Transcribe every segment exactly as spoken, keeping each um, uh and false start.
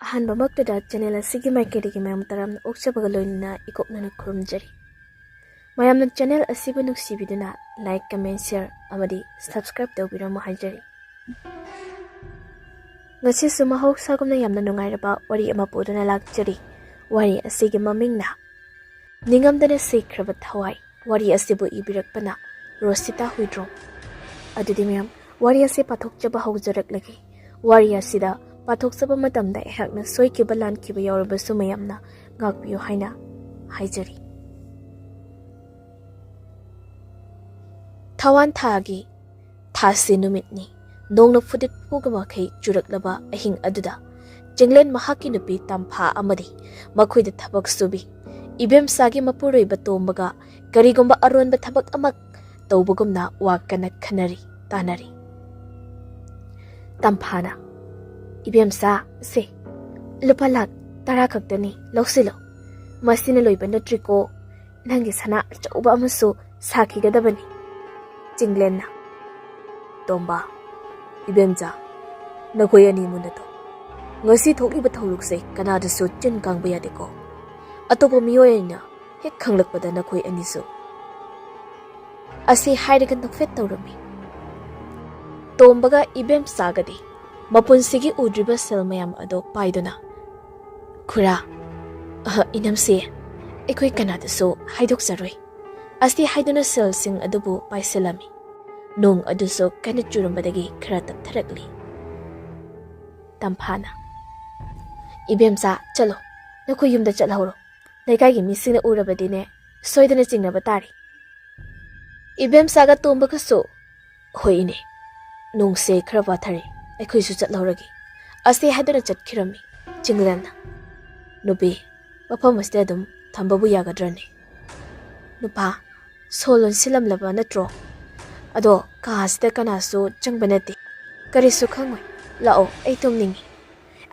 ꯑꯍꯥꯟꯕꯃꯛꯇꯗ channel ꯑꯁꯤꯒꯤ ꯃꯥꯏꯀꯩꯗꯒꯤ ꯃꯌꯥꯝ ꯇꯔꯥꯝꯅ ꯑꯣꯛꯆꯕꯒ ꯂꯣꯏꯅꯅ ꯏꯀꯣꯛꯅꯅ ꯈꯨꯔꯨꯝꯖꯔꯤ꯫ ꯃꯌꯥꯝꯅ ꯆꯦꯅꯦꯜ ꯑꯁꯤꯕꯨ ꯅꯨꯡꯁꯤꯕꯤꯗꯨꯅ ꯂꯥꯏꯛ, ꯀꯃꯦꯟ, ꯁꯤꯌꯔ ꯑꯃꯗꯤ ꯁꯕꯁꯀ꯭ꯔꯥꯏꯕ ꯇꯧꯕꯤꯔꯝꯃꯨ ꯍꯥꯏꯖꯔꯤ꯫ ꯉꯁꯤꯁꯨ ꯃꯍꯧꯁꯥꯒꯨꯝꯅ ꯌꯥꯝꯅ ꯅꯨꯡꯉꯥꯏꯔꯕ ꯋꯥꯔꯤ ꯑꯃ ꯄꯨꯗꯨꯅ ꯂꯥꯛꯆꯔꯤ꯫ ꯋꯥꯔꯤ ꯑꯁꯤꯒꯤ ꯃꯃꯤꯡꯅ ꯅꯤꯡꯉꯝꯗꯅ ꯁꯤꯈ꯭ꯔꯕ ꯊꯋꯥꯏ꯫ ꯋꯥꯔꯤ ꯑꯁꯤꯕꯨ ꯏꯕꯤꯔꯛꯄꯅ ꯔꯣꯁꯤꯇꯥ ꯍꯨꯏꯗ꯭ꯔꯣꯝ꯫ ꯑꯗꯨꯗꯤ ꯃꯌꯥꯝ, ꯋꯥꯔꯤ ꯑꯁꯤ ꯄꯥꯊꯣꯛꯆꯕ ꯍꯧꯖꯔꯛꯂꯒꯦ꯫ ꯋꯥꯔꯤ ꯑꯁꯤꯗ ꯄꯥꯊꯣꯛꯆꯕ ꯃꯇꯝꯗ ꯑꯩꯍꯥꯛꯅ ꯁꯣꯏꯈꯤꯕ ꯂꯥꯟꯈꯤꯕ ꯌꯥꯎꯔꯕꯁꯨ ꯃꯌꯥꯝꯅ ꯉꯥꯛꯄꯤꯌꯨ ꯍꯥꯏꯅ ꯍꯥꯏꯖꯔꯤ꯫ ꯊꯋꯥꯟ ꯊꯥꯒꯤ ꯊꯥꯁꯤ ꯅꯨꯃꯤꯠꯅꯤ꯫ ꯅꯣꯡꯅ ꯐꯨꯗꯤꯠ ꯐꯨꯕ ꯃꯈꯩ ꯆꯨꯔꯛꯂꯕ ꯑꯍꯤꯡ ꯑꯗꯨꯗ ꯆꯤꯡꯂꯦꯟ ꯃꯍꯥꯛꯀꯤ ꯅꯨꯄꯤ ꯇꯝꯐꯥ ꯑꯃꯗꯤ ꯃꯈꯣꯏꯗ ꯊꯕꯛ ꯁꯨꯕꯤ ꯏꯕꯦꯝꯆꯥꯒꯤ ꯃꯄꯨꯔꯣꯏꯕ ꯇꯣꯝꯕꯒ ꯀꯔꯤꯒꯨꯝꯕ ꯑꯔꯣꯟꯕ ꯊꯕꯛ ꯑꯃ ꯇꯧꯕꯒꯨꯝꯅ ꯋꯥ ꯀꯟꯅ ꯈꯟꯅꯔꯤ, ꯇꯥꯟꯅꯔꯤ꯫ ꯇꯝꯐꯥꯅ, "ꯏꯕꯦꯝꯆꯥ, ꯁꯦ, ꯂꯨꯄꯥ ꯂꯥꯛ ꯇꯔꯥ ꯈꯛꯇꯅꯤ, ꯂꯧꯁꯤꯜꯂꯣ꯫ ꯃꯁꯤꯅ ꯂꯣꯏꯕ ꯅꯠꯇ꯭ꯔꯤꯀꯣ, ꯅꯪꯒꯤ ꯁꯅꯥ ꯑꯆꯧꯕ ꯑꯃꯁꯨ ꯁꯥꯈꯤꯒꯗꯕꯅꯤ꯫" ꯆꯤꯡꯂꯦꯟꯅ, "ꯇꯣꯝꯕ, ꯏꯕꯦꯝꯆꯥ, ꯅꯈꯣꯏ ꯑꯅꯤ ꯃꯨꯟꯅ ꯇꯧ꯫ ꯉꯁꯤ ꯊꯣꯛꯂꯤꯕ ꯊꯧꯗꯣꯛꯁꯦ ꯀꯅꯥꯗꯁꯨ ꯆꯤꯟ ꯀꯥꯡꯕ ꯌꯥꯗꯦꯀꯣ꯫ ꯑꯇꯣꯞꯄ ꯃꯤꯑꯣꯏ ꯑꯣꯏꯅ ꯍꯦꯛ ꯈꯪꯂꯛꯄꯗ ꯅꯈꯣꯏ ꯑꯅꯤꯁꯨ꯫" ꯑꯁꯤ ꯍꯥꯏꯔꯒ ꯅꯣꯛꯐꯦꯠ ꯇꯧꯔꯝꯃꯤ꯫ ꯇꯣꯝꯕꯒ ꯏꯕꯦꯝꯆꯥꯒꯗꯤ ꯃꯄꯨꯟꯁꯤꯒꯤ ꯎꯗ꯭ꯔꯤꯕ ꯁꯦꯜ ꯃꯌꯥꯝ ꯑꯗꯣ ꯄꯥꯏꯗꯨꯅ, "ꯈꯨꯔꯥ, ꯑꯍ, ꯏꯅꯝꯁꯦ, ꯑꯩꯈꯣꯏ ꯀꯅꯥꯗꯁꯨ ꯍꯥꯏꯗꯣꯛꯆꯔꯣꯏ" ꯑꯁꯤ ꯍꯥꯏꯗꯨꯅ ꯁꯦꯜꯁꯤꯡ ꯑꯗꯨꯕꯨ ꯄꯥꯏꯁꯤꯜꯂꯝꯃꯤ꯫ ꯅꯣꯡ ꯑꯗꯨꯁꯨ ꯀꯟꯅ ꯆꯨꯔꯝꯕꯗꯒꯤ ꯈꯔ ꯇꯞꯊꯔꯛꯂꯤ꯫ ꯇꯝꯐꯥꯅ, "ꯏꯕꯦꯝꯆꯥ, ꯆꯠꯂꯣ, ꯅꯈꯣꯏ ꯌꯨꯝꯗ ꯆꯠꯍꯧꯔꯣ꯫ ꯂꯩꯀꯥꯏꯒꯤ ꯃꯤꯁꯤꯡꯅ ꯎꯔꯕꯗꯤꯅꯦ, ꯁꯣꯏꯗꯅ ꯆꯤꯡꯅꯕ ꯇꯥꯔꯦ꯫" ꯏꯕꯦꯝꯆꯥꯒ ꯇꯣꯝꯕꯒꯁꯨ, "ꯍꯣꯏ ꯏꯅꯦ, ꯅꯣꯡꯁꯦ ꯈꯔ ꯄꯥꯊꯔꯦ, ꯑꯩꯈꯣꯏꯁꯨ ꯆꯠꯍꯧꯔꯒꯦ" ꯑꯁꯤ ꯍꯥꯏꯗꯨꯅ ꯆꯠꯈꯤꯔꯝꯃꯤ꯫ ꯆꯤꯡꯂꯦꯟꯅ, "ꯅꯨꯄꯤ, ꯃꯐꯝ ꯑꯁꯤꯗ ꯑꯗꯨꯝ ꯊꯝꯕꯕꯨ ꯌꯥꯒꯗ꯭ꯔꯅꯦ?" "ꯅꯨꯄꯥ, ꯁꯣ ꯂꯣꯟꯁꯤꯜꯂꯝꯂꯕ ꯅꯠꯇ꯭ꯔꯣ? ꯑꯗꯣ ꯀꯥ ꯑꯁꯤꯗ ꯀꯅꯥꯁꯨ ꯆꯪꯕ ꯅꯠꯇꯦ꯫ ꯀꯔꯤꯁꯨ ꯈꯪꯉꯣꯏ꯫ ꯂꯥꯛꯑꯣ, ꯑꯩ ꯇꯨꯝꯅꯤꯡꯉꯤ"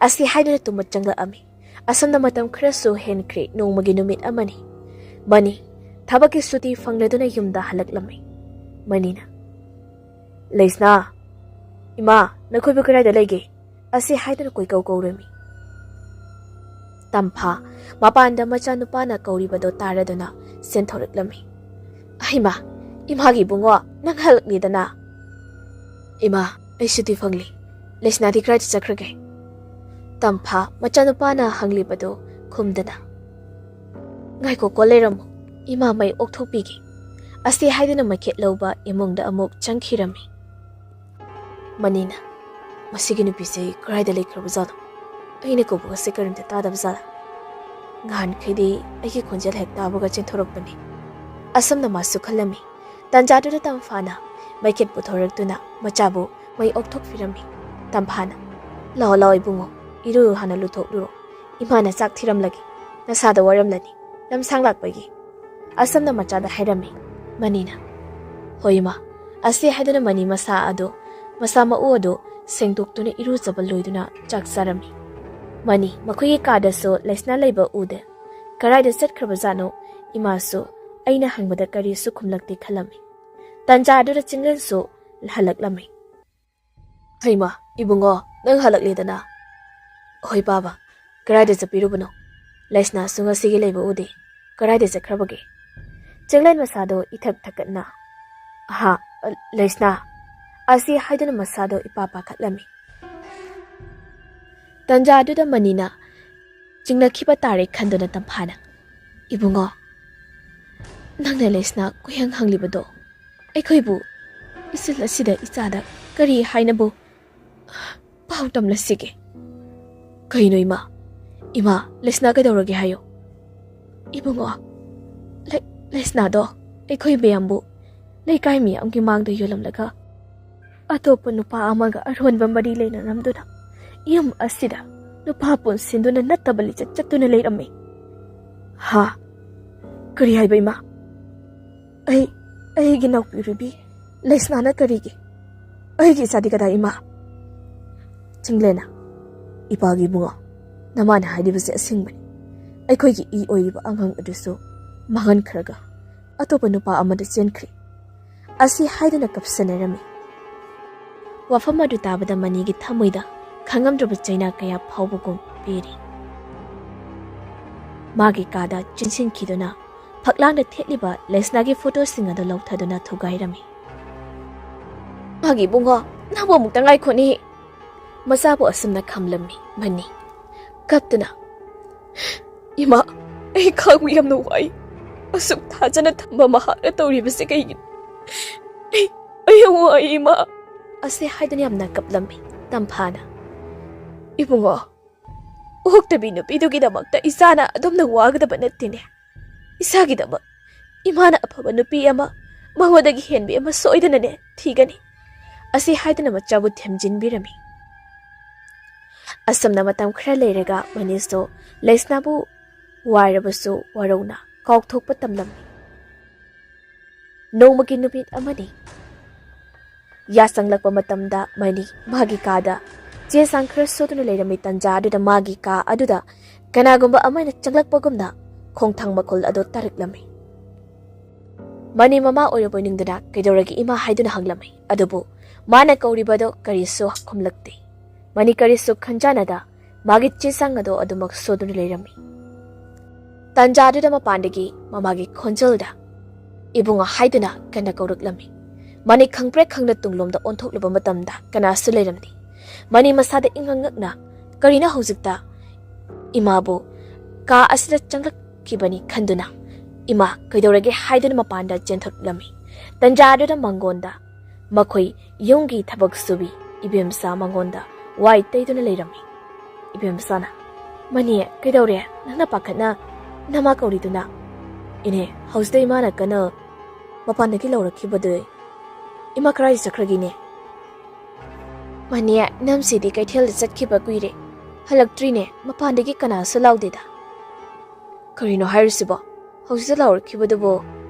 ꯑꯁꯤ ꯍꯥꯏꯗꯨꯅ ꯇꯨꯝꯕ ꯆꯪꯂꯛꯑꯝꯃꯤ꯫ ꯑꯁꯨꯝꯅ ꯃꯇꯝ ꯈꯔꯁꯨ ꯍꯦꯟꯈ꯭ꯔꯦ꯫ ꯅꯣꯡꯃꯒꯤ ꯅꯨꯃꯤꯠ ꯑꯃꯅꯤ꯫ ꯃꯅꯤ ꯊꯕꯛꯀꯤ ꯁꯨꯇꯤ ꯐꯪꯂꯗꯨꯅ ꯌꯨꯝꯗ ꯍꯜꯂꯛꯂꯝꯃꯤ꯫ ꯃꯅꯤꯅ, "ꯂꯩꯁꯅꯥ, ꯏꯃꯥ, ꯅꯈꯣꯏꯕꯨ ꯀꯗꯥꯏꯗ ꯂꯩꯒꯦ?" ꯑꯁꯤ ꯍꯥꯏꯗꯨꯅ ꯀꯣꯏꯀꯧ ꯀꯧꯔꯝꯃꯤ꯫ ꯇꯝꯐꯥ ꯃꯄꯥꯟꯗ ꯃꯆꯥꯅꯨꯄꯥꯅ ꯀꯧꯔꯤꯕꯗꯣ ꯇꯥꯔꯗꯨꯅ ꯆꯦꯟꯊꯣꯔꯛꯂꯝꯃꯤ꯫ "ꯑꯩꯃꯥ, ꯏꯃꯥꯒꯤ ꯏꯕꯨꯡꯉꯣ, ꯅꯪ ꯍꯜꯂꯛꯂꯤꯗꯅ?" "ꯏꯃꯥ, ꯑꯩ ꯁꯨꯇꯤ ꯐꯪꯂꯤ꯫ ꯂꯩꯁꯅꯥꯗꯤ ꯀꯗꯥꯏꯗ ꯆꯠꯈ꯭ꯔꯒꯦ?" ꯇꯝꯐꯥ ꯃꯆꯥꯅꯨꯄꯥꯅ ꯍꯪꯂꯤꯕꯗꯨ ꯈꯨꯝꯗꯅ, "ꯉꯥꯏꯈꯣꯀꯣ, ꯂꯩꯔꯝꯃꯨ, ꯏꯃꯥ ꯃꯩ ꯑꯣꯛꯊꯣꯛꯄꯤꯒꯦ" ꯑꯁꯤ ꯍꯥꯏꯗꯨꯅ ꯃꯩꯈꯦꯠ ꯂꯧꯕ ꯏꯃꯨꯡꯗ ꯑꯃꯨꯛ ꯆꯪꯈꯤꯔꯝꯃꯤ꯫ ꯃꯅꯤꯅ, "ꯃꯁꯤꯒꯤ ꯅꯨꯄꯤꯁꯦ ꯀꯗꯥꯏꯗ ꯂꯩꯈ꯭ꯔꯕꯖꯥꯠꯅꯣ? ꯑꯩꯅ ꯀꯧꯕꯒꯁꯦ ꯀꯔꯤꯝꯇ ꯇꯥꯗꯕꯖꯥꯠꯂꯥ? ꯅꯍꯥꯟꯈꯩꯗꯤ ꯑꯩꯒꯤ ꯈꯣꯟꯖꯦꯜ ꯍꯦꯛ ꯇꯥꯕꯒ ꯆꯦꯟꯊꯣꯔꯛꯄꯅꯤ"꯫ ꯑꯁꯨꯝꯅ ꯃꯥꯁꯨ ꯈꯜꯂꯝꯃꯤ꯫ ꯇꯟꯖꯥꯗꯨꯗ ꯇꯝꯐꯥꯅ ꯃꯩꯈꯦꯠ ꯄꯨꯊꯣꯔꯛꯇꯨꯅ ꯃꯆꯥꯕꯨ ꯃꯩ ꯑꯣꯛꯊꯣꯛꯄꯤꯔꯝꯃꯤ꯫ ꯇꯝꯐꯥꯅ, "ꯂꯥꯛꯑꯣ, ꯂꯥꯛꯑꯣ ꯏꯕꯨꯡꯉꯣ, ꯏꯔꯨ ꯍꯥꯟꯅ ꯂꯨꯊꯣꯛꯂꯨꯔꯣ꯫ ꯏꯃꯥꯅ ꯆꯥꯛ ꯊꯤꯔꯝꯂꯒꯦ꯫ ꯅꯁꯥꯗꯣ ꯋꯥꯔꯝꯂꯅꯤ, ꯂꯝꯁꯥꯡ ꯂꯥꯛꯄꯒꯤ"꯫ ꯑꯁꯨꯝꯅ ꯃꯆꯥꯗ ꯍꯥꯏꯔꯝꯃꯤ꯫ ꯃꯅꯤꯅ, "ꯍꯣꯏ ꯏꯃꯥ" ꯑꯁꯤ ꯍꯥꯏꯗꯨꯅ ꯃꯅꯤ ꯃꯁꯥ ꯑꯗꯨ, ꯃꯁꯥ ꯃꯎ ꯑꯗꯨ ꯁꯦꯡꯗꯣꯛꯇꯨꯅ ꯏꯔꯨꯖꯕ ꯂꯣꯏꯗꯨꯅ ꯆꯥꯛ ꯆꯥꯔꯝꯃꯤ꯫ ꯃꯅꯤ ꯃꯈꯣꯏꯒꯤ ꯀꯥꯗꯁꯨ ꯂꯩꯁꯅꯥ ꯂꯩꯕ ꯎꯗꯦ꯫ ꯀꯗꯥꯏꯗ ꯆꯠꯈ꯭ꯔꯕꯖꯥꯠꯅꯣ? ꯏꯃꯥꯁꯨ ꯑꯩꯅ ꯍꯪꯕꯗ ꯀꯔꯤꯁꯨ ꯈꯨꯝꯂꯛꯇꯦ ꯈꯜꯂꯝꯃꯤ꯫ ꯇꯟꯖꯥ ꯑꯗꯨꯗ ꯆꯤꯡꯂꯦꯟꯁꯨ ꯍꯜꯂꯛꯂꯝꯃꯤ꯫ "ꯍꯩꯃꯥ, ꯏꯕꯨꯡꯉꯣ, ꯅꯪ ꯍꯜꯂꯛꯂꯦꯗꯅ?" "ꯍꯣꯏ ꯄꯥꯕ, ꯀꯗꯥꯏꯗ ꯆꯠꯄꯤꯔꯨꯕꯅꯣ? ꯂꯩꯁꯅꯥꯁꯨ ꯉꯁꯤꯒꯤ ꯂꯩꯕ ꯎꯗꯦ꯫ ꯀꯗꯥꯏꯗ ꯆꯠꯈ꯭ꯔꯕꯒꯦ?" ꯆꯤꯡꯂꯦꯟ ꯃꯁꯥꯗꯣ ꯏꯊꯛ ꯊꯛꯀꯠꯅ, "ꯑꯍꯥ, ꯂꯩꯁꯅꯥ" ꯑꯁꯤ ꯍꯥꯏꯗꯨꯅ ꯃꯁꯥꯗꯣ ꯏꯄꯥ ꯄꯥꯈꯠꯂꯝꯃꯤ꯫ ꯇꯟꯖꯥ ꯑꯗꯨꯗ ꯃꯅꯤꯅ ꯆꯤꯡꯂꯛꯈꯤꯕ ꯇꯥꯔꯦ ꯈꯟꯗꯨꯅ ꯇꯝꯐꯥꯅ, "ꯏꯕꯨꯡꯉꯣ, ꯅꯪꯅ ꯂꯩꯁꯅꯥ ꯀꯣꯏꯍꯪ ꯍꯪꯂꯤꯕꯗꯣ ꯑꯩꯈꯣꯏꯕꯨ ꯏꯆꯤꯜ ꯑꯁꯤꯗ ꯏꯆꯥꯗ ꯀꯔꯤ ꯍꯥꯏꯅꯕꯨ ꯄꯥꯎ ꯇꯝꯂꯁꯤꯒꯦ?" "ꯀꯩꯅꯣ ꯏꯃꯥ? ꯏꯃꯥ, ꯂꯩꯁꯅꯥ ꯀꯩꯗꯧꯔꯒꯦ ꯍꯥꯏꯌꯣ?" "ꯏꯕꯨꯡꯉꯣ, ꯂꯩ-, ꯂꯩꯁꯅꯥꯗꯣ ꯑꯩꯈꯣꯏ ꯃꯌꯥꯝꯕꯨ ꯂꯩꯀꯥꯏ ꯃꯤꯌꯥꯝꯒꯤ ꯃꯥꯡꯗ ꯌꯣꯜꯂꯝꯂꯒ ꯑꯇꯣꯞꯄ ꯅꯨꯄꯥ ꯑꯃꯒ ꯑꯔꯣꯟꯕ ꯃꯔꯤ ꯂꯩꯅꯔꯝꯗꯨꯅ ꯌꯨꯝ ꯑꯁꯤꯗ ꯅꯨꯄꯥ ꯄꯨꯟꯁꯤꯟꯗꯨꯅ ꯅꯠꯇꯕ ꯂꯤꯆꯠ ꯆꯠꯇꯨꯅ ꯂꯩꯔꯝꯃꯤ"꯫ "ꯍꯥ? ꯀꯔꯤ ꯍꯥꯏꯕ ꯏꯃꯥ? ꯑꯩ, ꯑꯩꯒꯤ ꯅꯥꯎꯄꯤꯔꯨꯕꯤ ꯂꯩꯁꯅꯥꯅ ꯀꯔꯤꯒꯤ? ꯑꯩꯒꯤ ꯏꯆꯥꯗꯤ ꯀꯗꯥꯏ ꯏꯃꯥ?" ꯆꯤꯡꯂꯦꯟꯅ, "ꯏꯄꯥꯒꯤ ꯏꯕꯨꯡꯉꯣ, ꯅꯃꯥꯅ ꯍꯥꯏꯔꯤꯕꯁꯦ ꯑꯁꯦꯡꯕꯅꯤ꯫ ꯑꯩꯈꯣꯏꯒꯤ ꯏ ꯑꯣꯏꯔꯤꯕ ꯑꯉꯥꯡ ꯑꯗꯨꯁꯨ ꯃꯥꯡꯍꯟꯈ꯭ꯔꯒ ꯑꯇꯣꯞꯄ ꯅꯨꯄꯥ ꯑꯃꯗ ꯆꯦꯟꯈ꯭ꯔꯦ" ꯑꯁꯤ ꯍꯥꯏꯗꯨꯅ ꯀꯞꯁꯟꯅꯔꯝꯃꯤ꯫ ꯋꯥꯐꯝ ꯑꯗꯨ ꯇꯥꯕꯗ ꯃꯅꯤꯒꯤ ꯊꯃꯣꯏꯗ ꯈꯪꯉꯝꯗ꯭ꯔꯕ ꯆꯩꯅꯥ ꯀꯌꯥ ꯐꯥꯎꯕꯒꯨꯝ ꯄꯦꯔꯤ꯫ ꯃꯥꯒꯤ ꯀꯥꯗ ꯆꯦꯟꯁꯤꯟꯈꯤꯗꯨꯅ ꯐꯛꯂꯥꯡꯗ ꯊꯦꯠꯂꯤꯕ ꯂꯩꯁꯅꯥꯒꯤ ꯐꯣꯇꯣꯁꯤꯡ ꯑꯗꯨ ꯂꯧꯊꯗꯨꯅ ꯊꯨꯒꯥꯏꯔꯝꯃꯤ꯫ "ꯃꯥꯒꯤ ꯏꯕꯨꯡꯉꯣ, ꯅꯪꯕꯨ ꯑꯃꯨꯛꯇ ꯉꯥꯏꯈꯣꯅꯦ!" ꯃꯆꯥꯕꯨ ꯑꯁꯨꯝꯅ ꯈꯝꯂꯝꯃꯤ ꯃꯅꯤ, ꯀꯞꯇꯨꯅ꯫ "ꯏꯃꯥ, ꯑꯩ ꯈꯥꯡꯕ ꯌꯥꯝꯅ ꯋꯥꯏ꯫ ꯑꯁꯨꯛ ꯊꯥꯖꯅ ꯊꯝꯕ ꯃꯍꯥꯛꯅ ꯇꯧꯔꯤꯕꯁꯤ ꯀꯩꯒꯤꯅꯣ? ꯑꯩ, ꯑꯩ ꯌꯥꯝ ꯋꯥꯏ, ꯏꯃꯥ!" ꯑꯁꯤ ꯍꯥꯏꯗꯨꯅ ꯌꯥꯝꯅ ꯀꯞꯂꯝꯃꯤ ꯇꯝꯐꯥꯅ꯫ "ꯏꯕꯨꯡꯉꯣ, ꯑꯣꯛꯇꯕꯤ ꯅꯨꯄꯤꯗꯨꯒꯤꯗꯃꯛꯇ ꯏꯆꯥꯅ ꯑꯗꯨꯝꯅ ꯋꯥꯒꯗꯕ ꯅꯠꯇꯦꯅꯦ꯫ ꯏꯆꯥꯒꯤꯗꯃꯛ ꯏꯃꯥꯅ ꯑꯐꯕ ꯅꯨꯄꯤ ꯑꯃ, ꯃꯉꯣꯟꯗꯒꯤ ꯍꯦꯟꯕꯤ ꯑꯃ ꯁꯣꯏꯗꯅꯅꯦ ꯊꯤꯒꯅꯤ" ꯑꯁꯤ ꯍꯥꯏꯗꯨꯅ ꯃꯆꯥꯕꯨ ꯊꯦꯝꯖꯤꯟꯕꯤꯔꯝꯃꯤ꯫ ꯑꯁꯨꯝꯅ ꯃꯇꯝ ꯈꯔ ꯂꯩꯔꯒ ꯃꯅꯤꯁꯇꯣ ꯂꯩꯁꯅꯥꯕꯨ ꯋꯥꯏꯔꯕꯁꯨ ꯋꯥꯔꯧꯅ ꯀꯥꯎꯊꯣꯛꯄ ꯇꯝꯂꯝꯃꯤ꯫ ꯅꯣꯡꯃꯒꯤ ꯅꯨꯃꯤꯠ ꯑꯃꯅꯤ꯫ ꯌꯥꯆꯪꯂꯛꯄ ꯃꯇꯝꯗ ꯃꯅꯤ ꯃꯥꯒꯤ ꯀꯥꯗ ꯆꯦ ꯆꯥꯡ ꯈꯔ ꯁꯨꯗꯨꯅ ꯂꯩꯔꯝꯃꯤ꯫ ꯇꯟꯖꯥ ꯑꯗꯨꯗ ꯃꯥꯒꯤ ꯀꯥ ꯑꯗꯨꯗ ꯀꯅꯥꯒꯨꯝꯕ ꯑꯃꯅ ꯆꯪꯂꯛꯄꯒꯨꯝꯅ ꯈꯣꯡꯊꯥꯡ ꯃꯈꯣꯜ ꯑꯗꯨ ꯇꯥꯔꯛꯂꯝꯃꯤ꯫ ꯃꯅꯤ ꯃꯃꯥ ꯑꯣꯏꯔꯕꯣꯏ ꯅꯤꯡꯗꯨꯅ "ꯀꯩꯗꯧꯔꯒꯦ ꯏꯃꯥ?" ꯍꯥꯏꯗꯨꯅ ꯍꯪꯂꯝꯃꯤ꯫ ꯑꯗꯨꯕꯨ ꯃꯥꯅ ꯀꯧꯔꯤꯕꯗꯨ ꯀꯔꯤꯁꯨ ꯈꯨꯝꯂꯛꯇꯦ꯫ ꯃꯅꯤ ꯀꯔꯤꯁꯨ ꯈꯟꯖꯥꯅꯗ ꯃꯥꯒꯤ ꯆꯦ ꯆꯥꯡ ꯑꯗꯨ ꯑꯗꯨꯃꯛ ꯁꯨꯗꯨꯅ ꯂꯩꯔꯝꯃꯤ꯫ ꯇꯟꯖꯥꯗꯨꯗ ꯃꯄꯥꯟꯗꯒꯤ ꯃꯃꯥꯒꯤ ꯈꯣꯟꯖꯦꯜꯗ "ꯏꯕꯨꯡꯉꯣ" ꯍꯥꯏꯗꯨꯅ ꯀꯟꯅ ꯀꯧꯔꯛꯂꯝꯃꯤ꯫ ꯃꯅꯤ ꯈꯪꯄ꯭ꯔꯦꯛ ꯈꯪꯅ ꯇꯨꯡꯂꯣꯝꯗ ꯑꯣꯟꯊꯣꯛꯂꯨꯕ ꯃꯇꯝꯗ ꯀꯅꯥꯁꯨ ꯂꯩꯔꯝꯗꯦ꯫ ꯃꯅꯤ ꯃꯁꯥꯗ ꯏꯉꯛ ꯉꯛꯅ "ꯀꯔꯤꯅꯣ ꯍꯧꯖꯤꯛꯇ ꯏꯃꯥꯕꯨ ꯀꯥ ꯑꯁꯤꯗ ꯆꯪꯂꯛꯈꯤꯕꯅꯤ" ꯈꯟꯗꯨꯅ "ꯏꯃꯥ, ꯀꯩꯗꯧꯔꯒꯦ?" ꯍꯥꯏꯗꯨꯅ ꯃꯄꯥꯟꯗ ꯆꯦꯟꯊꯣꯛꯂꯝꯃꯤ꯫ ꯇꯟꯖꯥꯗꯨꯗ ꯃꯉꯣꯟꯗ ꯃꯈꯣꯏ ꯌꯨꯝꯒꯤ ꯊꯕꯛ ꯁꯨꯕꯤ ꯏꯕꯦꯝꯆꯥ ꯃꯉꯣꯟꯗ ꯋꯥꯏ ꯇꯩꯗꯨꯅ ꯂꯩꯔꯝꯃꯤ꯫ ꯏꯕꯦꯝꯆꯥꯅ, "ꯃꯅꯤ, ꯀꯩꯗꯧꯔꯦ? ꯅꯪꯅ ꯄꯥꯈꯠꯅ ꯅꯃꯥ ꯀꯧꯔꯤꯗꯨꯅ?" "ꯏꯅꯦ, ꯍꯧꯖꯤꯛꯇ ꯏꯃꯥꯅ ꯀꯟꯅ ꯃꯄꯥꯟꯗꯒꯤ ꯂꯥꯎꯔꯛꯈꯤꯕꯗꯨ꯫" "ꯏꯃꯥ ꯀꯔꯥꯏ ꯆꯠꯈ꯭ꯔꯒꯦꯅꯦ?" "ꯃꯅꯤ, ꯅꯝꯁꯤꯗꯤ ꯀꯩꯊꯦꯜꯗ ꯆꯠꯈꯤꯕ ꯀꯨꯏꯔꯦ, ꯍꯜꯂꯛꯇ꯭ꯔꯤꯅꯦ, ꯃꯄꯥꯟꯗꯒꯤ ꯀꯅꯥꯁꯨ ꯂꯥꯎꯗꯦꯗ꯫" "ꯀꯔꯤꯅꯣ ꯍꯥꯏꯔꯤꯁꯤꯕꯣ? ꯍꯧꯖꯤꯛꯇ ꯂꯥꯎꯔꯛꯈꯤꯕꯗꯨꯕꯨ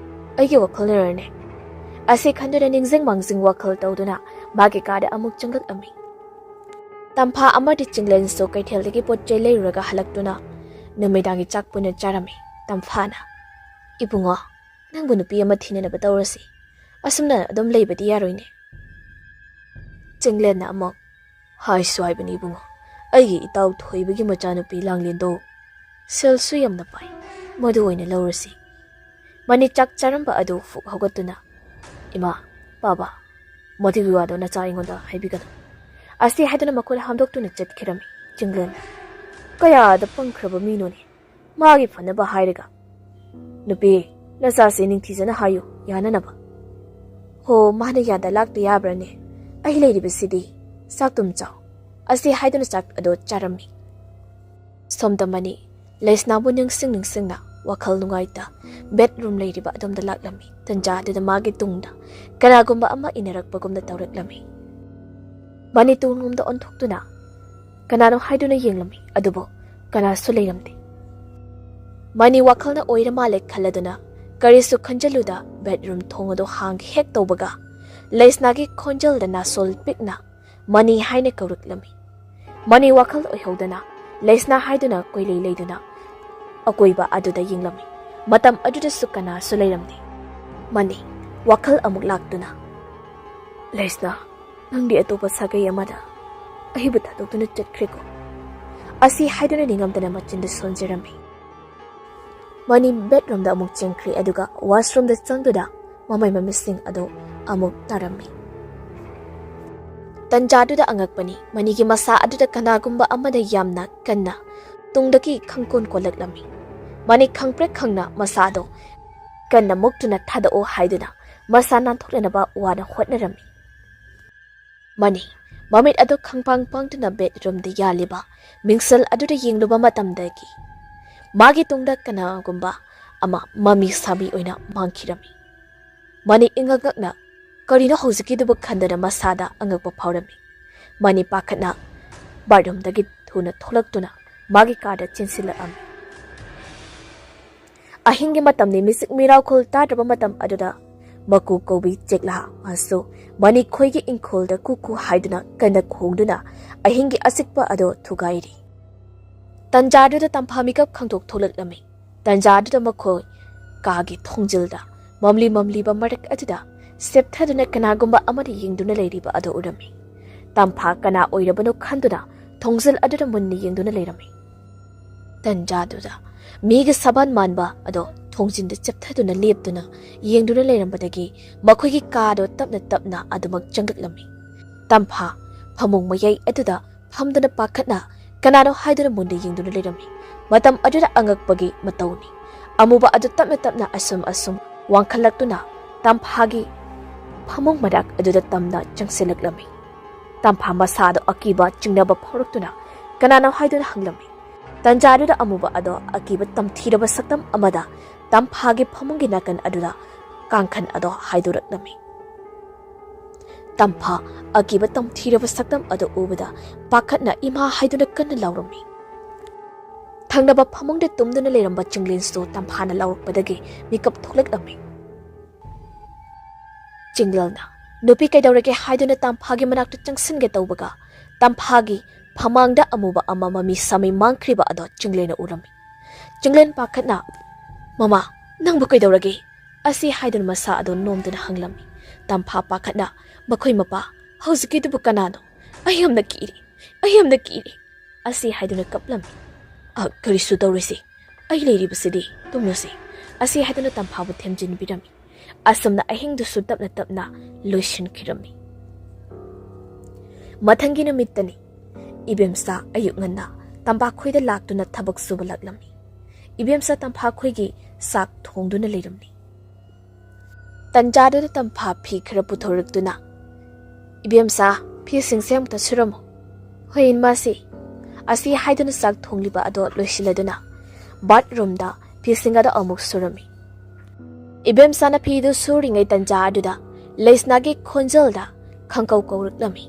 ꯑꯩꯒꯤ ꯋꯥꯈꯜꯅꯔꯅꯦ?" ꯑꯁꯤ ꯈꯟꯗꯨꯅ ꯅꯤꯡꯖꯤꯡ ꯃꯥꯡꯖꯤꯡ ꯋꯥꯈꯜ ꯇꯧꯗꯨꯅ ꯃꯥꯒꯤ ꯀꯥꯗ ꯑꯃꯨꯛ ꯆꯪꯂꯛꯂꯝꯃꯤ꯫ ꯇꯝꯐꯥ ꯑꯃꯗꯤ ꯆꯤꯡꯂꯦꯟꯁꯨ ꯀꯩꯊꯦꯜꯗꯒꯤ ꯄꯣꯠ ꯆꯩ ꯂꯩꯔꯨꯔꯒ ꯍꯜꯂꯛꯇꯨꯅ ꯅꯨꯃꯤꯗꯥꯡꯒꯤ ꯆꯥꯛ ꯄꯨꯟꯅ ꯆꯥꯔꯝꯃꯤ꯫ ꯇꯝꯐꯥꯅ, "ꯏꯕꯨꯡꯉꯣ, ꯅꯪꯕꯨ ꯅꯨꯄꯤ ꯑꯃ ꯊꯤꯅꯅꯕ ꯇꯧꯔꯁꯤ꯫ ꯑꯁꯨꯝꯅ ꯑꯗꯨꯝ ꯂꯩꯕꯗꯤ ꯌꯥꯔꯣꯏꯅꯦ꯫" ꯆꯤꯡꯂꯦꯟꯅ ꯑꯃꯨꯛ, "ꯍꯥꯏꯁꯨ ꯍꯥꯏꯕꯅꯤ ꯏꯕꯨꯡꯉꯣ, ꯑꯩꯒꯤ ꯏꯇꯥꯎ ꯊꯣꯏꯕꯒꯤ ꯃꯆꯥꯅꯨꯄꯤ ꯂꯥꯡꯂꯦꯟꯗꯣ ꯁꯦꯜꯁꯨ ꯌꯥꯝꯅ ꯄꯥꯏ, ꯃꯗꯨ ꯑꯣꯏꯅ ꯂꯧꯔꯁꯤ꯫ ꯃꯅꯤ ꯆꯥꯛ ꯆꯥꯔꯝꯕ ꯑꯗꯨ ꯐꯨꯛ ꯍꯧꯒꯠꯇꯨꯅ, "ꯏꯃꯥ, ꯄꯥꯕ, ꯃꯗꯨꯒꯤ ꯋꯥꯗꯣ ꯅꯆꯥ ꯑꯩꯉꯣꯟꯗ ꯍꯥꯏꯕꯤꯒꯅꯨ꯫ ꯑꯁꯤ ꯍꯥꯏꯗꯨꯅ ꯃꯈꯨꯠ ꯍꯥꯝꯗꯣꯛꯇꯨꯅ ꯆꯠꯈꯤꯔꯝꯃꯤ ꯆꯤꯡꯂꯦꯟ꯫ ꯀꯌꯥꯗ ꯄꯪꯈ꯭ꯔꯕ ꯃꯤꯅꯣꯅꯦ, ꯃꯥꯒꯤ ꯐꯅꯕ ꯍꯥꯏꯔꯒ꯫ ꯅꯨꯄꯤ, ꯅꯆꯥꯁꯤ ꯅꯤꯡꯊꯤꯖꯅ ꯍꯥꯏꯌꯨ, ꯌꯥꯅꯅꯕ꯫ ꯍꯣ, ꯃꯥꯅ ꯌꯥꯗ ꯂꯥꯛꯇ ꯌꯥꯕ꯭ꯔꯅꯦ? ꯑꯩ ꯂꯩꯔꯤꯕꯁꯤꯗꯤ꯫ ꯆꯥꯛꯇꯨꯝ ꯆꯥꯎ꯫" ꯑꯁꯤ ꯍꯥꯏꯗꯨꯅ ꯆꯥꯛ ꯑꯗꯣ ꯆꯥꯔꯝꯃꯤ꯫ ꯁꯣꯝꯗ ꯃꯅꯤ ꯂꯩꯁꯅꯥꯕꯨ ꯅꯤꯡꯁꯤꯡ ꯅꯤꯡꯁꯤꯡꯅ ꯋꯥꯈꯜ ꯅꯨꯡꯉꯥꯏꯇ ꯕꯦꯗꯔꯨꯝ ꯂꯩꯔꯤꯕ ꯑꯗꯣꯝꯗ ꯂꯥꯛꯂꯝꯃꯤ꯫ ꯇꯟꯖꯥ ꯑꯗꯨꯗ ꯃꯥꯒꯤ ꯇꯨꯡꯗ ꯀꯅꯥꯒꯨꯝꯕ ꯑꯃ ꯏꯟꯅꯔꯛꯄꯒꯨꯝꯅ ꯇꯧꯔꯛꯂꯝꯃꯤ꯫ ꯃꯅꯤ ꯇꯨꯡꯂꯣꯝꯗ ꯑꯣꯟꯊꯣꯛꯇꯨꯅ ꯀꯅꯥꯅꯣ ꯍꯥꯏꯗꯨꯅ ꯌꯦꯡꯂꯝꯃꯤ, ꯑꯗꯨꯕꯨ ꯀꯅꯥꯁꯨ ꯂꯩꯔꯝꯗꯦ꯫ ꯃꯅꯤ ꯋꯥꯈꯜꯅ ꯑꯣꯏꯔ ꯃꯥꯜꯂꯦ ꯈꯜꯂꯗꯨꯅ ꯀꯔꯤꯁꯨ ꯈꯟꯖꯜꯂꯨꯗ ꯕꯦꯗꯔꯨꯝ ꯊꯣꯡ ꯑꯗꯨ ꯍꯥꯡꯒꯦ ꯍꯦꯛ ꯇꯧꯕꯒ ꯂꯩꯁꯅꯥꯒꯤ ꯈꯣꯟꯖꯦꯜꯗ ꯅꯥꯁꯣꯜ ꯄꯤꯛꯅ "ꯃꯅꯤ" ꯍꯥꯏꯅ ꯀꯧꯔꯛꯂꯝꯃꯤ꯫ ꯃꯅꯤ ꯋꯥꯈꯜ ꯑꯣꯏꯍꯧꯗꯅ ꯂꯩꯁꯅꯥ ꯍꯥꯏꯗꯨꯅ ꯀꯣꯏꯂꯩ ꯂꯩꯗꯨꯅ ꯑꯀꯣꯏꯕ ꯑꯗꯨꯗ ꯌꯦꯡꯂꯝꯃꯤ꯫ ꯃꯇꯝ ꯑꯗꯨꯗꯁꯨ ꯀꯅꯥꯁꯨ ꯂꯩꯔꯝꯗꯦ꯫ ꯃꯅꯤ ꯋꯥꯈꯜ ꯑꯃꯨꯛ ꯂꯥꯛꯇꯨꯅ, "ꯂꯩꯁꯅꯥ, ꯅꯪꯗꯤ ꯑꯇꯣꯞꯄ ꯁꯥꯒꯩ ꯑꯃꯗ ꯑꯩꯕꯨ ꯊꯥꯗꯣꯛꯇꯨꯅ ꯆꯠꯈ꯭ꯔꯦꯀꯣ?" ꯑꯁꯤ ꯍꯥꯏꯗꯨꯅ ꯅꯤꯡꯉꯝꯗꯅ ꯃꯆꯤꯟꯗ ꯁꯣꯟꯖꯔꯝꯃꯤ꯫ ꯃꯅꯤ ꯕꯦꯗꯔꯨꯝꯗ ꯑꯃꯨꯛ ꯆꯦꯟꯈ꯭ꯔꯦ, ꯑꯗꯨꯒ ꯋꯥꯁꯔꯨꯝꯗ ꯆꯪꯗꯨꯅ ꯃꯃꯩ ꯃꯃꯤꯠꯁꯤꯡ ꯑꯗꯨ ꯑꯃꯨꯛ ꯇꯥꯔꯝꯃꯤ꯫ ꯇꯟꯖꯥꯗꯨꯗ ꯑꯉꯛꯄꯅꯤ, ꯃꯅꯤꯒꯤ ꯃꯁꯥ ꯑꯗꯨꯗ ꯀꯅꯥꯒꯨꯝꯕ ꯑꯃꯅ ꯌꯥꯝꯅ ꯀꯟꯅ ꯇꯨꯡꯗꯒꯤ ꯈꯪꯀꯣꯟ ꯀꯣꯜꯂꯛꯂꯝꯃꯤ꯫ ꯃꯅꯤ ꯈꯪꯄ꯭ꯔꯦꯛ ꯈꯪꯅ ꯃꯁꯥꯗꯣ ꯀꯟꯅ ꯃꯨꯛꯇꯨꯅ ꯊꯥꯗꯣꯛꯑꯣ ꯍꯥꯏꯗꯨꯅ ꯃꯁꯥ ꯅꯥꯟꯊꯣꯛꯅꯅꯕ ꯋꯥꯅ ꯍꯣꯠꯅꯔꯝꯃꯤ꯫ ꯃꯅꯤ ꯃꯃꯤꯠ ꯑꯗꯨ ꯈꯪꯄꯥꯡ ꯄꯥꯡꯗꯨꯅ ꯕꯦꯗꯔꯨꯝꯗ ꯌꯥꯜꯂꯤꯕ ꯃꯤꯡꯁꯦꯜ ꯑꯗꯨꯗ ꯌꯦꯡꯂꯨꯕ ꯃꯇꯝꯗꯒꯤ ꯃꯥꯒꯤ ꯇꯨꯡꯗ ꯀꯅꯥꯒꯨꯝꯕ ꯑꯃ ꯃꯃꯤ ꯁꯥꯃꯤ ꯑꯣꯏꯅ ꯃꯥꯡꯈꯤꯔꯝꯃꯤ꯫ ꯃꯅꯤ ꯏꯉꯛ ꯉꯛꯅ ꯀꯔꯤꯅꯣ ꯍꯧꯖꯤꯛꯀꯤꯗꯨꯕꯨ ꯈꯟꯗꯅ ꯃꯁꯥꯗ ꯑꯉꯛꯄ ꯐꯥꯎꯔꯝꯃꯤ꯫ ꯃꯅꯤ ꯄꯥꯈꯠꯅ ꯕꯥꯠꯔꯨꯝꯗꯒꯤ ꯊꯨꯅ ꯊꯣꯛꯂꯛꯇꯨꯅ ꯃꯥꯒꯤ ꯀꯥꯗ ꯆꯦꯟꯁꯤꯜꯂꯛꯂꯝꯃꯤ꯫ ꯑꯍꯤꯡꯒꯤ ꯃꯇꯝꯅꯤ, ꯃꯤꯆꯤꯛ ꯃꯤꯔꯥꯎꯈꯣꯜ ꯇꯥꯗ꯭ꯔꯕ ꯃꯇꯝ ꯑꯗꯨꯗ ꯃꯀꯨ ꯀꯧꯕꯤ ꯆꯦꯛꯂꯥ ꯑꯃꯁꯨ ꯃꯅꯤ ꯈꯣꯏꯒꯤ ꯏꯪꯈꯣꯜꯗ ꯀꯨ ꯀꯨ ꯍꯥꯏꯗꯨꯅ ꯀꯟꯅ ꯈꯣꯡꯗꯨꯅ ꯑꯍꯤꯡꯒꯤ ꯑꯆꯤꯛꯄ ꯑꯗꯨ ꯊꯨꯒꯥꯏꯔꯤ꯫ ꯇꯟꯖꯥꯗꯨꯗ ꯇꯝꯐꯥ ꯃꯤꯀꯞ ꯈꯪꯗꯣꯛ ꯊꯣꯛꯂꯛꯂꯝꯃꯤ꯫ ꯇꯟꯖꯥꯗꯨꯗ ꯃꯈꯣꯏ ꯀꯥꯒꯤ ꯊꯣꯡꯖꯤꯜꯗ ꯃꯝꯂꯤ ꯃꯝꯂꯤꯕ ꯃꯔꯛ ꯑꯗꯨꯗ ꯁꯦꯞꯊꯗꯨꯅ ꯀꯅꯥꯒꯨꯝꯕ ꯑꯃꯅ ꯌꯦꯡꯗꯨꯅ ꯂꯩꯔꯤꯕ ꯑꯗꯨ ꯎꯔꯝꯃꯤ꯫ ꯇꯝꯐꯥ ꯀꯅꯥ ꯑꯣꯏꯔꯕꯅꯣ ꯈꯟꯗꯨꯅ ꯊꯣꯡꯖꯤꯜ ꯑꯗꯨꯗ ꯃꯨꯟꯅ ꯌꯦꯡꯗꯨꯅ ꯂꯩꯔꯝꯃꯤ꯫ ꯇꯟꯖꯥꯗꯨꯗ ꯃꯤꯒꯤ ꯁꯥꯕꯥꯟ ꯃꯥꯟꯕ ꯑꯗꯣ ꯊꯣꯡꯖꯤꯟꯗ ꯆꯦꯞꯊꯗꯨꯅ ꯂꯦꯞꯇꯨꯅ ꯌꯦꯡꯗꯨꯅ ꯂꯩꯔꯝꯕꯗꯒꯤ ꯃꯈꯣꯏꯒꯤ ꯀꯥꯗꯣ ꯇꯞꯅ ꯇꯞꯅ ꯑꯗꯨꯃꯛ ꯆꯪꯂꯛꯂꯝꯃꯤ꯫ ꯇꯝꯐꯥ ꯐꯃꯨꯡ ꯃꯌꯥꯏ ꯑꯗꯨꯗ ꯐꯝꯗꯨꯅ ꯄꯥꯈꯠꯅ ꯀꯅꯥꯅꯣ ꯍꯥꯏꯗꯨꯅ ꯃꯨꯟꯗ ꯌꯦꯡꯗꯨꯅ ꯂꯩꯔꯝꯃꯤ꯫ ꯃꯇꯝ ꯑꯗꯨꯗ ꯑꯉꯛꯄꯒꯤ ꯃꯇꯧꯅꯤ꯫ ꯑꯃꯨꯕ ꯑꯗꯨ ꯇꯞꯅ ꯇꯞꯅ ꯑꯁꯨꯝ ꯑꯁꯨꯝ ꯋꯥꯡꯈꯠꯂꯛꯇꯨꯅ ꯇꯝꯐꯥꯒꯤ ꯐꯃꯨꯡ ꯃꯅꯥꯛ ꯑꯗꯨꯗ ꯇꯝꯅ ꯆꯪꯁꯤꯜꯂꯛꯂꯝꯃꯤ꯫ ꯇꯝꯐꯥ ꯃꯁꯥꯗꯣ ꯑꯀꯤꯕ ꯆꯤꯡꯅꯕ ꯐꯥꯎꯔꯛꯇꯨꯅ ꯀꯅꯥꯅꯣ ꯍꯥꯏꯗꯨꯅ ꯍꯪꯂꯝꯃꯤ꯫ ꯇꯟꯖꯥꯗꯨꯗ ꯑꯃꯨꯕ ꯑꯗꯣ ꯑꯀꯤꯕ ꯇꯝꯊꯤꯔꯕ ꯁꯛꯇꯝ ꯑꯃꯗ ꯇꯝꯐꯥꯒꯤ ꯐꯃꯨꯡꯒꯤ ꯅꯥꯀꯟ ꯑꯗꯨꯗ ꯀꯥꯡꯈꯟ ꯑꯗꯣ ꯍꯥꯏꯗꯣꯔꯛꯂꯝꯃꯤ꯫ ꯇꯝꯐꯥ ꯑꯀꯤꯕ ꯇꯝꯊꯤꯔꯕ ꯁꯛꯇꯝ ꯑꯗꯨ ꯎꯕꯗ ꯄꯥꯈꯠꯅ ꯏꯃꯥ ꯍꯥꯏꯗꯨꯅ ꯀꯟꯅ ꯂꯥꯎꯔꯝꯃꯤ꯫ ꯊꯪꯅꯕ ꯐꯃꯨꯡꯗ ꯇꯨꯝꯗꯨꯅ ꯂꯩꯔꯝꯕ ꯆꯤꯡꯂꯦꯟꯁꯨ ꯇꯝꯐꯥꯅ ꯂꯥꯎꯔꯛꯄꯗꯒꯤ ꯃꯤꯀꯞ ꯊꯣꯛꯂꯛꯂꯝꯃꯤ꯫ ꯆꯤꯡꯂꯦꯟꯅ ꯅꯨꯄꯤ ꯀꯩꯗꯧꯔꯒꯦ ꯍꯥꯏꯗꯨꯅ ꯇꯝꯐꯥꯒꯤ ꯃꯅꯥꯛꯇ ꯆꯪꯁꯤꯟꯒꯦ ꯇꯧꯕꯒ ꯇꯝꯐꯥꯒꯤ ꯐꯃꯥꯡꯗ ꯑꯃꯨꯕ ꯑꯃ ꯃꯃꯤ ꯁꯥꯃꯤ ꯃꯥꯡꯈ꯭ꯔꯤꯕ ꯑꯗꯣ ꯆꯤꯡꯂꯦꯟꯅ ꯎꯔꯝꯃꯤ꯫ ꯆꯤꯡꯂꯦꯟ ꯄꯥꯈꯠꯅ, "ꯃꯃꯥ, ꯅꯪꯕꯨ ꯀꯩꯗꯧꯔꯒꯦ?" ꯑꯁꯤ ꯍꯥꯏꯗꯨꯅ ꯃꯁꯥ ꯑꯗꯣ ꯅꯣꯝꯗꯨꯅ ꯍꯪꯂꯝꯃꯤ꯫ ꯇꯝꯐꯥ ꯄꯥꯈꯠꯅ, "ꯃꯈꯣꯏ ꯃꯄꯥ, ꯍꯧꯖꯤꯛꯀꯤꯗꯨꯕꯨ ꯀꯅꯥꯅꯣ? ꯑꯩ ꯌꯥꯝꯅ ꯀꯤꯔꯦ, ꯑꯩ ꯌꯥꯝꯅ ꯀꯤꯔꯦ!" ꯑꯁꯤ ꯍꯥꯏꯗꯨꯅ ꯀꯞꯂꯝꯃꯤ꯫ "ꯑ, ꯀꯔꯤꯁꯨ ꯇꯧꯔꯣꯏꯁꯦ, ꯑꯩ ꯂꯩꯔꯤꯕꯁꯤꯗꯤ, ꯇꯨꯝꯂꯨꯁꯦ," ꯑꯁꯤ ꯍꯥꯏꯗꯨꯅ ꯇꯝꯐꯥꯕꯨ ꯊꯦꯝꯖꯤꯟꯕꯤꯔꯝꯃꯤ꯫ ꯑꯁꯨꯝꯅ ꯑꯍꯤꯡꯗꯨꯁꯨ ꯇꯞꯅ ꯇꯞꯅ ꯂꯣꯏꯁꯤꯟꯈꯤꯔꯝꯃꯤ꯫ ꯃꯊꯪꯒꯤ ꯅꯨꯃꯤꯠꯇꯅꯤ꯫ ꯏꯕꯦꯝꯆꯥ ꯑꯌꯨꯛ ꯉꯟꯅ ꯇꯝꯐꯥꯈꯣꯏꯗ ꯂꯥꯛꯇꯨꯅ ꯊꯕꯛ ꯁꯨꯕ ꯂꯥꯛꯂꯝꯃꯤ꯫ ꯏꯕꯦꯝꯆꯥ ꯇꯝꯐꯥꯈꯣꯏꯒꯤ ꯆꯥꯛ ꯊꯣꯡꯗꯨꯅ ꯂꯩꯔꯝꯃꯤ꯫ ꯇꯟꯖꯥꯗꯨꯗ ꯇꯝꯐꯥ ꯐꯤ ꯈꯔ ꯄꯨꯊꯣꯔꯛꯇꯨꯅ, "ꯏꯕꯦꯝꯆꯥ, ꯐꯤꯁꯤꯡꯁꯦ ꯑꯃꯨꯛꯇ ꯁꯨꯔꯝꯃꯨ꯫" "ꯍꯣꯏ, ꯏꯃꯥꯁꯤ," ꯑꯁꯤ ꯍꯥꯏꯗꯨꯅ ꯆꯥꯛ ꯊꯣꯡꯂꯤꯕ ꯑꯗꯣ ꯂꯣꯏꯁꯤꯜꯂꯗꯨꯅ ꯕꯥꯠꯔꯨꯝꯗ ꯐꯤꯁꯤꯡ ꯑꯗꯣ ꯑꯃꯨꯛ ꯁꯨꯔꯝꯃꯤ꯫ ꯏꯕꯦꯝꯆꯥꯅ ꯐꯤꯗꯨ ꯁꯨꯔꯤꯉꯩ ꯇꯟꯖꯥ ꯑꯗꯨꯗ ꯂꯩꯁꯅꯥꯒꯤ ꯈꯣꯟꯖꯦꯜꯗ ꯈꯪꯀꯧ ꯀꯧꯔꯛꯂꯝꯃꯤ꯫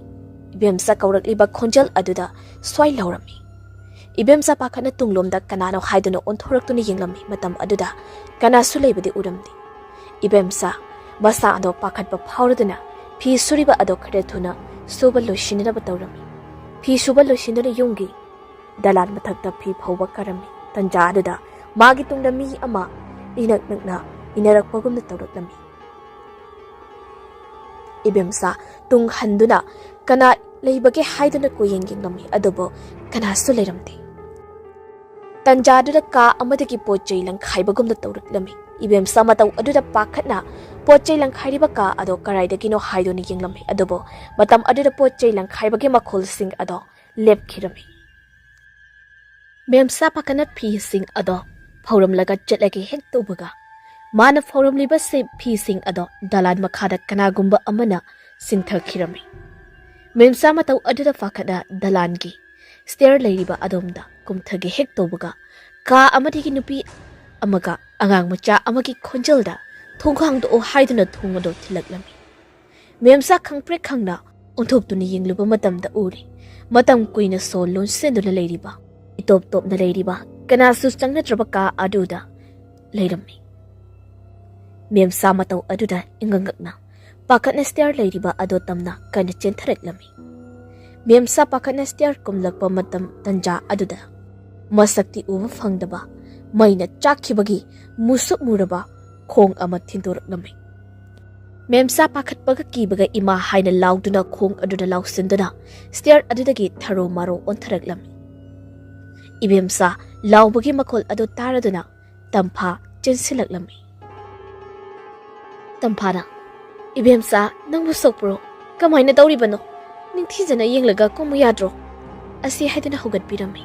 ꯏꯕꯦꯝꯆꯥ ꯀꯧꯔꯛꯂꯤꯕ ꯈꯣꯟꯖꯦꯜ ꯑꯗꯨꯗ ꯁ꯭ꯋꯥꯏ ꯂꯥꯎꯔꯝꯃꯤ꯫ ꯏꯕꯦꯝꯆꯥ ꯄꯥꯈꯠꯅ ꯇꯨꯡꯂꯣꯝꯗ ꯀꯅꯥꯅꯣ ꯍꯥꯏꯗꯨꯅ ꯑꯣꯟꯊꯣꯔꯛꯇꯨꯅ ꯌꯦꯡꯂꯝꯃꯤ꯫ ꯃꯇꯝ ꯑꯗꯨꯗ ꯀꯅꯥꯁꯨ ꯂꯩꯕꯗꯤ ꯎꯔꯝꯗꯦ꯫ ꯏꯕꯦꯝꯆꯥ ꯃꯁꯥ ꯑꯗꯣ ꯄꯥꯈꯠꯄ ꯐꯥꯎꯔꯗꯨꯅ ꯐꯤ ꯁꯨꯔꯤꯕ ꯑꯗꯣ ꯈꯔ ꯊꯨꯅ ꯁꯨꯕ ꯂꯣꯏꯁꯤꯟꯅꯅꯕ ꯇꯧꯔꯝꯃꯤ꯫ ꯐꯤ ꯁꯨꯕ ꯂꯣꯏꯁꯤꯟꯗꯨꯅ ꯌꯨꯝꯒꯤ ꯗꯂꯥꯟ ꯃꯊꯛꯇ ꯐꯤ ꯐꯧꯕ ꯀꯥꯔꯝꯃꯤ꯫ ꯇꯟꯖꯥ ꯑꯗꯨꯗ ꯃꯥꯒꯤ ꯇꯨꯡꯗ ꯃꯤ ꯑꯃ ꯏꯅꯛ ꯅꯛꯅ ꯏꯟꯅꯔꯛꯄꯒꯨꯝꯅ ꯇꯧꯔꯛꯂꯝꯃꯤ꯫ ꯏꯕꯦꯝꯆꯥ ꯇꯨꯡ ꯍꯟꯗꯨꯅ ꯀꯅꯥ ꯂꯩꯕꯒꯦ ꯍꯥꯏꯗꯨꯅ ꯀꯣꯏꯌꯦꯡ ꯌꯦꯡꯂꯝꯃꯤ, ꯑꯗꯨꯕꯨ ꯀꯅꯥꯁꯨ ꯂꯩꯔꯝꯗꯦ꯫ ꯇꯟꯖꯥꯗꯨꯗ ꯀꯥ ꯑꯃꯗꯒꯤ ꯄꯣꯠ ꯆꯩ ꯂꯪꯈꯥꯏꯕꯒꯨꯝꯅ ꯇꯧꯔꯛꯂꯝꯃꯤ꯫ ꯏꯕꯦꯝꯁꯥ ꯃꯇꯧ ꯑꯗꯨꯗ ꯄꯥꯈꯠꯅ ꯄꯣꯠ ꯆꯩ ꯂꯪꯈꯥꯏꯔꯤꯕ ꯀꯥ ꯑꯗꯣ ꯀꯗꯥꯏꯗꯒꯤꯅꯣ ꯍꯥꯏꯗꯨꯅ ꯌꯦꯡꯂꯝꯃꯤ꯫ ꯑꯗꯨꯕꯨ ꯃꯇꯝ ꯑꯗꯨꯗ ꯄꯣꯠ ꯆꯩ ꯂꯪꯈꯥꯏꯕꯒꯤ ꯃꯈꯣꯜꯁꯤꯡ ꯑꯗꯣ ꯂꯦꯞꯈꯤꯔꯝꯃꯤ꯫ ꯃꯦꯝꯁꯥ ꯄꯥꯈꯠꯅ ꯐꯤꯁꯤꯡ ꯑꯗꯣ ꯐꯧꯔꯝꯂꯒ ꯆꯠꯂꯒꯦ ꯍꯦꯛ ꯇꯧꯕꯒ, ꯃꯥꯅ ꯐꯧꯔꯝꯂꯤꯕ ꯁꯤ-, ꯐꯤꯁꯤꯡ ꯑꯗꯣ ꯗꯂꯥꯟ ꯃꯈꯥꯗ ꯀꯅꯥꯒꯨꯝꯕ ꯑꯃꯅ ꯆꯤꯡꯊꯈꯤꯔꯝꯃꯤ꯫ ꯃꯦꯝꯁꯥ ꯃꯇꯧ ꯑꯗꯨꯗ ꯄꯥꯈꯠꯅ ꯗꯂꯥꯟꯒꯤ ꯁ꯭ꯇꯦꯌꯔ ꯂꯩꯔꯤꯕ ꯑꯗꯣꯝꯗ ꯀꯨꯝꯊꯒꯦ ꯍꯦꯛ ꯇꯧꯕꯒ, ꯀꯥ ꯑꯃꯗꯒꯤ ꯅꯨꯄꯤ ꯑꯃꯒ ꯑꯉꯥꯡ ꯃꯆꯥ ꯑꯃꯒꯤ ꯈꯣꯟꯖꯦꯜꯗ "ꯊꯣꯡ ꯍꯥꯡꯗꯣꯛꯑꯣ" ꯍꯥꯏꯗꯨꯅ ꯊꯣꯡ ꯑꯗꯨ ꯊꯤꯜꯂꯛꯂꯝꯃꯤ꯫ ꯃꯦꯝꯁꯥ ꯈꯪꯄ꯭ꯔꯦꯛ ꯈꯪꯅ ꯑꯣꯟꯊꯣꯛꯇꯨꯅ ꯌꯦꯡꯂꯨꯕ ꯃꯇꯝꯗ ꯎꯔꯦ, ꯃꯇꯝ ꯀꯨꯏꯅ ꯁꯣ ꯂꯣꯟꯁꯤꯟꯗꯨꯅ ꯂꯩꯔꯤꯕ, ꯏꯇꯣꯞ ꯇꯣꯞꯅ ꯂꯩꯔꯤꯕ, ꯀꯅꯥꯁꯨ ꯆꯪꯅꯗ꯭ꯔꯕ ꯀꯥ ꯑꯗꯨꯗ ꯂꯩꯔꯝꯃꯤ꯫ ꯃꯦꯝꯁꯥ ꯃꯇꯧ ꯑꯗꯨꯗ ꯏꯉꯛꯉꯛꯅ ꯄꯥꯈꯠꯅ ꯁ꯭ꯇꯦꯌꯔ ꯂꯩꯔꯤꯕ ꯑꯗꯣ ꯇꯝꯅ ꯀꯟꯅ ꯆꯦꯟꯊꯔꯛꯂꯝꯃꯤ꯫ ꯃꯦꯝꯁꯥ ꯄꯥꯈꯠꯅ ꯁ꯭ꯇꯦꯌꯔ ꯀꯨꯝꯂꯛꯄ ꯃꯇꯝ ꯇꯟꯖꯥ ꯑꯗꯨꯗ ꯃꯁꯛꯇꯤ ꯎꯕ ꯐꯪꯗꯕ, ꯃꯩꯅ ꯆꯥꯛꯈꯤꯕꯒꯤ ꯃꯨꯁꯨꯛ ꯃꯨꯔꯕ ꯈꯣꯡ ꯑꯃ ꯊꯤꯟꯗꯣꯔꯛꯂꯝꯃꯤ꯫ ꯃꯦꯝꯁꯥ ꯄꯥꯈꯠꯄꯒ ꯀꯤꯕꯒ "ꯏꯃꯥ" ꯍꯥꯏꯅ ꯂꯥꯎꯗꯨꯅ ꯈꯣꯡ ꯑꯗꯨꯗ ꯂꯥꯎꯁꯤꯟꯗꯨꯅ ꯁ꯭ꯇꯦꯌꯔ ꯑꯗꯨꯗꯒꯤ ꯊꯔꯣ ꯃꯥꯔꯣ ꯑꯣꯟꯊꯔꯛꯂꯝꯃꯤ꯫ ꯏꯕꯦꯝꯁꯥ ꯂꯥꯎꯕꯒꯤ ꯃꯈꯣꯜ ꯑꯗꯨ ꯇꯥꯔꯗꯨꯅ ꯇꯝꯐꯥ ꯆꯦꯟꯁꯤꯜꯂꯛꯂꯝꯃꯤ꯫ ꯇꯝꯐꯥꯅ, "ꯏꯕꯦꯝꯆꯥ, ꯅꯪꯕꯨ ꯁꯣꯛꯄ꯭ꯔꯣ? ꯀꯃꯥꯏꯅ ꯇꯧꯔꯤꯕꯅꯣ? ꯅꯤꯡꯊꯤꯖꯅ ꯌꯦꯡꯂꯒ ꯀꯨꯝꯃꯨ ꯌꯥꯗ꯭ꯔꯣ?" ꯑꯁꯤ ꯍꯥꯏꯗꯨꯅ ꯍꯧꯒꯠꯄꯤꯔꯝꯃꯤ꯫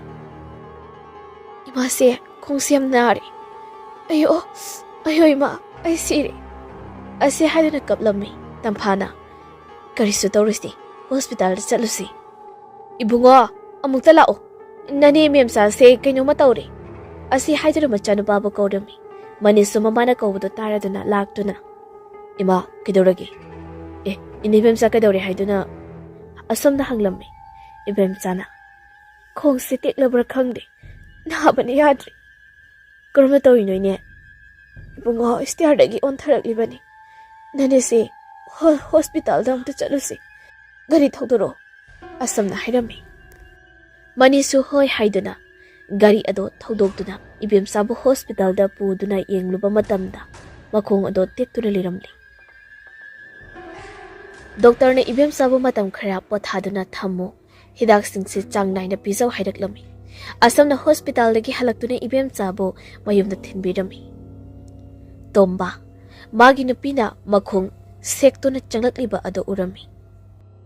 "ꯏꯃꯥꯁꯦ, ꯈꯣꯡꯁꯦ ꯌꯥꯝ ꯅꯥꯔꯦ꯫ ꯑꯌꯣ, ꯑꯌꯣ ꯏꯃꯥ, ꯑꯩ ꯁꯤꯔꯦ" ꯑꯁꯤ ꯍꯥꯏꯗꯨꯅ ꯀꯞꯂꯝꯃꯤ꯫ ꯇꯝꯐꯥꯅ, "ꯀꯔꯤꯁꯨ ꯇꯧꯔꯣꯏꯁꯦ, ꯍꯣꯁꯄꯤꯇꯥꯜꯗ ꯆꯠꯂꯨꯁꯤ꯫ ꯏꯕꯨꯡꯉꯣ, ꯑꯃꯨꯛꯇ ꯂꯥꯛꯑꯣ, ꯅꯅꯦ ꯃꯦꯝꯆꯥꯁꯦ ꯀꯩꯅꯣꯝꯃ ꯇꯧꯔꯦ" ꯑꯁꯤ ꯍꯥꯏꯗꯨꯅ ꯃꯆꯥꯅꯨꯄꯥꯕꯨ ꯀꯧꯔꯝꯃꯤ꯫ ꯃꯅꯤꯁꯁꯨ ꯃꯃꯥꯅ ꯀꯧꯕꯗꯨ ꯇꯥꯔꯗꯨꯅ ꯂꯥꯛꯇꯨꯅ, "ꯏꯃꯥ, ꯀꯩꯗꯧꯔꯒꯦ? ꯑꯦ, ꯏꯅꯦ ꯏꯕꯦꯝꯆꯥ ꯀꯩꯗꯧꯔꯦ ꯍꯥꯏꯗꯨꯅ?" ꯑꯁꯣꯝꯗ ꯍꯪꯂꯝꯃꯤ꯫ ꯏꯕꯦꯝꯆꯥꯅ, "ꯈꯣꯡꯁꯦ ꯇꯦꯛꯂꯕ꯭ꯔꯥ ꯈꯪꯗꯦ, ꯅꯥꯕꯅ ꯌꯥꯗ꯭ꯔꯦ"꯫ "ꯀꯔꯝꯅ ꯇꯧꯔꯤꯅꯣ ꯏꯅꯦ?" "ꯏꯕꯨꯡꯉꯣ, ꯁ꯭ꯇꯤꯌꯥꯔꯗꯒꯤ ꯑꯣꯟꯊꯔꯛꯂꯤꯕꯅꯤ꯫ ꯅꯅꯦꯁꯦ ꯍꯣ-, ꯍꯣꯁꯄꯤꯇꯥꯜꯗ ꯑꯃꯨꯛꯇ ꯆꯠꯂꯨꯁꯤ꯫ ꯒꯥꯔꯤ ꯊꯧꯗꯣꯔꯛꯑꯣ" ꯑꯁꯣꯝꯅ ꯍꯥꯏꯔꯝꯃꯤ꯫ ꯃꯅꯤꯁꯨ ꯍꯣꯏ ꯍꯥꯏꯗꯨꯅ ꯒꯥꯔꯤ ꯑꯗꯣ ꯊꯧꯗꯣꯛꯇꯨꯅ ꯏꯕꯦꯝꯆꯥꯕꯨ ꯍꯣꯁꯄꯤꯇꯥꯜꯗ ꯄꯨꯗꯨꯅ ꯌꯦꯡꯂꯨꯕ ꯃꯇꯝꯗ ꯃꯈꯣꯡ ꯑꯗꯣ ꯇꯦꯛꯇꯨꯅ ꯂꯩꯔꯝꯂꯦ꯫ ꯗꯣꯛꯇꯔꯅ ꯏꯕꯦꯝꯆꯥꯕꯨ ꯃꯇꯝ ꯈꯔ ꯄꯣꯊꯥꯗꯨꯅ ꯊꯝꯃꯨ, ꯍꯤꯗꯥꯛꯁꯤꯡꯁꯦ ꯆꯥꯡ ꯅꯥꯏꯅ ꯄꯤꯖꯧ ꯍꯥꯏꯔꯛꯂꯝꯃꯤ꯫ ꯑꯁꯝꯅ ꯍꯣꯁꯄꯤꯇꯥꯜꯗꯒꯤ ꯍꯜꯂꯛꯇꯨꯅ ꯏꯕꯦꯝꯆꯥꯕꯨ ꯃꯌꯨꯝꯗ ꯊꯤꯟꯕꯤꯔꯝꯃꯤ꯫ ꯇꯣꯝꯕ, ꯃꯥꯒꯤ ꯅꯨꯄꯤꯅ ꯃꯈꯣꯡ ꯁꯦꯛꯇꯨꯅ ꯆꯪꯂꯛꯂꯤꯕ ꯑꯗꯨ ꯎꯔꯝꯃꯤ꯫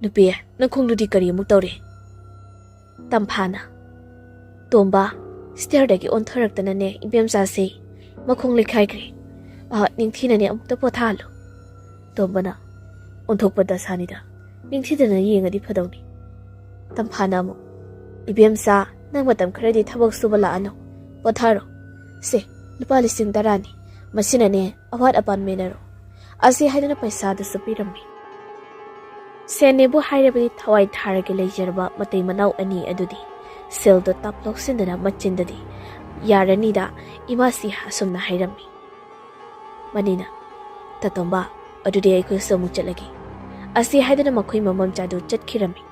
"ꯅꯨꯄꯤ, ꯅꯈꯣꯡꯗꯨꯗꯤ ꯀꯔꯤ ꯑꯃꯨꯛ ꯇꯧꯔꯦ?" ꯇꯝꯐꯥꯅ, "ꯇꯣꯝꯕ, ꯁ꯭ꯇꯤꯌꯔꯗꯒꯤ ꯑꯣꯟꯊꯔꯛꯇꯅꯅꯦ ꯏꯕꯦꯝꯆꯥꯁꯦ ꯃꯈꯣꯡ ꯂꯩꯈꯥꯏꯈ꯭ꯔꯦ꯫ ꯑꯥ, ꯅꯤꯡꯊꯤꯅꯅꯦ ꯑꯃꯨꯛꯇ ꯄꯣꯊꯥꯍꯜꯂꯨ꯫" ꯇꯣꯝꯕꯅ, "ꯑꯣꯟꯊꯣꯛꯄ ꯗꯁꯥꯅꯤꯗ, ꯅꯤꯡꯊꯤꯗꯅ ꯌꯦꯡꯉꯗꯤ ꯐꯗꯧꯅꯤ꯫" ꯇꯝꯐꯥꯅ ꯑꯃꯨꯛ, "ꯏꯕꯦꯝꯆꯥ, ꯅꯪ ꯃꯇꯝ ꯈꯔꯗꯤ ꯊꯕꯛ ꯁꯨꯕ ꯂꯥꯛꯑꯅꯨ, ꯄꯣꯊꯥꯔꯣ꯫ ꯁꯦ, ꯂꯨꯄꯥ ꯂꯤꯁꯤꯡ ꯇꯔꯥꯅꯤ, ꯃꯁꯤꯅꯅꯦ ꯑꯋꯥꯠ ꯑꯄꯥꯟ ꯃꯦꯟꯅꯔꯣ꯫" ꯑꯁꯤ ꯍꯥꯏꯗꯨꯅ ꯄꯩꯁꯥꯗꯨꯁꯨ ꯄꯤꯔꯝꯃꯤ꯫ ꯁꯦꯟꯅꯦꯕꯨ ꯍꯥꯏꯔꯕꯗꯤ ꯊꯋꯥꯏ ꯊꯥꯔꯒ ꯂꯩꯖꯔꯕ ꯃꯇꯩ ꯃꯅꯥꯎ ꯑꯅꯤ ꯑꯗꯨꯗꯤ ꯁꯦꯜꯗꯣ ꯇꯞ ꯂꯧꯁꯤꯟꯗꯅ ꯃꯆꯤꯟꯗꯗꯤ, "ꯌꯥꯔꯅꯤꯗ, ꯏꯃꯥꯁꯤ," ꯑꯁꯨꯝꯅ ꯍꯥꯏꯔꯝꯃꯤ꯫ ꯃꯅꯤꯅ, "ꯇꯥꯇꯣꯝꯕ, ꯑꯗꯨꯗꯤ ꯑꯩꯈꯣꯏꯁꯨ ꯑꯃꯨꯛ ꯆꯠꯂꯒꯦ꯫" ꯑꯁꯤ ꯍꯥꯏꯗꯨꯅ ꯃꯈꯣꯏ ꯃꯃꯝꯆꯥꯗꯨ ꯆꯠꯈꯤꯔꯝꯃꯤ꯫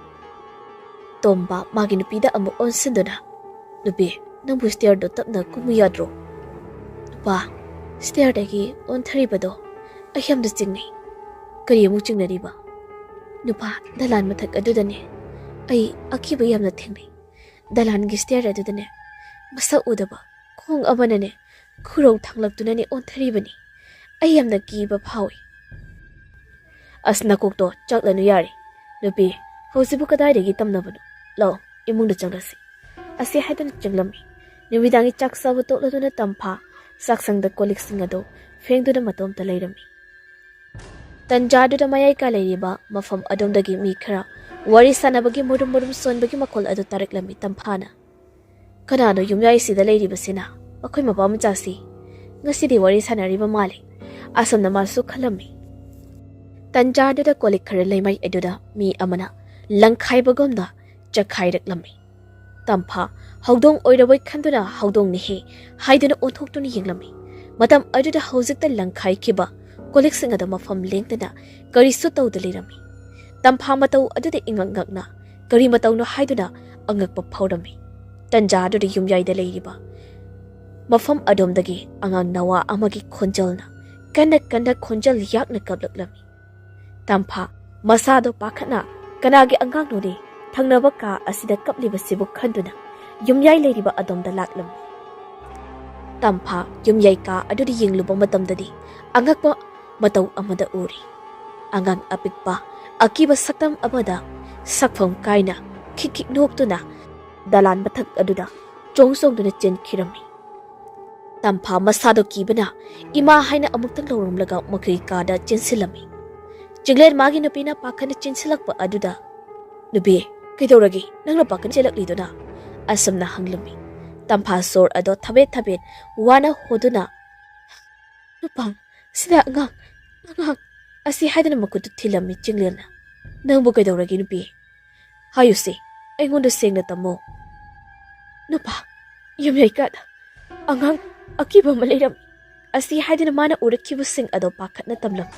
ꯇꯣꯝꯕ ꯃꯥꯒꯤ ꯅꯨꯄꯤꯗ ꯑꯃꯨꯛ ꯑꯣꯟꯁꯤꯟꯗꯨꯅ, "ꯅꯨꯄꯤ, ꯅꯪꯕꯨ ꯁ꯭ꯇꯤꯌꯔꯗꯣ ꯇꯞꯅ ꯀꯨꯝꯃꯨ ꯌꯥꯗ꯭ꯔꯣ?" "ꯅꯨꯄꯥ, ꯁ꯭ꯇꯤꯌꯔꯗꯒꯤ ꯑꯣꯟꯊꯔꯤꯕꯗꯣ ꯑꯩ ꯌꯥꯝꯅ ꯆꯤꯡꯅꯩ꯫" "ꯀꯔꯤ ꯑꯃꯨꯛ ꯆꯤꯡꯅꯔꯤꯕ?" "ꯅꯨꯄꯥ, ꯗꯂꯥꯟ ꯃꯊꯛ ꯑꯗꯨꯗꯅꯦ ꯑꯩ ꯑꯀꯤꯕ ꯌꯥꯝꯅ ꯊꯦꯡꯅꯩ꯫ ꯗꯂꯥꯟꯒꯤ ꯁ꯭ꯇꯤꯌꯔ ꯑꯗꯨꯗꯅꯦ ꯃꯁꯛ ꯎꯗꯕ ꯈꯣꯡ ꯑꯃꯅꯅꯦ ꯈꯨꯔꯧ ꯊꯥꯡꯂꯛꯇꯨꯅꯅꯦ ꯑꯣꯟꯊꯔꯤꯕꯅꯤ꯫ ꯑꯩ ꯌꯥꯝꯅ ꯀꯤꯕ ꯐꯥꯎꯏ꯫" "ꯑꯁ, ꯅꯀꯣꯛꯇꯣ ꯆꯥꯛꯂꯅꯨ ꯌꯥꯔꯦ꯫ ꯅꯨꯄꯤ, ꯍꯧꯖꯤꯛꯄꯨ ꯀꯗꯥꯏꯗꯒꯤ ꯇꯝꯅꯕꯅꯣ? ꯂꯥꯛꯑꯣ, ꯏꯃꯨꯡꯗ ꯆꯪꯂꯁꯤ꯫" ꯑꯁꯤ ꯍꯥꯏꯗꯨꯅ ꯆꯪꯂꯝꯃꯤ꯫ ꯅꯨꯃꯤꯗꯥꯡꯒꯤ ꯆꯥꯛ ꯆꯥꯕ ꯇꯣꯛꯂꯗꯨꯅ ꯇꯝꯐꯥ ꯆꯥꯛꯁꯪꯗ ꯀꯣꯜ ꯂꯤꯛꯁꯤꯡ ꯑꯗꯨ ꯐꯦꯡꯗꯨꯅ ꯃꯇꯣꯝꯇ ꯂꯩꯔꯝꯃꯤ꯫ ꯇꯟꯖꯥꯗꯨꯗ ꯃꯌꯥꯏ ꯀꯥ ꯂꯩꯔꯤꯕ ꯃꯐꯝ ꯑꯗꯣꯝꯗꯒꯤ ꯃꯤ ꯈꯔ ꯋꯥꯔꯤ ꯁꯥꯟꯅꯕꯒꯤ ꯃꯨꯔꯨꯝ ꯃꯨꯔꯨꯝ ꯁꯣꯟꯕꯒꯤ ꯃꯈꯣꯜ ꯑꯗꯨ ꯇꯥꯔꯛꯂꯝꯃꯤ꯫ ꯇꯝꯐꯥꯅ, "ꯀꯅꯥꯅꯣ ꯌꯨꯝꯌꯥꯏꯁꯤꯗ ꯂꯩꯔꯤꯕꯁꯤꯅ? ꯃꯈꯣꯏ ꯃꯄꯥ ꯃꯆꯥꯁꯤ ꯉꯁꯤꯗꯤ ꯋꯥꯔꯤ ꯁꯥꯟꯅꯔꯤꯕ ꯃꯥꯜꯂꯤ꯫" ꯑꯁꯨꯝꯅ ꯃꯥꯁꯨ ꯈꯜꯂꯝꯃꯤ꯫ ꯇꯟꯖꯥꯗꯨꯗ ꯀꯣꯜ ꯂꯤꯛ ꯈꯔ ꯂꯩꯃꯥꯏ ꯑꯗꯨꯗ ꯃꯤ ꯑꯃꯅ ꯂꯪꯈꯥꯏꯕꯒꯨꯝꯅ ꯆꯈꯥꯏꯔꯛꯂꯝꯃꯤ꯫ ꯇꯝꯐꯥ ꯍꯧꯗꯣꯡ ꯑꯣꯏꯔꯕꯣꯏ ꯈꯟꯗꯨꯅ "ꯍꯧꯗꯣꯡꯅꯤꯍꯦ" ꯍꯥꯏꯗꯨꯅ ꯑꯣꯟꯊꯣꯛꯇꯨꯅ ꯌꯦꯡꯂꯝꯃꯤ꯫ ꯃꯇꯝ ꯑꯗꯨꯗ ꯍꯧꯖꯤꯛꯇ ꯂꯪꯈꯥꯏꯈꯤꯕ ꯀꯣꯜ ꯂꯤꯛꯁꯤꯡ ꯑꯗꯨ ꯃꯐꯝ ꯂꯦꯡꯗꯅ ꯀꯔꯤꯁꯨ ꯇꯧꯗ ꯂꯩꯔꯝꯃꯤ꯫ ꯇꯝꯐꯥ ꯃꯇꯧ ꯑꯗꯨꯗ ꯏꯉꯛ ꯉꯛꯅ ꯀꯔꯤ ꯃꯇꯧꯅꯣ ꯍꯥꯏꯗꯨꯅ ꯑꯉꯛꯄ ꯐꯥꯎꯔꯝꯃꯤ꯫ ꯇꯟꯖꯥ ꯑꯗꯨꯗ ꯌꯨꯝꯌꯥꯏꯗ ꯂꯩꯔꯤꯕ ꯃꯐꯝ ꯑꯗꯣꯝꯗꯒꯤ ꯑꯉꯥꯡ ꯅꯋꯥ ꯑꯃꯒꯤ ꯈꯣꯟꯖꯦꯜꯅ ꯀꯟꯅ ꯀꯟꯅ ꯈꯣꯟꯖꯦꯜ ꯌꯥꯛꯅ ꯀꯞꯂꯛꯂꯝꯃꯤ꯫ ꯇꯝꯐꯥ ꯃꯁꯥꯗꯣ ꯄꯥꯈꯠꯅ "ꯀꯅꯥꯒꯤ ꯑꯉꯥꯡꯅꯣꯅꯦ ꯊꯪꯅꯕ ꯀꯥ ꯑꯁꯤꯗ ꯀꯞꯂꯤꯕꯁꯤꯕꯨ?" ꯈꯟꯗꯨꯅ ꯌꯨꯝꯌꯥꯏ ꯂꯩꯔꯤꯕ ꯑꯗꯣꯝꯗ ꯂꯥꯛꯂꯝꯃꯤ꯫ ꯇꯝꯐꯥ ꯌꯨꯝꯌꯥꯏ ꯀꯥ ꯑꯗꯨꯗ ꯌꯦꯡꯂꯨꯕ ꯃꯇꯝꯗꯗꯤ ꯑꯉꯛꯄ ꯃꯇꯧ ꯑꯃꯗ ꯎꯔꯤ꯫ ꯑꯉꯥꯡ ꯑꯄꯤꯛꯄ ꯑꯀꯤꯕ ꯁꯛꯇꯝ ꯑꯃꯗ ꯁꯛꯐꯝ ꯀꯥꯏꯅ ꯈꯤꯛ ꯈꯤꯛ ꯅꯣꯛꯇꯨꯅ ꯗꯂꯥꯟ ꯃꯊꯛ ꯑꯗꯨꯗ ꯆꯣꯡ ꯆꯣꯡꯗꯨꯅ ꯆꯦꯟꯈꯤꯔꯝꯃꯤ꯫ ꯇꯝꯐꯥ ꯃꯁꯥꯗꯣ ꯀꯤꯕꯅ ꯏꯃꯥ ꯍꯥꯏꯅ ꯑꯃꯨꯛꯇꯪ ꯂꯧꯔꯝꯂꯒ ꯃꯈꯣꯏꯒꯤ ꯀꯥꯗ ꯆꯦꯟꯁꯤꯜꯂꯝꯃꯤ꯫ ꯆꯤꯡꯂꯦꯟ ꯃꯥꯒꯤ ꯅꯨꯄꯤꯅ ꯄꯥꯈꯠꯅ ꯆꯦꯟꯁꯤꯜꯂꯛꯄ ꯑꯗꯨꯗ, "ꯅꯨꯄꯤ, ꯀꯩꯗꯧꯔꯒꯦ? ꯅꯪꯅ ꯄꯥꯈꯠ ꯆꯦꯜꯂꯛꯂꯤꯗꯨꯅ?" ꯑꯁꯨꯝꯅ ꯍꯪꯂꯝꯃꯤ꯫ ꯇꯝꯐꯥ ꯁꯣꯔ ꯑꯗꯣ ꯊꯕꯦꯠ ꯊꯕꯦꯠ ꯋꯥꯅ ꯍꯣꯗꯨꯅ, "ꯅꯨꯄꯥ, ꯁꯤꯗ ꯑꯉꯥꯡ, ꯑꯉꯥꯡ" ꯑꯁꯤ ꯍꯥꯏꯗꯨꯅ ꯃꯈꯨꯠꯇꯨ ꯊꯤꯜꯂꯝꯃꯤ ꯆꯤꯡꯂꯦꯟꯅ꯫ "ꯅꯪꯕꯨ ꯀꯩꯗꯧꯔꯒꯦ ꯅꯨꯄꯤ? ꯍꯥꯏꯌꯨꯁꯦ, ꯑꯩꯉꯣꯟꯗ ꯁꯦꯡꯅ ꯇꯝꯃꯣ꯫" "ꯅꯨꯄꯥ, ꯌꯨꯝꯌꯥꯏ ꯀꯥꯗ ꯑꯉꯥꯡ ꯑꯀꯤꯕ ꯑꯃ ꯂꯩꯔꯝꯃꯤ" ꯑꯁꯤ ꯍꯥꯏꯗꯨꯅ ꯃꯥꯅ ꯎꯔꯛꯈꯤꯕꯁꯤꯡ ꯑꯗꯣ ꯄꯥꯈꯠꯅ ꯇꯝꯂꯝꯃꯤ꯫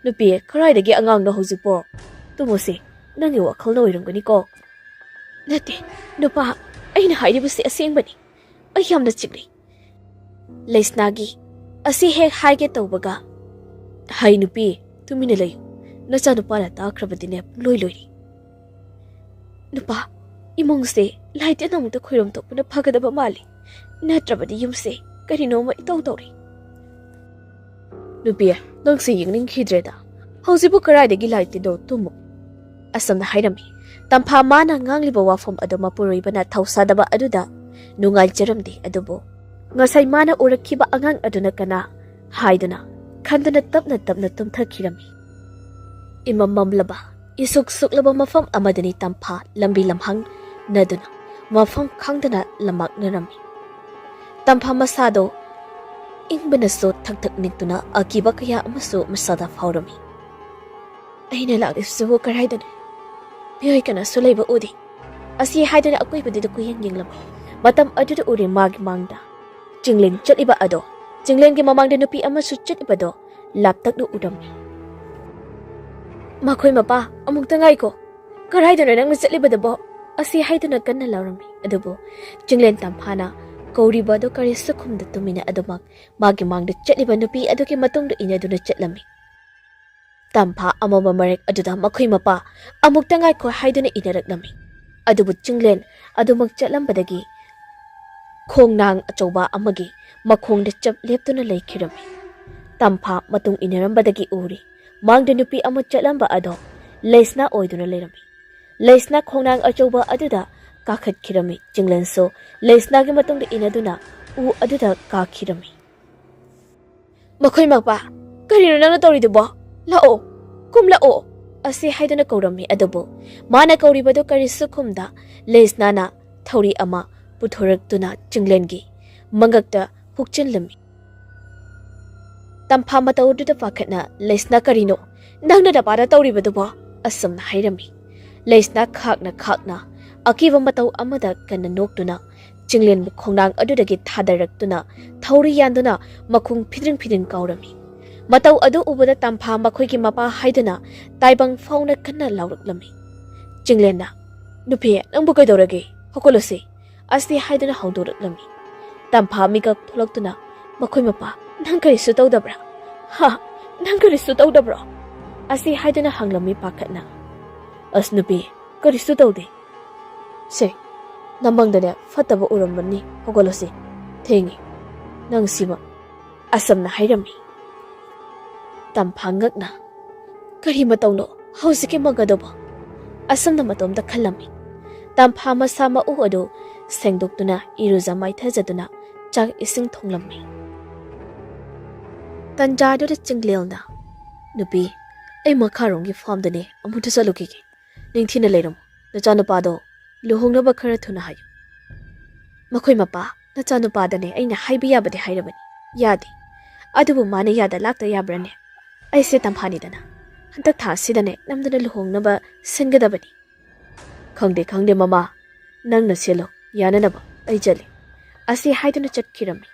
"ꯅꯨꯄꯤ, ꯀꯗꯥꯏꯗꯒꯤ ꯑꯉꯥꯡꯅꯣ ꯍꯧꯖꯤꯛꯄꯣ? ꯇꯨꯝꯃꯨꯁꯦ, ꯅꯪꯒꯤ ꯋꯥꯈꯜꯅ ꯑꯣꯏꯔꯝꯒꯅꯤꯀꯣ꯫" "ꯅꯠꯇꯦ, ꯅꯨꯄꯥ, ꯑꯩꯅ ꯍꯥꯏꯔꯤꯕꯁꯤ ꯑꯁꯦꯡꯕꯅꯤ꯫ ꯑꯩ ꯌꯥꯝꯅ ꯆꯤꯛꯂꯤ꯫" ꯂꯩꯁꯅꯥꯒꯤ ꯑꯁꯤ ꯍꯦꯛ ꯍꯥꯏꯒꯦ ꯇꯧꯕꯒ, "ꯍꯩ ꯅꯨꯄꯤ, ꯇꯨꯃꯤꯟꯅ ꯂꯩꯌꯨ꯫ ꯅꯆꯥꯅꯨꯄꯥꯅ ꯇꯥꯈ꯭ꯔꯕꯗꯤꯅꯦ ꯄꯨꯡꯂꯣꯏ ꯂꯣꯏꯔꯦ꯫" "ꯅꯨꯄꯥ, ꯏꯃꯨꯡꯁꯦ ꯂꯥꯏ ꯇꯤꯟ ꯑꯃꯨꯛꯇ ꯈꯣꯏꯔꯝ ꯊꯣꯛꯄꯅ ꯐꯒꯗꯕ ꯃꯥꯜꯂꯤ꯫ ꯅꯠꯇ꯭ꯔꯕꯗꯤ ꯌꯨꯝꯁꯦ ꯀꯔꯤꯅꯣꯃ ꯏꯇꯧ ꯇꯧꯔꯤ꯫" "ꯅꯨꯄꯤ, ꯅꯪꯁꯦ ꯌꯦꯡꯅꯤꯡꯈꯤꯗ꯭ꯔꯦꯗ꯫ ꯍꯧꯖꯤꯛꯄꯨ ꯀꯗꯥꯏꯗꯒꯤ ꯂꯥꯏ ꯇꯤꯟꯅꯣ? ꯇꯨꯝꯃꯨ꯫" ꯑꯁꯨꯝꯅ ꯍꯥꯏꯔꯝꯃꯤ꯫ ꯇꯝꯐꯥ ꯃꯥꯅ ꯉꯥꯡꯂꯤꯕ ꯋꯥꯐꯝ ꯑꯗꯨ ꯃꯄꯨꯔꯣꯏꯕꯅ ꯊꯧꯁꯥꯗꯕ ꯑꯗꯨꯗ ꯅꯨꯡꯉꯥꯏꯖꯔꯝꯗꯦ꯫ ꯑꯗꯨꯕꯨ ꯉꯁꯥꯏ ꯃꯥꯅ ꯎꯔꯛꯈꯤꯕ ꯑꯉꯥꯡ ꯑꯗꯨꯅ ꯀꯅꯥ ꯍꯥꯏꯗꯨꯅ ꯈꯟꯗꯨꯅ ꯇꯞꯅ ꯇꯞꯅ ꯇꯨꯝꯊꯈꯤꯔꯝꯃꯤ꯫ ꯏꯃꯝ ꯃꯝꯂꯕ, ꯏꯁꯨꯛ ꯁꯨꯛꯂꯕ ꯃꯐꯝ ꯑꯃꯗꯅꯤ ꯇꯝꯐꯥ ꯂꯝꯕꯤ ꯂꯝꯍꯥꯡ ꯅꯗꯨꯅ ꯃꯐꯝ ꯈꯪꯗꯅ ꯂꯝꯃꯥꯛꯅꯔꯝꯃꯤ꯫ ꯇꯝꯐꯥ ꯃꯁꯥꯗꯣ ꯏꯪꯕꯅꯁꯨ ꯊꯛ ꯊꯛ ꯅꯤꯛꯇꯨꯅ ꯑꯀꯤꯕ ꯀꯌꯥ ꯑꯃꯁꯨ ꯃꯁꯥꯗ ꯐꯥꯎꯔꯝꯃꯤ꯫ "ꯑꯩꯅ ꯂꯥꯛꯂꯤꯕꯁꯤꯕꯨ ꯀꯗꯥꯏꯗꯅꯣ? ꯃꯤꯑꯣꯏ ꯀꯅꯥꯁꯨ ꯂꯩꯕ ꯎꯗꯦ" ꯑꯁꯤ ꯍꯥꯏꯗꯨꯅ ꯑꯀꯣꯏꯕꯗꯨꯗ ꯀꯨꯌꯦꯡ ꯌꯦꯡꯂꯝꯃꯤ꯫ ꯃꯇꯝ ꯑꯗꯨꯗ ꯎꯔꯦ ꯃꯥꯒꯤ ꯃꯥꯡꯗ ꯆꯤꯡꯂꯦꯟ ꯆꯠꯂꯤꯕ ꯑꯗꯣ, ꯆꯤꯡꯂꯦꯟꯒꯤ ꯃꯃꯥꯡꯗ ꯅꯨꯄꯤ ꯑꯃꯁꯨ ꯆꯠꯂꯤꯕꯗꯣ ꯂꯥꯞꯇꯛꯅ ꯎꯔꯝꯃꯤ꯫ "ꯃꯈꯣꯏ ꯃꯄꯥ, ꯑꯃꯨꯛꯇ ꯉꯥꯏꯈꯣ꯫ ꯀꯗꯥꯏꯗꯅꯣ ꯅꯪꯅ ꯆꯠꯂꯤꯕꯗꯨꯕꯣ?" ꯑꯁꯤ ꯍꯥꯏꯗꯨꯅ ꯀꯟꯅ ꯂꯥꯎꯔꯝꯃꯤ꯫ ꯑꯗꯨꯕꯨ ꯆꯤꯡꯂꯦꯟ ꯇꯝꯐꯥꯅ ꯀꯧꯔꯤꯕ ꯑꯗꯨ ꯀꯔꯤꯁꯨ ꯈꯨꯝꯗ ꯇꯨꯃꯤꯟꯅ ꯑꯗꯨꯃꯛ ꯃꯥꯒꯤ ꯃꯥꯡꯗ ꯆꯠꯂꯤꯕ ꯅꯨꯄꯤ ꯑꯗꯨꯒꯤ ꯃꯇꯨꯡꯗ ꯏꯟꯅꯗꯨꯅ ꯆꯠꯂꯝꯃꯤ꯫ ꯇꯝꯐꯥ ꯑꯃꯝꯕ ꯃꯔꯛ ꯑꯗꯨꯗ ꯃꯈꯣꯏ ꯃꯄꯥ ꯑꯃꯨꯛꯇ ꯉꯥꯏꯈꯣ ꯍꯥꯏꯗꯨꯅ ꯏꯟꯅꯔꯛꯂꯝꯃꯤ꯫ ꯑꯗꯨꯕꯨ ꯆꯤꯡꯂꯦꯟ ꯑꯗꯨꯃꯛ ꯆꯠꯂꯝꯕꯗꯒꯤ ꯈꯣꯡꯅꯥꯡ ꯑꯆꯧꯕ ꯑꯃꯒꯤ ꯃꯈꯣꯡꯗ ꯆꯞ ꯂꯦꯞꯇꯨꯅ ꯂꯩꯈꯤꯔꯝꯃꯤ꯫ ꯇꯝꯐꯥ ꯃꯇꯨꯡ ꯏꯟꯅꯔꯝꯕꯗꯒꯤ ꯎꯔꯤ, ꯃꯥꯡꯗ ꯅꯨꯄꯤ ꯑꯃ ꯆꯠꯂꯝꯕ ꯑꯗꯣ ꯂꯩꯁꯅꯥ ꯑꯣꯏꯗꯨꯅ ꯂꯩꯔꯝꯃꯤ꯫ ꯂꯩꯁꯅꯥ ꯈꯣꯡꯅꯥꯡ ꯑꯆꯧꯕ ꯑꯗꯨꯗ ꯀꯥꯈꯠꯈꯤꯔꯝꯃꯤ꯫ ꯆꯤꯡꯂꯦꯟꯁꯨ ꯂꯩꯁꯅꯥꯒꯤ ꯃꯇꯨꯡꯗ ꯏꯟꯅꯗꯨꯅ ꯎ ꯑꯗꯨꯗ ꯀꯥꯈꯤꯔꯝꯃꯤ꯫ "ꯃꯈꯣꯏ ꯃꯄꯥ, ꯀꯔꯤꯅꯣ ꯅꯪꯅ ꯇꯧꯔꯤꯗꯨꯕꯣ? ꯂꯥꯛꯑꯣ, ꯀꯨꯝꯂꯛꯑꯣ," ꯑꯁꯤ ꯍꯥꯏꯗꯨꯅ ꯀꯧꯔꯝꯃꯤ꯫ ꯑꯗꯨꯕꯨ ꯃꯥꯅ ꯀꯧꯔꯤꯕꯗꯨ ꯀꯔꯤꯁꯨ ꯈꯨꯝꯗ, ꯂꯩꯁꯅꯥꯅ ꯊꯧꯔꯤ ꯑꯃ ꯄꯨꯊꯣꯔꯛꯇꯨꯅ ꯆꯤꯡꯂꯦꯟꯒꯤ ꯃꯉꯛꯇ ꯍꯨꯛꯆꯤꯜꯂꯝꯃꯤ꯫ ꯇꯝꯐꯥ ꯃꯇꯧ ꯑꯗꯨꯗ ꯄꯥꯈꯠꯅ ꯂꯩꯁꯅꯥ, "ꯀꯔꯤꯅꯣ ꯅꯪꯅ ꯅꯄꯥꯗ ꯇꯧꯔꯤꯕꯗꯨꯕꯣ?" ꯑꯁꯨꯝꯅ ꯍꯥꯏꯔꯝꯃꯤ꯫ ꯂꯩꯁꯅꯥ ꯈꯥꯛꯅ ꯈꯥꯛꯅ ꯑꯀꯤꯕ ꯃꯇꯧ ꯑꯃꯗ ꯀꯟꯅ ꯅꯣꯛꯇꯨꯅ ꯆꯤꯡꯂꯦꯟꯕꯨ ꯈꯣꯡꯅꯥꯡ ꯑꯗꯨꯗꯒꯤ ꯊꯥꯗꯔꯛꯇꯨꯅ ꯊꯧꯔꯤ ꯌꯥꯟꯗꯨꯅ ꯃꯈꯣꯡ ꯐꯤꯗ꯭ꯔꯤꯡ ꯐꯤꯗ꯭ꯔꯤꯡ ꯀꯥꯎꯔꯝꯃꯤ꯫ ꯃꯇꯧ ꯑꯗꯨ ꯎꯕꯗ ꯇꯝꯐꯥ ꯃꯈꯣꯏꯒꯤ ꯃꯄꯥ ꯍꯥꯏꯗꯨꯅ ꯇꯥꯏꯕꯪ ꯐꯥꯎꯅ ꯀꯟꯅ ꯂꯥꯎꯔꯛꯂꯝꯃꯤ꯫ ꯆꯤꯡꯂꯦꯟꯅ, "ꯅꯨꯄꯤ, ꯅꯪꯕꯨ ꯀꯩꯗꯧꯔꯒꯦ? ꯍꯧꯒꯠꯂꯨꯁꯤ," ꯑꯁꯤ ꯍꯥꯏꯗꯨꯅ ꯍꯧꯗꯣꯔꯛꯂꯝꯃꯤ꯫ ꯇꯝꯐꯥ ꯃꯤꯀꯞ ꯊꯣꯛꯂꯛꯇꯨꯅ, "ꯃꯈꯣꯏ ꯃꯄꯥ, ꯅꯪ ꯀꯔꯤꯁꯨ ꯇꯧꯗꯕ꯭ꯔꯥ? ꯍꯥ? ꯅꯪ ꯀꯔꯤꯁꯨ ꯇꯧꯗꯕ꯭ꯔꯣ?" ꯑꯁꯤ ꯍꯥꯏꯗꯨꯅ ꯍꯪꯂꯝꯃꯤ ꯄꯥꯈꯠꯅ꯫ "ꯑꯁ ꯅꯨꯄꯤ, ꯀꯔꯤꯁꯨ ꯇꯧꯗꯦ꯫ ꯁꯦ, ꯅꯃꯪꯗꯅꯦ ꯐꯠꯇꯕ ꯎꯔꯝꯕꯅꯤ, ꯍꯧꯒꯠꯂꯣꯁꯦ, ꯊꯦꯡꯉꯦ꯫ ꯅꯪ ꯁꯤꯃ," ꯑꯁꯝꯅ ꯍꯥꯏꯔꯝꯃꯤ꯫ ꯇꯝꯐꯥ ꯉꯛꯅ, "ꯀꯔꯤ ꯃꯇꯧꯅꯣ ꯍꯧꯖꯤꯛꯀꯤ ꯃꯪ ꯑꯗꯨꯕꯣ?" ꯑꯁꯝꯅ ꯃꯇꯣꯝꯇ ꯈꯜꯂꯝꯃꯤ꯫ ꯇꯝꯐꯥ ꯃꯁꯥ ꯃꯎ ꯑꯗꯨ ꯁꯦꯡꯗꯣꯛꯇꯨꯅ ꯏꯔꯨꯖ ꯃꯥꯏꯊꯖꯗꯨꯅ ꯆꯥꯛ ꯏꯁꯤꯡ ꯊꯣꯡꯂꯝꯃꯤ꯫ ꯇꯟꯖꯥꯗꯨꯗ ꯆꯤꯡꯂꯦꯜꯅ, "ꯅꯨꯄꯤ, ꯑꯩ ꯃꯈꯥꯔꯣꯝꯒꯤ ꯐꯥꯝꯗꯅꯦ ꯑꯃꯨꯛꯇ ꯆꯠꯂꯨꯈꯤꯒꯦ꯫ ꯅꯤꯡꯊꯤꯅ ꯂꯩꯔꯝꯃꯨ꯫ ꯅꯆꯥꯅꯨꯄꯥꯗꯣ ꯂꯨꯍꯣꯡꯅꯕ ꯈꯔ ꯊꯨꯅ ꯍꯥꯏꯌꯨ꯫" "ꯃꯈꯣꯏ ꯃꯄꯥ, ꯅꯆꯥꯅꯨꯄꯥꯗꯅꯦ ꯑꯩꯅ ꯍꯥꯏꯕ ꯌꯥꯕꯗꯤ ꯍꯥꯏꯔꯕꯅꯤ꯫ ꯌꯥꯗꯦ꯫ ꯑꯗꯨꯕꯨ ꯃꯥꯅ ꯌꯥꯗ ꯂꯥꯛꯇ ꯌꯥꯕ꯭ꯔꯥꯅꯦ? ꯑꯩꯁꯦ ꯇꯝꯐꯥꯅꯤꯗꯅ꯫ ꯍꯟꯗꯛ ꯊꯥ ꯑꯁꯤꯗꯅꯦ ꯅꯝꯗꯅ ꯂꯨꯍꯣꯡꯅꯕ ꯁꯤꯟꯒꯗꯕꯅꯤ꯫" "ꯈꯪꯗꯦ, ꯈꯪꯗꯦ ꯃꯃꯥ꯫ ꯅꯪꯅ ꯁꯤꯜꯂꯣ, ꯌꯥꯅꯅꯕ꯫ ꯑꯩ ꯆꯠꯂꯤ꯫" ꯑꯁꯤ ꯍꯥꯏꯗꯨꯅ ꯆꯠꯈꯤꯔꯝꯃꯤ꯫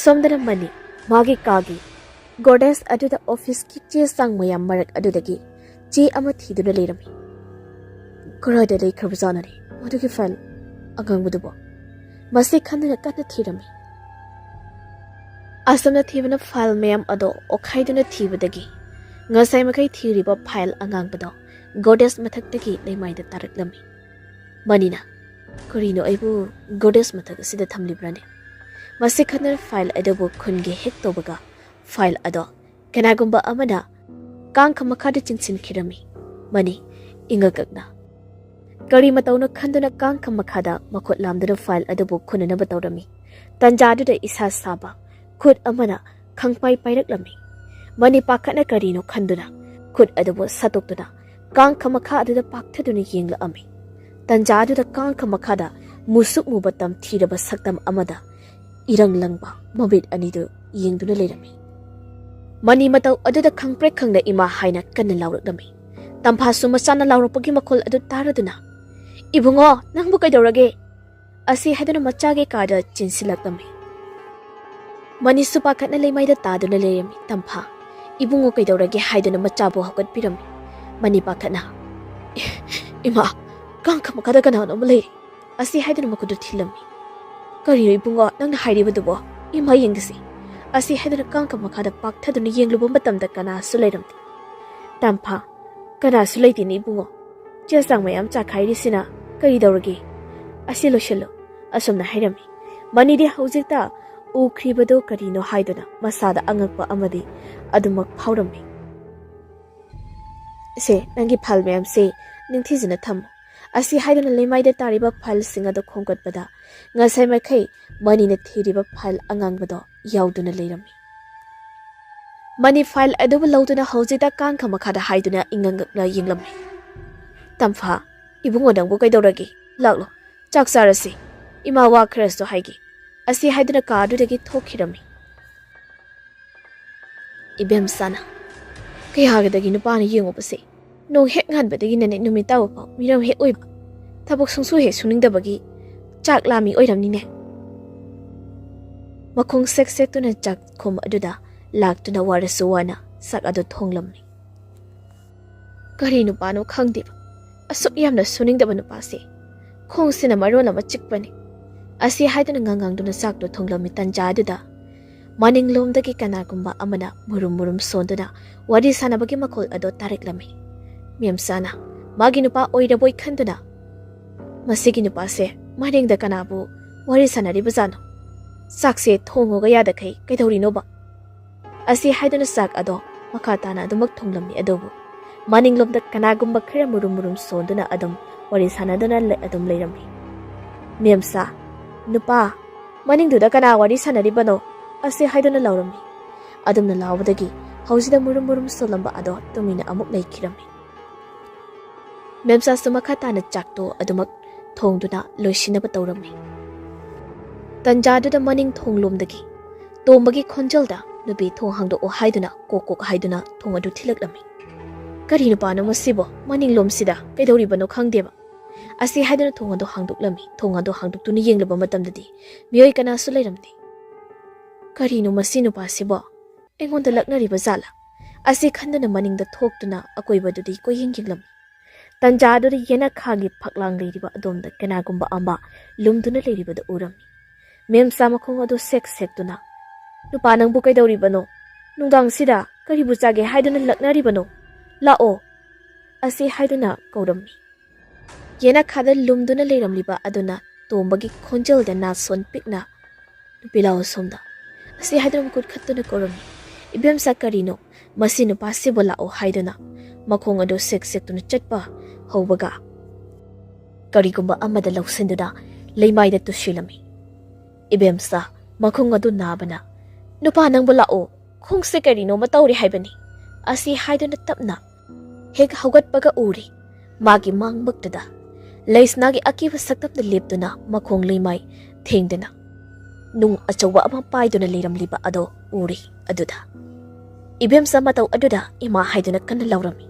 ꯁꯣꯝꯗꯅ ꯃꯅꯤ ꯃꯥꯒꯤ ꯀꯥꯒꯤ ꯒꯣꯗꯦꯖ ꯑꯗꯨꯗ ꯑꯣꯐꯤꯁꯀꯤ ꯆꯦ ꯆꯥꯡ ꯃꯌꯥꯝ ꯃꯔꯛ ꯑꯗꯨꯗꯒꯤ ꯆꯦ ꯑꯃ ꯊꯤꯗꯨꯅ ꯂꯩꯔꯝꯃꯤ꯫ "ꯀꯗꯥꯏꯗ ꯂꯩꯈ꯭ꯔꯕꯖꯥꯠꯅꯣꯅꯦ ꯃꯗꯨꯒꯤ ꯐꯥꯏꯜ ꯑꯉꯥꯡꯕꯗꯨꯕꯣ?" ꯃꯁꯤ ꯈꯟꯗꯨꯅ ꯀꯟꯅ ꯊꯤꯔꯝꯃꯤ꯫ ꯑꯁꯨꯝꯅ ꯊꯤꯕꯅ ꯐꯥꯏꯜ ꯃꯌꯥꯝ ꯑꯗꯣ ꯑꯣꯠꯈꯥꯏꯗꯨꯅ ꯊꯤꯕꯗꯒꯤ ꯉꯁꯥꯏ ꯃꯈꯩ ꯊꯤꯔꯤꯕ ꯐꯥꯏꯜ ꯑꯉꯥꯡꯕꯗꯣ ꯒꯣꯗꯦꯖ ꯃꯊꯛꯇꯒꯤ ꯂꯩꯃꯥꯏꯗ ꯇꯥꯔꯛꯂꯝꯃꯤ꯫ ꯃꯅꯤꯅ, "ꯀꯔꯤꯅꯣ ꯑꯩꯕꯨ ꯒꯣꯗꯦꯖ ꯃꯊꯛ ꯑꯁꯤꯗ ꯊꯝꯂꯤꯕ꯭ꯔꯥꯅꯦ?" ꯃꯁꯤ ꯈꯟꯗꯨꯅ ꯐꯥꯏꯜ ꯑꯗꯨꯕꯨ ꯈꯨꯟꯒꯦ ꯍꯦꯛ ꯇꯧꯕꯒ, ꯐꯥꯏꯜ ꯑꯗꯣ ꯀꯅꯥꯒꯨꯝꯕ ꯑꯃꯅ ꯀꯥꯡꯈ ꯃꯈꯥꯗ ꯆꯤꯡꯁꯤꯟꯈꯤꯔꯝꯃꯤ꯫ ꯃꯅꯤ ꯏꯉꯛ ꯉꯛꯅ ꯀꯔꯤ ꯃꯇꯧꯅꯣ ꯈꯟꯗꯨꯅ ꯀꯥꯡꯈ ꯃꯈꯥꯗ ꯃꯈꯨꯠ ꯂꯥꯝꯗꯨꯅ ꯐꯥꯏꯜ ꯑꯗꯨꯕꯨ ꯈꯨꯟꯅꯅꯕ ꯇꯧꯔꯝꯃꯤ꯫ ꯇꯟꯖꯥꯗꯨꯗ ꯏꯁꯥ ꯁꯥꯕ ꯈꯨꯠ ꯑꯃꯅ ꯈꯪꯄꯥꯏ ꯄꯥꯏꯔꯛꯂꯝꯃꯤ꯫ ꯃꯅꯤ ꯄꯥꯈꯠꯅ ꯀꯔꯤꯅꯣ ꯈꯟꯗꯨꯅ ꯈꯨꯠ ꯑꯗꯨꯕꯨ ꯁꯠꯇꯣꯛꯇꯨꯅ ꯀꯥꯡꯈ ꯃꯈꯥ ꯑꯗꯨꯗ ꯄꯥꯛꯊꯗꯨꯅ ꯌꯦꯡꯂꯛꯑꯝꯃꯤ꯫ ꯇꯟꯖꯥꯗꯨꯗ ꯀꯥꯡꯈ ꯃꯈꯥꯗ ꯃꯨꯁꯨꯛ ꯃꯨꯕ ꯇꯝꯊꯤꯔꯕ ꯁꯛꯇꯝ ꯑꯃꯗ ꯏꯔꯪ ꯂꯪꯕ ꯃꯃꯤꯠ ꯑꯅꯤꯗꯨ ꯌꯦꯡꯗꯨꯅ ꯂꯩꯔꯝꯃꯤ꯫ ꯃꯅꯤ ꯃꯇꯧ ꯑꯗꯨꯗ ꯈꯪꯄ꯭ꯔꯦꯛ ꯈꯪꯅ "ꯏꯃꯥ" ꯍꯥꯏꯅ ꯀꯟꯅ ꯂꯥꯎꯔꯛꯂꯝꯃꯤ꯫ ꯇꯝꯐꯥꯁꯨ ꯃꯆꯥꯅ ꯂꯥꯎꯔꯛꯄꯒꯤ ꯃꯈꯣꯜ ꯑꯗꯨ ꯇꯥꯔꯗꯨꯅ, "ꯏꯕꯨꯡꯉꯣ, ꯅꯪꯕꯨ ꯀꯩꯗꯧꯔꯒꯦ?" ꯑꯁꯤ ꯍꯥꯏꯗꯨꯅ ꯃꯆꯥꯒꯤ ꯀꯥꯗ ꯆꯦꯟꯁꯤꯜꯂꯛꯂꯝꯃꯤ꯫ ꯃꯅꯤꯁꯨ ꯄꯥꯈꯠꯅ ꯂꯩꯃꯥꯏꯗ ꯇꯥꯗꯨꯅ ꯂꯩꯔꯝꯃꯤ꯫ ꯇꯝꯐꯥ, "ꯏꯕꯨꯡꯉꯣ ꯀꯩꯗꯧꯔꯒꯦ?" ꯍꯥꯏꯗꯨꯅ ꯃꯆꯥꯕꯨ ꯍꯧꯒꯠꯄꯤꯔꯝꯃꯤ꯫ ꯃꯅꯤ ꯄꯥꯈꯠꯅ, "ꯏꯃꯥ, ꯀꯥꯡꯈ ꯃꯈꯥꯗ ꯀꯅꯥꯅꯣ ꯑꯃ ꯂꯩ" ꯑꯁꯤ ꯍꯥꯏꯗꯨꯅ ꯃꯈꯨꯠꯇꯨ ꯊꯤꯜꯂꯝꯃꯤ꯫ "ꯀꯔꯤꯅꯣ ꯏꯕꯨꯡꯉꯣ ꯅꯪꯅ ꯍꯥꯏꯔꯤꯕꯗꯨꯕꯣ? ꯏꯃꯥ ꯌꯦꯡꯒꯦꯁꯤ" ꯑꯁꯤ ꯍꯥꯏꯗꯨꯅ ꯀꯥꯡꯈ ꯃꯈꯥꯗ ꯄꯥꯛꯊꯗꯨꯅ ꯌꯦꯡꯂꯨꯕ ꯃꯇꯝꯗ ꯀꯅꯥꯁꯨ ꯂꯩꯔꯝꯗꯦ꯫ ꯇꯝꯐꯥ, "ꯀꯅꯥꯁꯨ ꯂꯩꯇꯦꯅꯦ ꯏꯕꯨꯡꯉꯣ꯫ ꯆꯦ ꯆꯥꯡ ꯃꯌꯥꯝ ꯆꯥꯈꯥꯏꯔꯤꯁꯤꯅ ꯀꯔꯤ ꯇꯧꯔꯒꯦ? ꯑꯁꯤ ꯂꯣꯏꯁꯤꯜꯂꯨ" ꯑꯁꯨꯝꯅ ꯍꯥꯏꯔꯝꯃꯤ꯫ ꯃꯅꯤꯗꯤ ꯍꯧꯖꯤꯛꯇ ꯎꯈ꯭ꯔꯤꯕꯗꯨ ꯀꯔꯤꯅꯣ ꯍꯥꯏꯗꯨꯅ ꯃꯁꯥꯗ ꯑꯉꯛꯄ ꯑꯃꯗꯤ ꯑꯗꯨꯃꯛ ꯐꯥꯎꯔꯝꯃꯤ꯫ "ꯁꯦ, ꯅꯪꯒꯤ ꯐꯥꯏꯜ ꯃꯌꯥꯝꯁꯦ ꯅꯤꯡꯊꯤꯖꯅ ꯊꯝꯃꯨ" ꯑꯁꯤ ꯍꯥꯏꯗꯨꯅ ꯂꯩꯃꯥꯏꯗ ꯇꯥꯔꯤꯕ ꯐꯥꯏꯜꯁꯤꯡ ꯑꯗꯨ ꯈꯣꯝꯒꯠꯄꯗ ꯉꯁꯥꯏ ꯃꯈꯩ ꯃꯅꯤꯅ ꯊꯤꯔꯤꯕ ꯐꯥꯏꯜ ꯑꯉꯥꯡꯕꯗꯣ ꯌꯥꯎꯗꯨꯅ ꯂꯩꯔꯝꯃꯤ꯫ ꯃꯅꯤ ꯐꯥꯏꯜ ꯑꯗꯨꯕꯨ ꯂꯧꯗꯨꯅ ꯍꯧꯖꯤꯛꯇ ꯀꯥꯡꯈ ꯃꯈꯥꯗ ꯍꯥꯏꯗꯨꯅ ꯏꯉꯛ ꯉꯛꯅ ꯌꯦꯡꯂꯝꯃꯤ꯫ "ꯇꯝꯐꯥ, ꯏꯕꯨꯡꯉꯣ ꯅꯪꯕꯨ ꯀꯩꯗꯧꯔꯒꯦ? ꯂꯥꯛꯂꯣ, ꯆꯥꯛ ꯆꯥꯔꯁꯤ꯫ ꯏꯃꯥ ꯋꯥ ꯈꯔꯁꯨ ꯍꯥꯏꯒꯦ" ꯑꯁꯤ ꯍꯥꯏꯗꯨꯅ ꯀꯥꯗꯨꯗꯒꯤ ꯊꯣꯛꯈꯤꯔꯝꯃꯤ꯫ ꯏꯕꯦꯝꯆꯥꯅ, "ꯀꯌꯥꯒꯗꯒꯤ ꯅꯨꯄꯥꯅ ꯌꯦꯡꯉꯨꯕꯁꯦ, ꯅꯣꯡ ꯍꯦꯛ ꯉꯥꯟꯕꯗꯒꯤꯅꯅꯦ ꯅꯨꯃꯤꯠ ꯇꯥꯕ ꯐꯥꯎ ꯃꯤꯔꯝ ꯍꯦꯛ ꯑꯣꯏꯕ꯫ ꯊꯕꯛ ꯁꯨꯡꯁꯨ ꯍꯦꯛ ꯁꯨꯅꯤꯡꯗꯕꯒꯤ ꯆꯥꯛ ꯂꯥꯝꯃꯤ ꯑꯣꯏꯔꯝꯅꯤꯅꯦ"꯫ ꯃꯈꯣꯡ ꯁꯦꯛ ꯁꯦꯛꯇꯨꯅ ꯆꯥꯛꯈꯨꯝ ꯑꯗꯨꯗ ꯂꯥꯛꯇꯨꯅ ꯋꯥꯔꯁꯨ ꯋꯥꯅ ꯆꯥꯛ ꯑꯗꯨ ꯊꯣꯡꯂꯝꯃꯤ꯫ "ꯀꯔꯤ ꯅꯨꯄꯥꯅꯣ ꯈꯪꯗꯦꯕ, ꯑꯁꯨꯛ ꯌꯥꯝꯅ ꯁꯨꯅꯤꯡꯗꯕ ꯅꯨꯄꯥꯁꯦ꯫ ꯈꯣꯡꯁꯤꯅ ꯃꯔꯣꯜ ꯑꯃ ꯆꯤꯛꯄꯅꯤ" ꯑꯁꯤ ꯍꯥꯏꯗꯨꯅ ꯉꯥꯡꯉꯥꯡꯗꯨꯅ ꯆꯥꯛꯇꯨ ꯊꯣꯡꯂꯝꯃꯤ ꯇꯟꯖꯥ ꯑꯗꯨꯗ ꯃꯅꯤꯡꯂꯣꯝꯗꯒꯤ ꯀꯅꯥꯒꯨꯝꯕ ꯑꯃꯅ ꯃꯨꯔꯨꯝ ꯃꯨꯔꯨꯝ ꯁꯣꯟꯗꯨꯅ ꯋꯥꯔꯤ ꯁꯥꯟꯅꯕꯒꯤ ꯃꯈꯣꯜ ꯑꯗꯨ ꯇꯥꯔꯛꯂꯝꯃꯤ꯫ ꯃꯦꯝꯆꯥꯅ ꯃꯥꯒꯤ ꯅꯨꯄꯥ ꯑꯣꯏꯔꯕꯣꯏ ꯈꯟꯗꯨꯅ, "ꯃꯁꯤꯒꯤ ꯅꯨꯄꯥꯁꯦ ꯃꯅꯤꯡꯗ ꯀꯅꯥꯕꯨ ꯋꯥꯔꯤ ꯁꯥꯟꯅꯔꯤꯕꯖꯥꯠꯅꯣ? ꯆꯥꯛꯁꯦ ꯊꯣꯡꯉꯨꯒ ꯌꯥꯗꯈꯩ ꯀꯩꯗꯧꯔꯤꯅꯣꯕ?" ꯑꯁꯤ ꯍꯥꯏꯗꯨꯅ ꯆꯥꯛ ꯑꯗꯣ ꯃꯈꯥ ꯇꯥꯅ ꯑꯗꯨꯃꯛ ꯊꯣꯡꯂꯝꯃꯤ꯫ ꯑꯗꯨꯕꯨ ꯃꯅꯤꯡꯂꯣꯝꯗ ꯀꯅꯥꯒꯨꯝꯕ ꯈꯔ ꯃꯨꯔꯨꯝ ꯃꯨꯔꯨꯝ ꯁꯣꯟꯗꯨꯅ ꯑꯗꯨꯝ ꯋꯥꯔꯤ ꯁꯥꯟꯅꯗꯨꯅ ꯂꯩ-, ꯑꯗꯨꯝ ꯂꯩꯔꯝꯃꯤ꯫ "ꯃꯦꯝꯆꯥ, ꯅꯨꯄꯥ, ꯃꯅꯤꯡꯗꯨꯗ ꯀꯅꯥ ꯋꯥꯔꯤ ꯁꯥꯟꯅꯔꯤꯕꯅꯣ?" ꯑꯁꯤ ꯍꯥꯏꯗꯨꯅ ꯂꯥꯎꯔꯝꯃꯤ꯫ ꯑꯗꯨꯝꯅ ꯂꯥꯎꯕꯗꯒꯤ ꯍꯧꯖꯤꯛꯇ ꯃꯨꯔꯨꯝ ꯃꯨꯔꯨꯝ ꯁꯣꯜꯂꯝꯕ ꯑꯗꯣ ꯇꯨꯃꯤꯟꯅ ꯑꯃꯨꯛ ꯂꯩꯈꯤꯔꯝꯃꯤ꯫ ꯃꯦꯝꯆꯥꯁꯨ ꯃꯈꯥ ꯇꯥꯅ ꯆꯥꯛꯇꯣ ꯑꯗꯨꯃꯛ ꯊꯣꯡꯗꯨꯅ ꯂꯣꯏꯁꯤꯟꯅꯕ ꯇꯧꯔꯝꯃꯤ꯫ ꯇꯟꯖꯥꯗꯨꯗ ꯃꯅꯤꯡ ꯊꯣꯡꯂꯣꯝꯗꯒꯤ ꯇꯣꯝꯕꯒꯤ ꯈꯣꯟꯖꯦꯜꯗ ꯅꯨꯄꯤ ꯊꯣꯡ ꯍꯥꯡꯗꯣꯛꯑꯣ ꯍꯥꯏꯗꯨꯅ ꯀꯣꯛ ꯀꯣꯛ ꯍꯥꯏꯗꯨꯅ ꯊꯣꯡ ꯑꯗꯨ ꯊꯤꯜꯂꯛꯂꯝꯃꯤ꯫ "ꯀꯔꯤ ꯅꯨꯄꯥꯅꯣ ꯃꯁꯤꯕꯣ? ꯃꯅꯤꯡꯂꯣꯝꯁꯤꯗ ꯀꯩꯗꯧꯔꯤꯕꯅꯣ ꯈꯪꯗꯦꯕ?" ꯑꯁꯤ ꯍꯥꯏꯗꯨꯅ ꯊꯣꯡ ꯑꯗꯨ ꯍꯥꯡꯗꯣꯛꯂꯝꯃꯤ꯫ ꯊꯣꯡ ꯑꯗꯨ ꯍꯥꯡꯗꯣꯛꯇꯨꯅ ꯌꯦꯡꯂꯨꯕ ꯃꯇꯝꯗꯗꯤ ꯃꯤꯑꯣꯏ ꯀꯅꯥꯁꯨ ꯂꯩꯔꯝꯗꯦ꯫ "ꯀꯔꯤꯅꯣ ꯃꯁꯤ ꯅꯨꯄꯥꯁꯤꯕꯣ? ꯑꯩꯉꯣꯟꯗ ꯂꯛꯅꯔꯤꯕ ꯖꯥꯠꯂꯥ?" ꯑꯁꯤ ꯈꯟꯗꯨꯅ ꯃꯅꯤꯡꯗ ꯊꯣꯛꯇꯨꯅ ꯑꯀꯣꯏꯕꯗꯨꯗꯤ ꯀꯣꯏꯌꯦꯡ ꯌꯦꯡꯂꯝꯃꯤ꯫ ꯇꯟꯖꯥ ꯑꯗꯨꯗ ꯌꯦꯅꯈꯥꯒꯤ ꯐꯛꯂꯥꯡ ꯂꯩꯔꯤꯕ ꯑꯗꯣꯝꯗ ꯀꯅꯥꯒꯨꯝꯕ ꯑꯃ ꯂꯨꯝꯗꯨꯅ ꯂꯩꯔꯤꯕꯗꯨ ꯎꯔꯝꯃꯤ꯫ ꯃꯦꯝꯆꯥ ꯃꯈꯣꯡ ꯑꯗꯨ ꯁꯦꯛ ꯁꯦꯛꯇꯨꯅ, "ꯅꯨꯄꯥ ꯅꯪꯕꯨ ꯀꯩꯗꯧꯔꯤꯕꯅꯣ? ꯅꯨꯡꯗꯥꯡꯁꯤꯗ ꯀꯔꯤꯕꯨ ꯆꯥꯒꯦ ꯍꯥꯏꯗꯨꯅ ꯂꯛꯅꯔꯤꯕꯅꯣ? ꯂꯥꯛꯑꯣ!" ꯑꯁꯤ ꯍꯥꯏꯗꯨꯅ ꯀꯧꯔꯝꯃꯤ꯫ ꯌꯦꯅꯈꯥꯗ ꯂꯨꯝꯗꯨꯅ ꯂꯩꯔꯝꯂꯤꯕ ꯑꯗꯨꯅ ꯇꯣꯝꯕꯒꯤ ꯈꯣꯟꯖꯦꯜꯗ ꯅꯥꯁꯣꯟ ꯄꯤꯛꯅ, "ꯅꯨꯄꯤ ꯂꯥꯛꯑꯣ ꯁꯣꯝꯗ" ꯑꯁꯤ ꯍꯥꯏꯗꯨꯅ ꯃꯈꯨꯠ ꯈꯠꯇꯨꯅ ꯀꯧꯔꯝꯃꯤ꯫ "ꯏꯕꯦꯝꯆꯥ, ꯀꯔꯤꯅꯣ? ꯃꯁꯤ ꯅꯨꯄꯥꯁꯤꯕꯨ ꯂꯥꯛꯑꯣ" ꯍꯥꯏꯗꯨꯅ ꯃꯈꯣꯡ ꯑꯗꯨ ꯁꯦꯛ ꯁꯦꯛꯇꯨꯅ ꯆꯠꯄ ꯍꯧꯕꯒ ꯀꯔꯤꯒꯨꯝꯕ ꯑꯃꯗ ꯂꯧꯁꯤꯟꯗꯨꯅ ꯂꯩꯃꯥꯏꯗ ꯇꯨꯁꯤꯜꯂꯝꯃꯤ꯫ ꯏꯕꯦꯝꯆꯥ ꯃꯈꯣꯡ ꯑꯗꯨ ꯅꯥꯕꯅ, "ꯅꯨꯄꯥ ꯅꯪꯕꯨ ꯂꯥꯛꯑꯣ, ꯈꯣꯡꯁꯦ ꯀꯔꯤꯅꯣꯃ ꯇꯧꯔꯦ ꯍꯥꯏꯕꯅꯤ" ꯑꯁꯤ ꯍꯥꯏꯗꯨꯅ ꯇꯞꯅ ꯍꯦꯛ ꯍꯧꯒꯠꯄꯒ ꯎꯔꯦ꯫ ꯃꯥꯒꯤ ꯃꯥꯡꯃꯛꯇꯨꯗ ꯂꯩꯁꯅꯥꯒꯤ ꯑꯀꯤꯕ ꯁꯛꯇꯝꯗ ꯂꯦꯞꯇꯨꯅ ꯃꯈꯣꯡ ꯂꯩꯃꯥꯏ ꯊꯦꯡꯗꯨꯅ ꯅꯨꯡ ꯑꯆꯧꯕ ꯑꯃ ꯄꯥꯏꯗꯨꯅ ꯂꯩꯔꯝꯂꯤꯕ ꯑꯗꯣ ꯎꯔꯦ꯫ ꯑꯗꯨꯗ ꯏꯕꯦꯝꯆꯥ ꯃꯇꯧ ꯑꯗꯨꯗ ꯏꯃꯥ ꯍꯥꯏꯗꯨꯅ ꯀꯟꯅ ꯂꯥꯎꯔꯝꯃꯤ꯫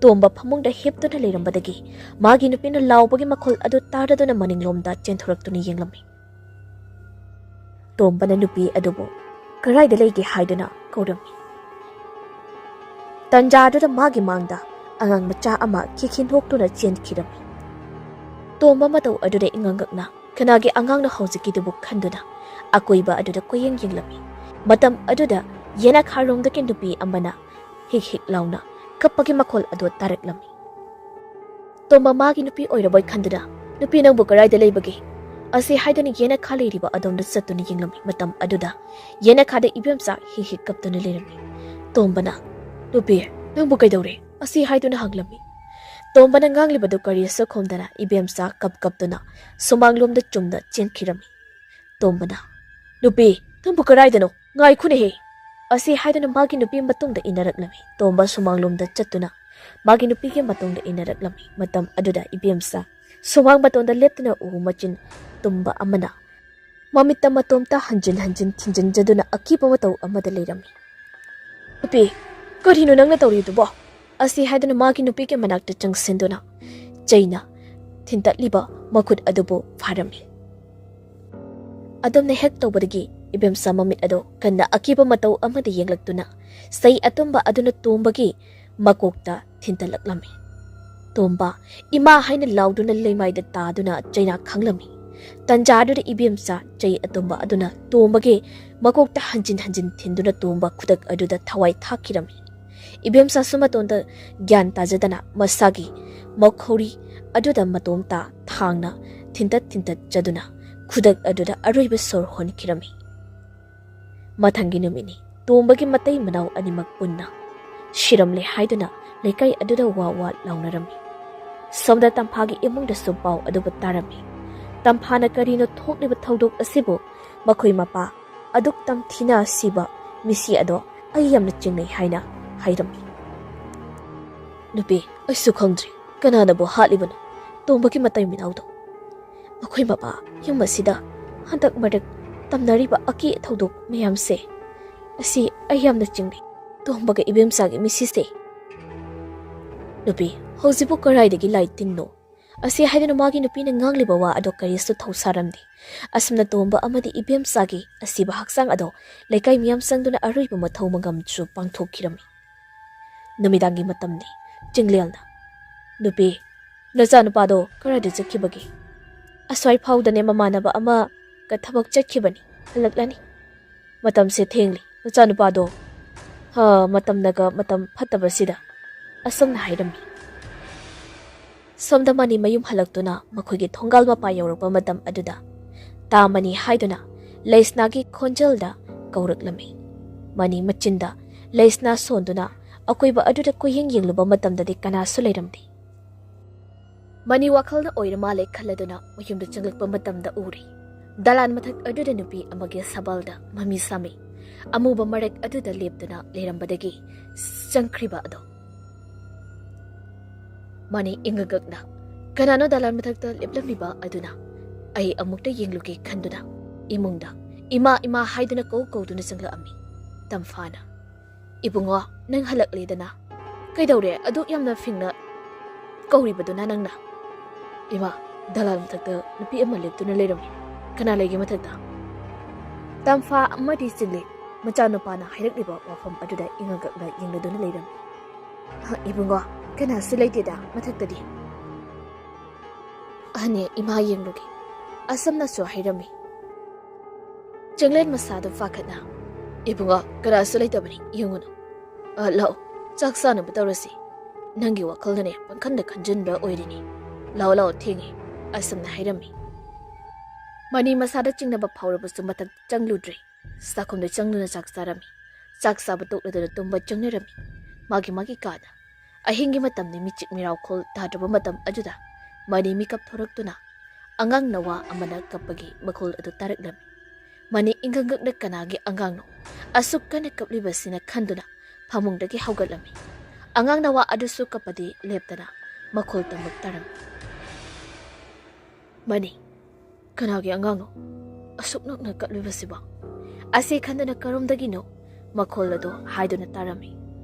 ꯇꯣꯝꯕ ꯐꯃꯨꯡꯗ ꯍꯤꯞꯇꯨꯅ ꯂꯩꯔꯝꯕꯗꯒꯤ ꯃꯥꯒꯤ ꯅꯨꯄꯤꯅ ꯂꯥꯎꯕꯒꯤ ꯃꯈꯣꯜ ꯑꯗꯨ ꯇꯥꯔꯗꯨꯅ ꯃꯅꯤꯡꯂꯣꯝꯗ ꯆꯦꯟꯊꯣꯔꯛꯇꯨꯅ ꯌꯦꯡꯂꯝꯃꯤ꯫ ꯇꯣꯝꯕꯅ ꯅꯨꯄꯤ ꯑꯗꯨꯕꯨ ꯀꯔꯥꯏꯗ ꯂꯩꯒꯦ ꯍꯥꯏꯗꯨꯅ ꯀꯧꯔꯝꯃꯤ꯫ ꯇꯟꯖꯥꯗꯨꯗ ꯃꯥꯒꯤ ꯃꯥꯡꯗ ꯑꯉꯥꯡ ꯃꯆꯥ ꯑꯃ ꯈꯤꯈꯤ ꯅꯣꯛꯇꯨꯅ ꯆꯦꯟꯈꯤꯔꯝꯃꯤ꯫ ꯇꯣꯝꯕ ꯃꯇꯧ ꯑꯗꯨꯗ ꯏꯉꯛ ꯉꯛꯅ ꯀꯅꯥꯒꯤ ꯑꯉꯥꯡꯅꯣ ꯍꯧꯖꯤꯛꯀꯤꯗꯨꯕꯨ ꯈꯟꯗꯨꯅ ꯑꯀꯣꯏꯕ ꯑꯗꯨꯗ ꯀꯣꯏꯌꯦꯡ ꯌꯦꯡꯂꯝꯃꯤ꯫ ꯃꯇꯝ ꯑꯗꯨꯗ ꯌꯦꯅꯈꯥꯔꯣꯝꯗꯒꯤ ꯅꯨꯄꯤ ꯑꯃꯅ ꯍꯤꯛ ꯍꯤꯛ ꯂꯥꯎꯅ ꯀꯞꯄꯒꯤ ꯃꯈꯣꯜ ꯑꯗꯨ ꯇꯥꯔꯛꯂꯝꯃꯤ꯫ ꯇꯣꯝꯕ ꯃꯥꯒꯤ ꯅꯨꯄꯤ ꯑꯣꯏꯔꯕꯣꯏ ꯈꯟꯗꯨꯅ "ꯅꯨꯄꯤ, ꯅꯪꯕꯨ ꯀꯗꯥꯏꯗ ꯂꯩꯕꯒꯦ?" ꯑꯁꯤ ꯍꯥꯏꯗꯨꯅ ꯌꯦꯅꯈꯥ ꯂꯩꯔꯤꯕ ꯑꯗꯣꯝꯗ ꯆꯠꯇꯨꯅ ꯌꯦꯡꯂꯝꯃꯤ꯫ ꯃꯇꯝ ꯑꯗꯨꯗ ꯌꯦꯅꯈꯥꯗ ꯏꯕꯦꯝꯆꯥ ꯍꯤꯛ ꯍꯤꯛ ꯀꯞꯇꯨꯅ ꯂꯩꯔꯝꯃꯤ꯫ ꯇꯣꯝꯕꯅ, "ꯅꯨꯄꯤ, ꯅꯪꯕꯨ ꯀꯩꯗꯧꯔꯦ?" ꯑꯁꯤ ꯍꯥꯏꯗꯨꯅ ꯍꯪꯂꯝꯃꯤ꯫ ꯇꯣꯝꯕꯅ ꯉꯥꯡꯂꯤꯕꯗꯨ ꯀꯔꯤꯁꯨ ꯈꯨꯝꯗꯅ ꯏꯕꯦꯝꯆꯥ ꯀꯞ ꯀꯞꯇꯨꯅ ꯁꯨꯃꯥꯡꯂꯣꯝꯗ ꯆꯨꯝꯅ ꯆꯦꯟꯈꯤꯔꯝꯃꯤ꯫ ꯇꯣꯝꯕꯅ, "ꯅꯨꯄꯤ, ꯅꯪꯕꯨ ꯀꯗꯥꯏꯗꯅꯣ? ꯉꯥꯏꯈꯣꯅꯦꯍꯦ!" ꯑꯁꯤ ꯍꯥꯏꯗꯨꯅ ꯃꯥꯒꯤ ꯅꯨꯄꯤ ꯃꯇꯨꯡꯗ ꯏꯟꯅꯔꯛꯂꯝꯃꯤ꯫ ꯇꯣꯝꯕ ꯁꯨꯃꯥꯡꯂꯣꯝꯗ ꯆꯠꯇꯨꯅ ꯃꯥꯒꯤ ꯅꯨꯄꯤꯒꯤ ꯃꯇꯨꯡꯗ ꯏꯟꯅꯔꯛꯂꯝꯃꯤ꯫ ꯃꯇꯝ ꯑꯗꯨꯗ ꯏꯕꯦꯝꯆꯥ ꯁꯨꯃꯥꯡ ꯃꯇꯣꯟꯗ ꯂꯦꯞꯇꯨꯅ ꯎ ꯃꯆꯤꯟ ꯇꯨꯝꯕ ꯑꯃꯅ ꯃꯃꯤꯠꯇ ꯃꯇꯣꯝꯇ ꯍꯟꯖꯤꯟ ꯍꯟꯖꯤꯟ ꯊꯤꯟꯖꯤꯟꯖꯗꯨꯅ ꯑꯀꯤꯕ ꯃꯇꯧ ꯑꯃꯗ ꯂꯩꯔꯝꯃꯤ꯫ "ꯅꯨꯄꯤ, ꯀꯔꯤꯅꯣ ꯅꯪꯅ ꯇꯧꯔꯤꯗꯨꯕꯣ?" ꯑꯁꯤ ꯍꯥꯏꯗꯨꯅ ꯃꯥꯒꯤ ꯅꯨꯄꯤꯒꯤ ꯃꯅꯥꯛꯇ ꯆꯪꯁꯤꯟꯗꯨꯅ ꯆꯩꯅ ꯊꯤꯟꯇꯠꯂꯤꯕ ꯃꯈꯨꯠ ꯑꯗꯨꯕꯨ ꯐꯥꯔꯝꯃꯤ꯫ ꯑꯗꯨꯝꯅ ꯍꯦꯛ ꯇꯧꯕꯗꯒꯤ ꯏꯕꯦꯝꯆꯥ ꯃꯃꯤꯠ ꯑꯗꯨ ꯀꯟꯅ ꯑꯀꯤꯕ ꯃꯇꯧ ꯑꯃꯗ ꯌꯦꯡꯂꯛꯇꯨꯅ ꯆꯩ ꯑꯇꯨꯝꯕ ꯑꯗꯨꯅ ꯇꯣꯝꯕꯒꯤ ꯃꯀꯣꯛꯇ ꯊꯤꯟꯇꯠꯂꯛꯂꯝꯃꯤ꯫ ꯇꯣꯝꯕ, "ꯏꯃꯥ!" ꯍꯥꯏꯅ ꯂꯥꯎꯗꯨꯅ ꯂꯩꯃꯥꯏꯗ ꯇꯥꯗꯨꯅ ꯆꯩꯅꯥ ꯈꯥꯡꯂꯝꯃꯤ꯫ ꯇꯟꯖꯥꯗꯨꯗ ꯏꯕꯦꯝꯆꯥ ꯆꯩ ꯑꯇꯨꯝꯕ ꯑꯗꯨꯅ ꯇꯣꯝꯕꯒꯤ ꯃꯀꯣꯛꯇ ꯍꯟꯖꯤꯟ ꯍꯟꯖꯤꯟ ꯊꯤꯟꯗꯨꯅ ꯇꯣꯝꯕ ꯈꯨꯗꯛ ꯑꯗꯨꯗ ꯊꯋꯥꯏ ꯊꯥꯛꯈꯤꯔꯝꯃꯤ꯫ ꯏꯕꯦꯝꯆꯥꯁꯨ ꯃꯇꯣꯟꯗ ꯒ꯭ꯌꯥꯟ ꯇꯥꯖꯗꯅ ꯃꯁꯥꯒꯤ ꯃꯈꯧꯔꯤ ꯑꯗꯨꯗ ꯃꯇꯣꯝꯇ ꯊꯥꯡꯅ ꯊꯤꯟꯇꯠ ꯊꯤꯟꯇꯠ ꯆꯗꯨꯅ ꯈꯨꯗꯛ ꯑꯗꯨꯗ ꯑꯔꯣꯏꯕ ꯁꯣꯔ ꯍꯣꯟꯈꯤꯔꯝꯃꯤ꯫ ꯃꯊꯪꯒꯤ ꯅꯨꯃꯤꯠꯅꯤ꯫ ꯇꯣꯝꯕꯒꯤ ꯃꯇꯩ ꯃꯅꯥꯎ ꯑꯅꯤꯃꯛ ꯄꯨꯟꯅ ꯁꯤꯔꯝꯂꯦ ꯍꯥꯏꯗꯨꯅ ꯂꯩꯀꯥꯏ ꯑꯗꯨꯗ ꯋꯥ ꯋꯥ ꯂꯥꯎꯅꯔꯝꯃꯤ꯫ ꯁꯣꯝꯗ ꯇꯝꯐꯥꯒꯤ ꯏꯃꯨꯡꯗꯁꯨ ꯄꯥꯎ ꯑꯗꯨꯕꯨ ꯇꯥꯔꯝꯃꯤ꯫ ꯇꯝꯐꯥꯅ ꯀꯔꯤꯅꯣ ꯊꯣꯛꯂꯤꯕ ꯊꯧꯗꯣꯛ ꯑꯁꯤꯕꯨ ꯃꯈꯣꯏ ꯃꯄꯥ ꯑꯗꯨꯛ ꯇꯝꯊꯤꯅ ꯁꯤꯕ ꯃꯤꯁꯤ ꯑꯗꯣ ꯑꯩ ꯌꯥꯝꯅ ꯆꯤꯡꯅꯩ ꯍꯥꯏꯅ ꯍꯥꯏꯔꯝꯃꯤ꯫ "ꯅꯨꯄꯤ, ꯑꯩꯁꯨ ꯈꯪꯗ꯭ꯔꯤ ꯀꯅꯥꯅꯕꯨ ꯍꯥꯠꯂꯤꯕꯅꯣ ꯇꯣꯝꯕꯒꯤ ꯃꯇꯩ ꯃꯅꯥꯎꯗꯣ꯫ ꯃꯈꯣꯏ ꯃꯄꯥ ꯌꯨꯝ ꯑꯁꯤꯗ ꯍꯟꯗꯛ ꯃꯔꯛ ꯇꯝꯅꯔꯤꯕ ꯑꯀꯤ ꯊꯧꯗꯣꯛ ꯃꯌꯥꯝꯁꯦ, ꯑꯁꯤ ꯑꯩ ꯌꯥꯝꯅ ꯆꯤꯡꯅꯩ꯫ ꯇꯣꯝꯕꯒ ꯏꯕꯦꯝꯆꯥꯒꯤ ꯃꯤꯁꯤꯁꯦ꯫" "ꯅꯨꯄꯤ, ꯍꯧꯖꯤꯛꯄꯨ ꯀꯔꯥꯏꯗꯒꯤ ꯂꯥꯏ ꯇꯤꯟꯅꯣ?" ꯑꯁꯤ ꯍꯥꯏꯗꯨꯅ ꯃꯥꯒꯤ ꯅꯨꯄꯤꯅ ꯉꯥꯡꯂꯤꯕ ꯋꯥ ꯑꯗꯣ ꯀꯔꯤꯁꯨ ꯊꯧꯁꯥꯔꯝꯗꯦ꯫ ꯑꯁꯨꯝꯅ ꯇꯣꯝꯕ ꯑꯃꯗꯤ ꯏꯕꯦꯝꯆꯥꯒꯤ ꯑꯁꯤꯕ ꯍꯛꯆꯥꯡ ꯑꯗꯣ ꯂꯩꯀꯥꯏ ꯃꯤꯌꯥꯝ ꯆꯪꯗꯨꯅ ꯑꯔꯣꯏꯕ ꯃꯊꯧ ꯃꯉꯝꯁꯨ ꯄꯥꯡꯊꯣꯛꯈꯤꯔꯝꯃꯤ꯫ ꯅꯨꯃꯤꯗꯥꯡꯒꯤ ꯃꯇꯝꯅꯤ꯫ ꯆꯤꯡꯂꯦꯜꯅ, "ꯅꯨꯄꯤ, ꯅꯆꯥꯅꯨꯄꯥꯗꯣ ꯀꯗꯥꯏꯗ ꯆꯠꯈꯤꯕꯒꯦ?" "ꯑꯁ꯭ꯋꯥꯏ ꯐꯥꯎꯗꯅꯦ ꯃꯃꯥꯟꯅꯕ ꯑꯃꯒ ꯊꯕꯛ ꯆꯠꯈꯤꯕꯅꯤ, ꯍꯜꯂꯛꯂꯅꯤ꯫ ꯃꯇꯝꯁꯦ ꯊꯦꯡꯂꯤ, ꯅꯆꯥꯅꯨꯄꯥꯗꯣ, ꯍꯥ, ꯃꯇꯝꯅꯒ ꯃꯇꯝ ꯐꯠꯇꯕꯁꯤꯗ꯫" ꯑꯁꯨꯝꯅ ꯍꯥꯏꯔꯝꯃꯤ꯫ ꯁꯣꯝꯗ ꯃꯅꯤ ꯃꯌꯨꯝ ꯍꯜꯂꯛꯇꯨꯅ ꯃꯈꯣꯏꯒꯤ ꯊꯣꯡꯒꯥꯜ ꯃꯄꯥ ꯌꯧꯔꯛꯄ ꯃꯇꯝ ꯑꯗꯨꯗ, "ꯇꯥ ꯃꯅꯤ" ꯍꯥꯏꯗꯨꯅ ꯂꯩꯁꯅꯥꯒꯤ ꯈꯣꯟꯖꯦꯜꯗ ꯀꯧꯔꯛꯂꯝꯃꯤ꯫ ꯃꯅꯤ ꯃꯆꯤꯟꯗ ꯂꯩꯁꯅꯥ ꯁꯣꯟꯗꯨꯅ ꯑꯀꯣꯏꯕ ꯑꯗꯨꯗ ꯀꯨꯌꯦꯡ ꯌꯦꯡꯂꯨꯕ ꯃꯇꯝꯗꯗꯤ ꯀꯅꯥꯁꯨ ꯂꯩꯔꯝꯗꯦ꯫ ꯃꯅꯤ ꯋꯥꯈꯜꯗ ꯑꯣꯏꯔ ꯃꯥꯜꯂꯦ ꯈꯜꯂꯗꯨꯅ ꯃꯌꯨꯝꯗ ꯆꯪꯂꯛꯄ ꯃꯇꯝꯗ ꯎꯔꯤ꯫ ꯗꯂꯥꯟ ꯃꯊꯛ ꯑꯗꯨꯗ ꯅꯨꯄꯤ ꯑꯃꯒꯤ ꯁꯕꯜꯗ ꯃꯃꯤ ꯁꯥꯃꯤ꯫ ꯑꯃꯨꯕ ꯃꯔꯛ ꯑꯗꯨꯗ ꯂꯦꯞꯇꯨꯅ ꯂꯩꯔꯝꯕꯗꯒꯤ ꯆꯪꯈ꯭ꯔꯤꯕ ꯑꯗꯣ꯫ ꯃꯅꯤ ꯏꯪꯉꯒꯛꯅ ꯀꯅꯥꯅꯣ ꯗꯂꯥꯟ ꯃꯊꯛꯇ ꯂꯦꯞꯂꯝꯂꯤꯕ ꯑꯗꯨꯅ꯫ ꯑꯩ ꯑꯃꯨꯛꯇ ꯌꯦꯡꯂꯨꯒꯦ ꯈꯟꯗꯨꯅ ꯏꯃꯨꯡꯗ "ꯏꯃꯥ, ꯏꯃꯥ" ꯍꯥꯏꯗꯨꯅ ꯀꯧ ꯀꯧꯗꯨꯅ ꯆꯪꯂꯛꯑꯝꯃꯤ꯫ ꯇꯝꯐꯥꯅ, "ꯏꯕꯨꯡꯉꯣ, ꯅꯪ ꯍꯜꯂꯛꯂꯦꯗꯅ꯫ ꯀꯩꯗꯧꯔꯦ ꯑꯗꯨꯛ ꯌꯥꯝꯅ ꯐꯤꯡꯅ ꯀꯧꯔꯤꯕꯗꯨꯅ ꯅꯪꯅ?" "ꯏꯃꯥ, ꯗꯂꯥꯟ ꯃꯊꯛꯇ ꯅꯨꯄꯤ ꯑꯃ ꯂꯦꯞꯇꯨꯅ ꯂꯩꯔꯝꯃꯤ꯫ ꯀꯅꯥ ꯂꯩꯒꯦ ꯃꯊꯛꯇ?" ꯇꯝꯐꯥ ꯑꯃꯗꯤ ꯆꯤꯡꯂꯦ ꯃꯆꯥꯅꯨꯄꯥꯅ ꯍꯥꯏꯔꯛꯂꯤꯕ ꯋꯥꯐꯝ ꯑꯗꯨꯗ ꯏꯉꯒꯛꯅ ꯌꯦꯡꯂꯗꯨꯅ ꯂꯩꯔꯝꯃꯤ꯫ "ꯍ, ꯏꯕꯨꯡꯉꯣ, ꯀꯅꯥꯁꯨ ꯂꯩꯇꯦꯗ ꯃꯊꯛꯇꯗꯤ꯫ ꯑꯍꯅꯦ, ꯏꯃꯥ ꯌꯦꯡꯂꯨꯒꯦ" ꯑꯁꯝꯅꯁꯨ ꯍꯥꯏꯔꯝꯃꯤ꯫ ꯆꯤꯡꯂꯦꯟ ꯃꯁꯥꯗꯨ ꯐꯥꯈꯠꯅ, "ꯏꯕꯨꯡꯉꯣ, ꯀꯅꯥꯁꯨ ꯂꯩꯇꯕꯅꯤ, ꯌꯦꯡꯉꯨꯅꯨ꯫ ꯑ, ꯂꯥꯛꯑꯣ, ꯆꯥꯛ ꯆꯥꯅꯕ ꯇꯧꯔꯁꯤ꯫ ꯅꯪꯒꯤ ꯋꯥꯈꯜꯅꯅꯦ ꯄꯪꯈꯟꯗ ꯈꯟꯖꯤꯟꯕ ꯑꯣꯏꯔꯤꯅꯤ꯫ ꯂꯥꯛꯑꯣ, ꯂꯥꯛꯑꯣ, ꯊꯦꯡꯉꯦ" ꯑꯁꯝꯅ ꯍꯥꯏꯔꯝꯃꯤ꯫ ꯃꯅꯤ ꯃꯁꯥꯗ ꯆꯤꯡꯅꯕ ꯐꯥꯎꯔꯕꯁꯨ ꯃꯊꯛ ꯆꯪꯂꯨꯗ꯭ꯔꯦ꯫ ꯆꯥꯛꯈꯨꯝꯗ ꯆꯪꯗꯨꯅ ꯆꯥꯛ ꯆꯥꯔꯝꯃꯤ꯫ ꯆꯥꯛ ꯆꯥꯕ ꯇꯣꯛꯂꯗꯨꯅ ꯇꯨꯝꯕ ꯆꯪꯅꯔꯝꯃꯤ꯫ ꯃꯥꯒꯤ ꯃꯥꯒꯤ ꯀꯥꯗ꯫ ꯑꯍꯤꯡꯒꯤ ꯃꯇꯝꯅꯤ, ꯃꯤꯆꯤꯛ ꯃꯤꯔꯥꯎꯈꯣꯜ ꯇꯥꯗ꯭ꯔꯕ ꯃꯇꯝ ꯑꯗꯨꯗ ꯃꯅꯤ ꯃꯤꯀꯞ ꯊꯣꯔꯛꯇꯨꯅ ꯑꯉꯥꯡ ꯅꯋꯥ ꯑꯃꯅ ꯀꯞꯄꯒꯤ ꯃꯈꯣꯜ ꯑꯗꯨ ꯇꯥꯔꯛꯂꯝꯃꯤ꯫ ꯃꯅꯤ ꯏꯪꯒꯪꯒꯛꯅ ꯀꯅꯥꯒꯤ ꯑꯉꯥꯡꯅꯣ ꯑꯁꯨꯛ ꯀꯟꯅ ꯀꯞꯂꯤꯕꯁꯤꯅ ꯈꯟꯗꯨꯅ ꯐꯃꯨꯡꯗꯒꯤ ꯍꯧꯒꯠꯂꯝꯃꯤ꯫ ꯑꯉꯥꯡ ꯅꯋꯥ ꯑꯗꯨꯁꯨ ꯀꯞꯄꯗꯤ ꯂꯦꯞꯇꯅ ꯃꯈꯣꯜ ꯇꯝꯂꯛ ꯇꯥꯔꯝꯃꯤ꯫ "ꯃꯅꯤ, ꯀꯅꯥꯒꯤ ꯑꯉꯥꯡꯅꯣ ꯑꯁꯨꯛ ꯅꯛꯅ ꯀꯞꯂꯤꯕꯁꯤꯕꯣ?" ꯑꯁꯤ ꯈꯟꯗꯨꯅ ꯀꯔꯣꯝꯗꯒꯤꯅꯣ ꯃꯈꯣꯜ ꯑꯗꯨ ꯍꯥꯏꯗꯨꯅ ꯇꯥꯔꯝꯃꯤ꯫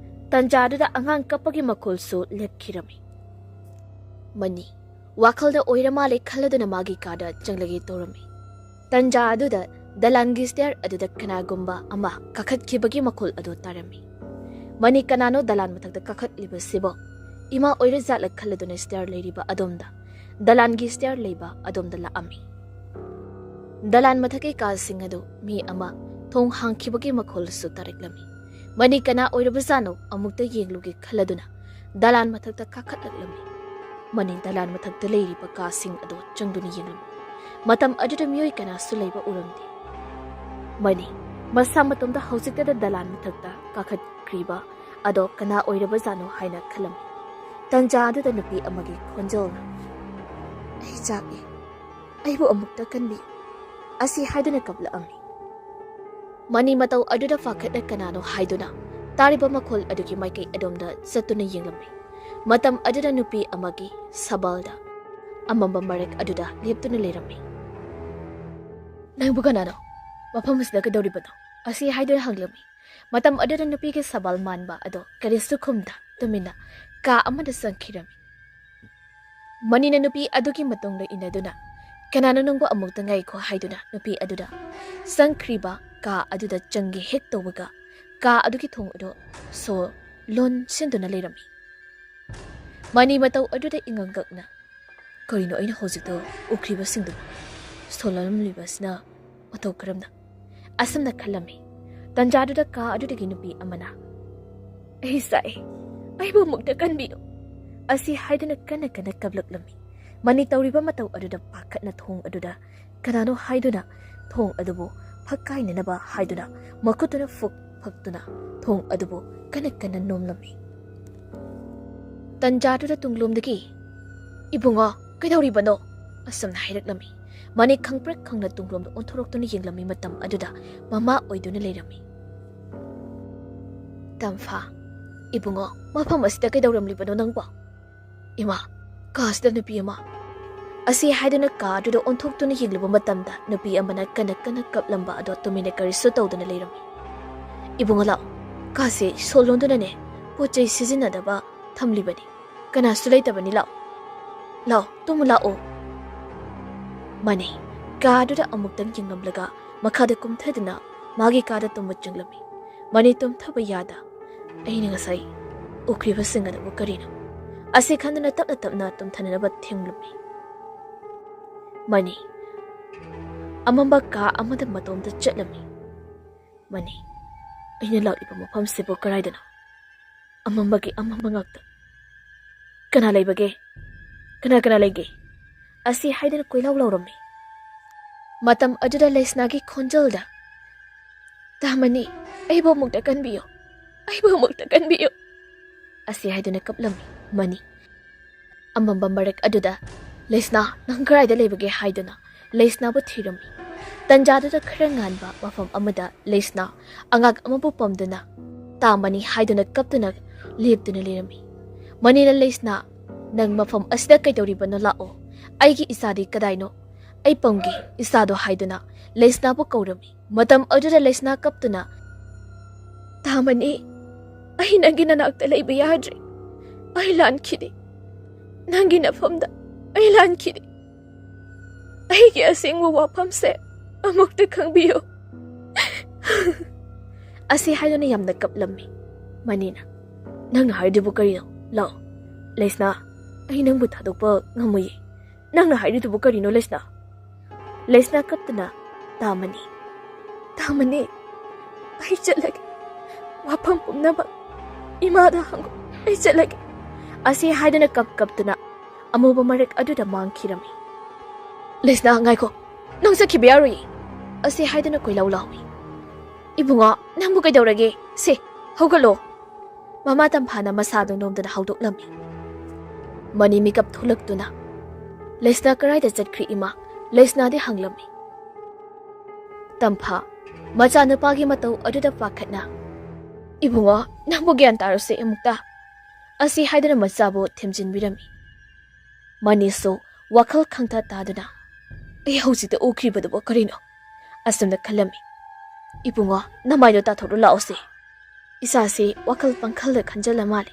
ꯇꯟꯖꯥ ꯑꯗꯨꯗ ꯑꯉꯥꯡ ꯀꯞꯄꯒꯤ ꯃꯈꯣꯜꯁꯨ ꯂꯦꯞꯈꯤꯔꯝꯃꯤ꯫ ꯃꯅꯤ ꯋꯥꯈꯜꯗ ꯑꯣꯏꯔ ꯃꯥꯜꯂꯦ ꯈꯜꯂꯗꯨꯅ ꯃꯥꯒꯤ ꯀꯥꯗ ꯆꯪꯂꯒꯦ ꯇꯧꯔꯝꯃꯤ꯫ ꯇꯟꯖꯥ ꯑꯗꯨꯗ ꯗꯂꯥꯟꯒꯤ ꯁ꯭ꯇꯦꯌꯔ ꯑꯗꯨꯗ ꯀꯅꯥꯒꯨꯝꯕ ꯑꯃ ꯀꯥꯈꯠꯈꯤꯕꯒꯤ ꯃꯈꯣꯜ ꯑꯗꯨ ꯇꯥꯔꯝꯃꯤ꯫ ꯃꯅꯤ ꯀꯅꯥꯅꯣ ꯗꯂꯥꯟ ꯃꯊꯛꯇ ꯀꯥꯈꯠꯂꯤꯕꯁꯤꯕꯣ? ꯏꯃꯥ ꯑꯣꯏꯔ ꯖꯥꯠꯂ ꯈꯜꯂꯗꯨꯅ ꯁ꯭ꯇꯦꯌꯔ ꯂꯩꯔꯤꯕ ꯑꯗꯣꯝꯗ, ꯗꯂꯥꯟꯒꯤ ꯁ꯭ꯇꯦꯌꯔ ꯂꯩꯕ ꯑꯗꯣꯝꯗ ꯂꯥꯛꯑꯝꯃꯤ꯫ ꯗꯂꯥꯟ ꯃꯊꯛꯀꯤ ꯀꯥꯁꯤꯡ ꯑꯗꯨ ꯃꯤ ꯑꯃ ꯊꯣꯡ ꯍꯥꯡꯈꯤꯕꯒꯤ ꯃꯈꯣꯜꯁꯨ ꯇꯥꯔꯛꯂꯝꯃꯤ꯫ ꯃꯅꯤ ꯀꯅꯥ ꯑꯣꯏꯔꯕꯖꯥꯠꯅꯣ ꯑꯃꯨꯛꯇ ꯌꯦꯡꯂꯨꯒꯦ ꯈꯜꯂꯗꯨꯅ ꯗꯂꯥꯟ ꯃꯊꯛꯇ ꯀꯥꯈꯠꯂꯛꯂꯝꯃꯤ꯫ ꯃꯅꯤ ꯗꯂꯥꯟ ꯃꯊꯛꯇ ꯂꯩꯔꯤꯕ ꯀꯥꯁꯤꯡ ꯑꯗꯨ ꯆꯪꯗꯨꯅ ꯌꯦꯡꯂꯝꯃꯤ꯫ ꯃꯇꯝ ꯑꯗꯨꯗ ꯃꯤꯑꯣꯏ ꯀꯅꯥꯁꯨ ꯂꯩꯕ ꯎꯔꯝꯗꯦ꯫ ꯃꯅꯤ ꯃꯁꯥ ꯃꯇꯣꯝꯇ ꯍꯧꯖꯤꯛꯇꯗ ꯗꯂꯥꯟ ꯃꯊꯛꯇ ꯀꯥꯈꯠꯈ꯭ꯔꯤꯕ ꯑꯗꯣ ꯀꯅꯥ ꯑꯣꯏꯔꯕꯖꯥꯠꯅꯣ ꯍꯥꯏꯅ ꯈꯜꯂꯝꯃꯤ꯫ ꯇꯟꯖꯥ ꯑꯗꯨꯗ ꯅꯨꯄꯤ ꯑꯃꯒꯤ ꯈꯣꯟꯖꯦꯜꯅ, "ꯑꯩ ꯆꯥꯛꯏ, ꯑꯩꯕꯨ ꯑꯃꯨꯛꯇ ꯀꯟꯕꯤꯌꯨ, ꯑꯁꯤ ꯍꯥꯏꯗꯨꯅ ꯀꯞꯂꯛꯑꯝꯃꯤ꯫ ꯃꯅꯤ ꯃꯇꯧ ꯑꯗꯨꯗ ꯄꯥꯈꯠꯅ ꯀꯅꯥꯅꯣ ꯍꯥꯏꯗꯨꯅ ꯇꯥꯔꯤꯕ ꯃꯈꯣꯜ ꯑꯗꯨꯒꯤ ꯃꯥꯏꯀꯩ ꯑꯗꯣꯝꯗ ꯆꯠꯇꯨꯅ ꯌꯦꯡꯂꯝꯃꯤ꯫ ꯃꯇꯝ ꯑꯗꯨꯗ ꯅꯨꯄꯤ ꯑꯃꯒꯤ ꯁꯕꯜꯗ ꯑꯃꯝꯕ ꯃꯔꯛ ꯑꯗꯨꯗ ꯂꯦꯞꯇꯨꯅ ꯂꯩꯔꯝꯃꯤ꯫ "ꯅꯪꯕꯨ ꯀꯅꯥꯅꯣ? ꯃꯐꯝ ꯑꯁꯤꯗ ꯀꯩꯗꯧꯔꯤꯕꯅꯣ?" ꯑꯁꯤ ꯍꯥꯏꯗꯨꯅ ꯍꯪꯂꯝꯃꯤ꯫ ꯃꯇꯝ ꯑꯗꯨꯗ ꯅꯨꯄꯤꯒꯤ ꯁꯕꯜ ꯃꯥꯟꯕ ꯑꯗꯣ ꯀꯔꯤꯁꯨ ꯈꯨꯝꯗ ꯇꯨꯃꯤꯟꯅ ꯀꯥ ꯑꯃꯗ ꯆꯪꯈꯤꯔꯝꯃꯤ꯫ ꯃꯅꯤꯅ ꯅꯨꯄꯤ ꯑꯗꯨꯒꯤ ꯃꯇꯨꯡꯗ ꯏꯟꯅꯗꯨꯅ, "ꯀꯅꯥꯅꯣ ꯅꯪꯕꯨ ꯑꯃꯨꯛꯇ ꯉꯥꯏꯈꯣ?" ꯍꯥꯏꯗꯨꯅ ꯅꯨꯄꯤ ꯑꯗꯨꯗ ꯆꯪꯈ꯭ꯔꯤꯕ ꯀꯥ ꯑꯗꯨꯗ ꯆꯪꯒꯦ ꯍꯦꯛ ꯇꯧꯕꯒ ꯀꯥ ꯑꯗꯨꯒꯤ ꯊꯣꯡ ꯑꯗꯨ ꯁꯣ ꯂꯣꯟꯁꯤꯟꯗꯨꯅ ꯂꯩꯔꯝꯃꯤ꯫ ꯃꯅꯤ ꯃꯇꯧ ꯑꯗꯨꯗ ꯏꯉꯛꯉꯛꯅ, "ꯀꯔꯤꯅꯣ ꯑꯩꯅ ꯍꯧꯖꯤꯛꯇ ꯎꯈ꯭ꯔꯤꯕꯁꯤꯡꯗꯨ? ꯁꯣ ꯂꯣꯜꯂꯝꯂꯤꯕꯁꯤꯅ ꯃꯇꯧ ꯀꯔꯝꯅ?" ꯑꯁꯨꯝꯅ ꯈꯜꯂꯝꯃꯤ꯫ ꯇꯟꯖꯥꯗꯨꯗ ꯀꯥ ꯑꯗꯨꯗꯒꯤ ꯅꯨꯄꯤ ꯑꯃꯅ, "ꯑꯩ ꯆꯥꯛꯑꯦ, ꯑꯩꯕꯨ ꯑꯃꯨꯛꯇ ꯀꯟꯕꯤꯌꯨ" ꯑꯁꯤ ꯍꯥꯏꯗꯨꯅ ꯀꯟꯅ ꯀꯟꯅ ꯀꯞꯂꯛꯂꯝꯃꯤ꯫ ꯃꯅꯤ ꯇꯧꯔꯤꯕ ꯃꯇꯧ ꯑꯗꯨꯗ ꯄꯥꯈꯠꯅ ꯊꯣꯡ ꯑꯗꯨꯗ ꯀꯅꯥꯅꯣ ꯍꯥꯏꯗꯨꯅ ꯊꯣꯡ ꯑꯗꯨꯕꯨ ꯐꯛ ꯀꯥꯏꯅꯅꯕ ꯍꯥꯏꯗꯨꯅ ꯃꯈꯨꯠꯇꯨꯅ ꯐꯨꯛ ꯐꯛꯇꯨꯅ ꯊꯣꯡ ꯑꯗꯨꯕꯨ ꯀꯟꯅ ꯀꯟꯅ ꯅꯣꯝꯂꯝꯃꯤ꯫ ꯇꯟꯖꯥꯗꯨꯗ ꯇꯨꯡꯂꯣꯝꯗꯒꯤ, "ꯏꯕꯨꯡꯉꯣ, ꯀꯩꯗꯧꯔꯤꯕꯅꯣ?" ꯑꯁꯨꯝꯅ ꯍꯥꯏꯔꯛꯂꯝꯃꯤ꯫ ꯃꯅꯤ ꯈꯪꯄ꯭ꯔꯦꯛ ꯈꯪꯅ ꯇꯨꯡꯂꯣꯝꯗ ꯑꯣꯟꯊꯣꯔꯛꯇꯨꯅ ꯌꯦꯡꯂꯝꯃꯤ꯫ ꯃꯇꯝ ꯑꯗꯨꯗ ꯃꯃꯥ ꯑꯣꯏꯗꯨꯅ ꯂꯩꯔꯝꯃꯤ꯫ "ꯇꯝꯐꯥ, ꯏꯕꯨꯡꯉꯣ, ꯃꯐꯝ ꯑꯁꯤꯗ ꯀꯩꯗꯧꯔꯝꯂꯤꯕꯅꯣ ꯅꯪꯕꯣ?" "ꯏꯃꯥ, ꯀꯥꯁꯤꯗ ꯅꯨꯄꯤ ꯑꯃ" ꯑꯁꯤ ꯍꯥꯏꯗꯨꯅ ꯀꯥ ꯑꯗꯨꯗ ꯑꯣꯟꯊꯣꯛꯇꯨꯅ ꯌꯦꯡꯂꯨꯕ ꯃꯇꯝꯗ ꯅꯨꯄꯤ ꯑꯃꯅ ꯀꯟꯅ ꯀꯟꯅ ꯀꯞꯂꯝꯕ ꯑꯗꯣ ꯇꯨꯃꯤꯟꯅ ꯀꯔꯤꯁꯨ ꯇꯧꯗꯅ ꯂꯩꯔꯝꯃꯤ꯫ "ꯏꯕꯨꯡꯉꯣ, ꯂꯥꯛꯑꯣ, ꯀꯥꯁꯦ ꯁꯣ ꯂꯣꯟꯗꯨꯅꯅꯦ ꯄꯣꯠ ꯆꯩ ꯁꯤꯖꯤꯟꯅꯗꯕ ꯊꯝꯂꯤꯕꯅꯤ, ꯀꯅꯥꯁꯨ ꯂꯩꯇꯕꯅꯤ, ꯂꯥꯛꯑꯣ, ꯂꯥꯛꯑꯣ, ꯇꯨꯝꯃꯨ ꯂꯥꯛꯑꯣ"꯫ ꯃꯅꯤ ꯀꯥ ꯑꯗꯨꯗ ꯑꯃꯨꯛꯇꯪ ꯌꯦꯡꯂꯝꯂꯒ ꯃꯈꯥꯗ ꯀꯨꯝꯊꯗꯨꯅ ꯃꯥꯒꯤ ꯀꯥꯗ ꯇꯨꯝꯕ ꯆꯪꯂꯝꯃꯤ꯫ ꯃꯅꯤ ꯇꯨꯝꯊꯕ ꯌꯥꯗ, "ꯑꯩꯅ ꯉꯁꯥꯏ ꯎꯈ꯭ꯔꯤꯕꯁꯤꯡ ꯑꯗꯨꯕꯨ ꯀꯔꯤꯅꯣ?" ꯑꯁꯤ ꯈꯟꯗꯨꯅ ꯇꯞꯅ ꯇꯞꯅ ꯇꯨꯝꯊꯅꯅꯕ ꯊꯦꯡꯂꯝꯃꯤ꯫ ꯃꯅꯤ ꯑꯃꯝꯕ ꯀꯥ ꯑꯃꯗ ꯃꯇꯣꯝꯇ ꯆꯠꯂꯝꯃꯤ꯫ "ꯃꯅꯤ, ꯑꯩꯅ ꯂꯥꯛꯂꯤꯕ ꯃꯐꯝꯁꯤꯕꯨ ꯀꯗꯥꯏꯗꯅꯣ? ꯑꯃꯝꯕꯒꯤ ꯑꯃꯝꯕ ꯉꯥꯛꯇ꯫ ꯀꯅꯥ ꯂꯩꯕꯒꯦ? "ꯀꯅꯥ ꯀꯅꯥ ꯂꯩꯒꯦ?" ꯑꯁꯤ ꯍꯥꯏꯗꯨꯅ ꯀꯣꯏꯂꯥꯎ ꯂꯥꯎꯔꯝꯃꯤ꯫ ꯃꯇꯝ ꯑꯗꯨꯗ ꯂꯩꯁꯅꯥꯒꯤ ꯈꯣꯟꯖꯦꯜꯗ, "ꯇꯥꯃꯅꯤ, ꯑꯩꯕꯨ ꯑꯃꯨꯛꯇ ꯀꯟꯕꯤꯌꯨ, ꯑꯩꯕꯨ ꯑꯃꯨꯛꯇ ꯀꯟꯕꯤꯌꯨ" ꯑꯁꯤ ꯍꯥꯏꯗꯨꯅ ꯀꯞꯂꯝꯃꯤ ꯃꯅꯤ꯫ ꯑꯃꯝꯕ ꯃꯔꯛ ꯑꯗꯨꯗ, "ꯂꯩꯁꯅꯥ, ꯅꯪ ꯀꯗꯥꯏꯗ ꯂꯩꯕꯒꯦ?" ꯍꯥꯏꯗꯨꯅ ꯂꯩꯁꯅꯥꯕꯨ ꯊꯤꯔꯝꯃꯤ꯫ ꯇꯟꯖꯥꯗꯨꯗ ꯈꯔ ꯉꯥꯟꯕ ꯃꯐꯝ ꯑꯃꯗ ꯂꯩꯁꯅꯥ ꯑꯉꯥꯡ ꯑꯃꯕꯨ ꯄꯝꯗꯨꯅ, "ꯇꯥꯃꯅꯤ" ꯍꯥꯏꯗꯨꯅ ꯀꯞꯇꯨꯅ ꯂꯦꯞꯇꯨꯅ ꯂꯩꯔꯝꯃꯤ꯫ ꯃꯅꯤꯅ, "ꯂꯩꯁꯅꯥ, ꯅꯪ ꯃꯐꯝ ꯑꯁꯤꯗ ꯀꯩꯗꯧꯔꯤꯕꯅꯣ? ꯂꯥꯛꯑꯣ, ꯑꯩꯒꯤ ꯏꯆꯥꯗꯤ ꯀꯗꯥꯏꯅꯣ? ꯑꯩ ꯄꯝꯒꯦ ꯏꯆꯥꯗꯣ" ꯍꯥꯏꯗꯨꯅ ꯂꯩꯁꯅꯥꯕꯨ ꯀꯧꯔꯝꯃꯤ꯫ ꯃꯇꯝ ꯑꯗꯨꯗ ꯂꯩꯁꯅꯥ ꯀꯞꯇꯨꯅ, "ꯇꯥꯃꯅꯤ, ꯑꯩ ꯅꯪꯒꯤ ꯅꯅꯥꯛꯇ ꯂꯩꯕ ꯌꯥꯗ꯭ꯔꯦ꯫ ꯑꯩ ꯂꯥꯟꯈꯤꯗꯦ꯫ ꯅꯪꯒꯤ ꯅꯐꯝꯗ ꯑꯩ ꯂꯥꯟꯈꯤꯗꯦ꯫ ꯑꯩꯒꯤ ꯑꯁꯦꯡꯕ ꯋꯥꯐꯝꯁꯦ ꯑꯃꯨꯛꯇ ꯈꯪꯕꯤꯌꯨ" ꯑꯁꯤ ꯍꯥꯏꯗꯨꯅ ꯌꯥꯝꯅ ꯀꯞꯂꯝꯃꯤ꯫ ꯃꯅꯤꯅ, "ꯅꯪꯅ ꯍꯥꯏꯔꯤꯗꯨꯕꯨ ꯀꯔꯤꯅꯣ? ꯂꯥꯛꯑꯣ, ꯂꯩꯁꯅꯥ, ꯑꯩ ꯅꯪꯕꯨ ꯊꯥꯗꯣꯛꯄ ꯉꯝꯃꯣꯏꯌꯦ꯫ ꯅꯪꯅ ꯍꯥꯏꯔꯤꯗꯨꯕꯨ ꯀꯔꯤꯅꯣ, ꯂꯩꯁꯅꯥ?" ꯂꯩꯁꯅꯥ ꯀꯞꯇꯨꯅ, "ꯇꯥꯃꯅꯤ, ꯇꯥꯃꯅꯤ, ꯑꯩ ꯆꯠꯂꯒꯦ꯫ ꯋꯥꯐꯝ ꯄꯨꯝꯅꯃꯛ ꯏꯃꯥꯗ ꯍꯪꯉꯨ꯫ ꯑꯩ ꯆꯠꯂꯒꯦ" ꯑꯁꯤ ꯍꯥꯏꯗꯨꯅ ꯀꯞ ꯀꯞꯇꯨꯅ ꯑꯃꯨꯕ ꯃꯔꯛ ꯑꯗꯨꯗ ꯃꯥꯡꯈꯤꯔꯝꯃꯤ꯫ "ꯂꯩꯁꯅꯥ, ꯉꯥꯏꯈꯣ, ꯅꯪ ꯆꯠꯈꯤꯕ ꯌꯥꯔꯣꯏꯌꯦ" ꯑꯁꯤ ꯍꯥꯏꯗꯨꯅ ꯀꯣꯏꯂꯥꯎ ꯂꯥꯎꯏ꯫ "ꯏꯕꯨꯡꯉꯣ, ꯅꯪꯕꯨ ꯀꯩꯗꯧꯔꯒꯦ? ꯁꯦ, ꯍꯧꯒꯠꯂꯣ" ꯃꯃꯥ ꯇꯝꯐꯥꯅ ꯃꯁꯥꯗꯨ ꯅꯣꯝꯗꯨꯅ ꯍꯧꯗꯣꯛꯂꯝꯃꯤ꯫ ꯃꯅꯤ ꯃꯤꯀꯞ ꯊꯣꯛꯂꯛꯇꯨꯅ, "ꯂꯩꯁꯅꯥ ꯀꯗꯥꯏꯗ ꯆꯠꯈ꯭ꯔꯤ ꯏꯃꯥ?" ꯂꯩꯁꯅꯥꯗꯤ ꯍꯪꯂꯝꯃꯤ꯫ ꯇꯝꯐꯥ, ꯃꯆꯥꯅꯨꯄꯥꯒꯤ ꯃꯇꯧ ꯑꯗꯨꯗ ꯄꯥꯈꯠꯅ, "ꯏꯕꯨꯡꯉꯣ, ꯅꯪꯕꯨ ꯒ꯭ꯌꯥꯟ ꯇꯥꯔꯨꯁꯦ ꯑꯃꯨꯛꯇ" ꯑꯁꯤ ꯍꯥꯏꯗꯨꯅ ꯃꯆꯥꯕꯨ ꯊꯦꯝꯖꯤꯟꯕꯤꯔꯝꯃꯤ꯫ ꯃꯅꯤꯁꯨ ꯋꯥꯈꯜ ꯈꯪꯊ ꯇꯥꯗꯨꯅ, "ꯑꯩ ꯍꯧꯖꯤꯛꯇ ꯎꯈ꯭ꯔꯤꯕꯗꯨꯕꯨ ꯀꯔꯤꯅꯣ? ꯑꯁꯨꯝꯅ ꯈꯜꯂꯝꯃꯤ꯫ ꯏꯕꯨꯡꯉꯣ, ꯅꯃꯥꯏꯗꯣ ꯇꯥꯊꯣꯛꯂꯨ ꯂꯥꯛꯑꯣꯁꯦ꯫ ꯏꯆꯥꯁꯤ ꯋꯥꯈꯜ ꯄꯪꯈꯜꯗ ꯈꯟꯖꯜꯂ ꯃꯥꯜꯂꯦ꯫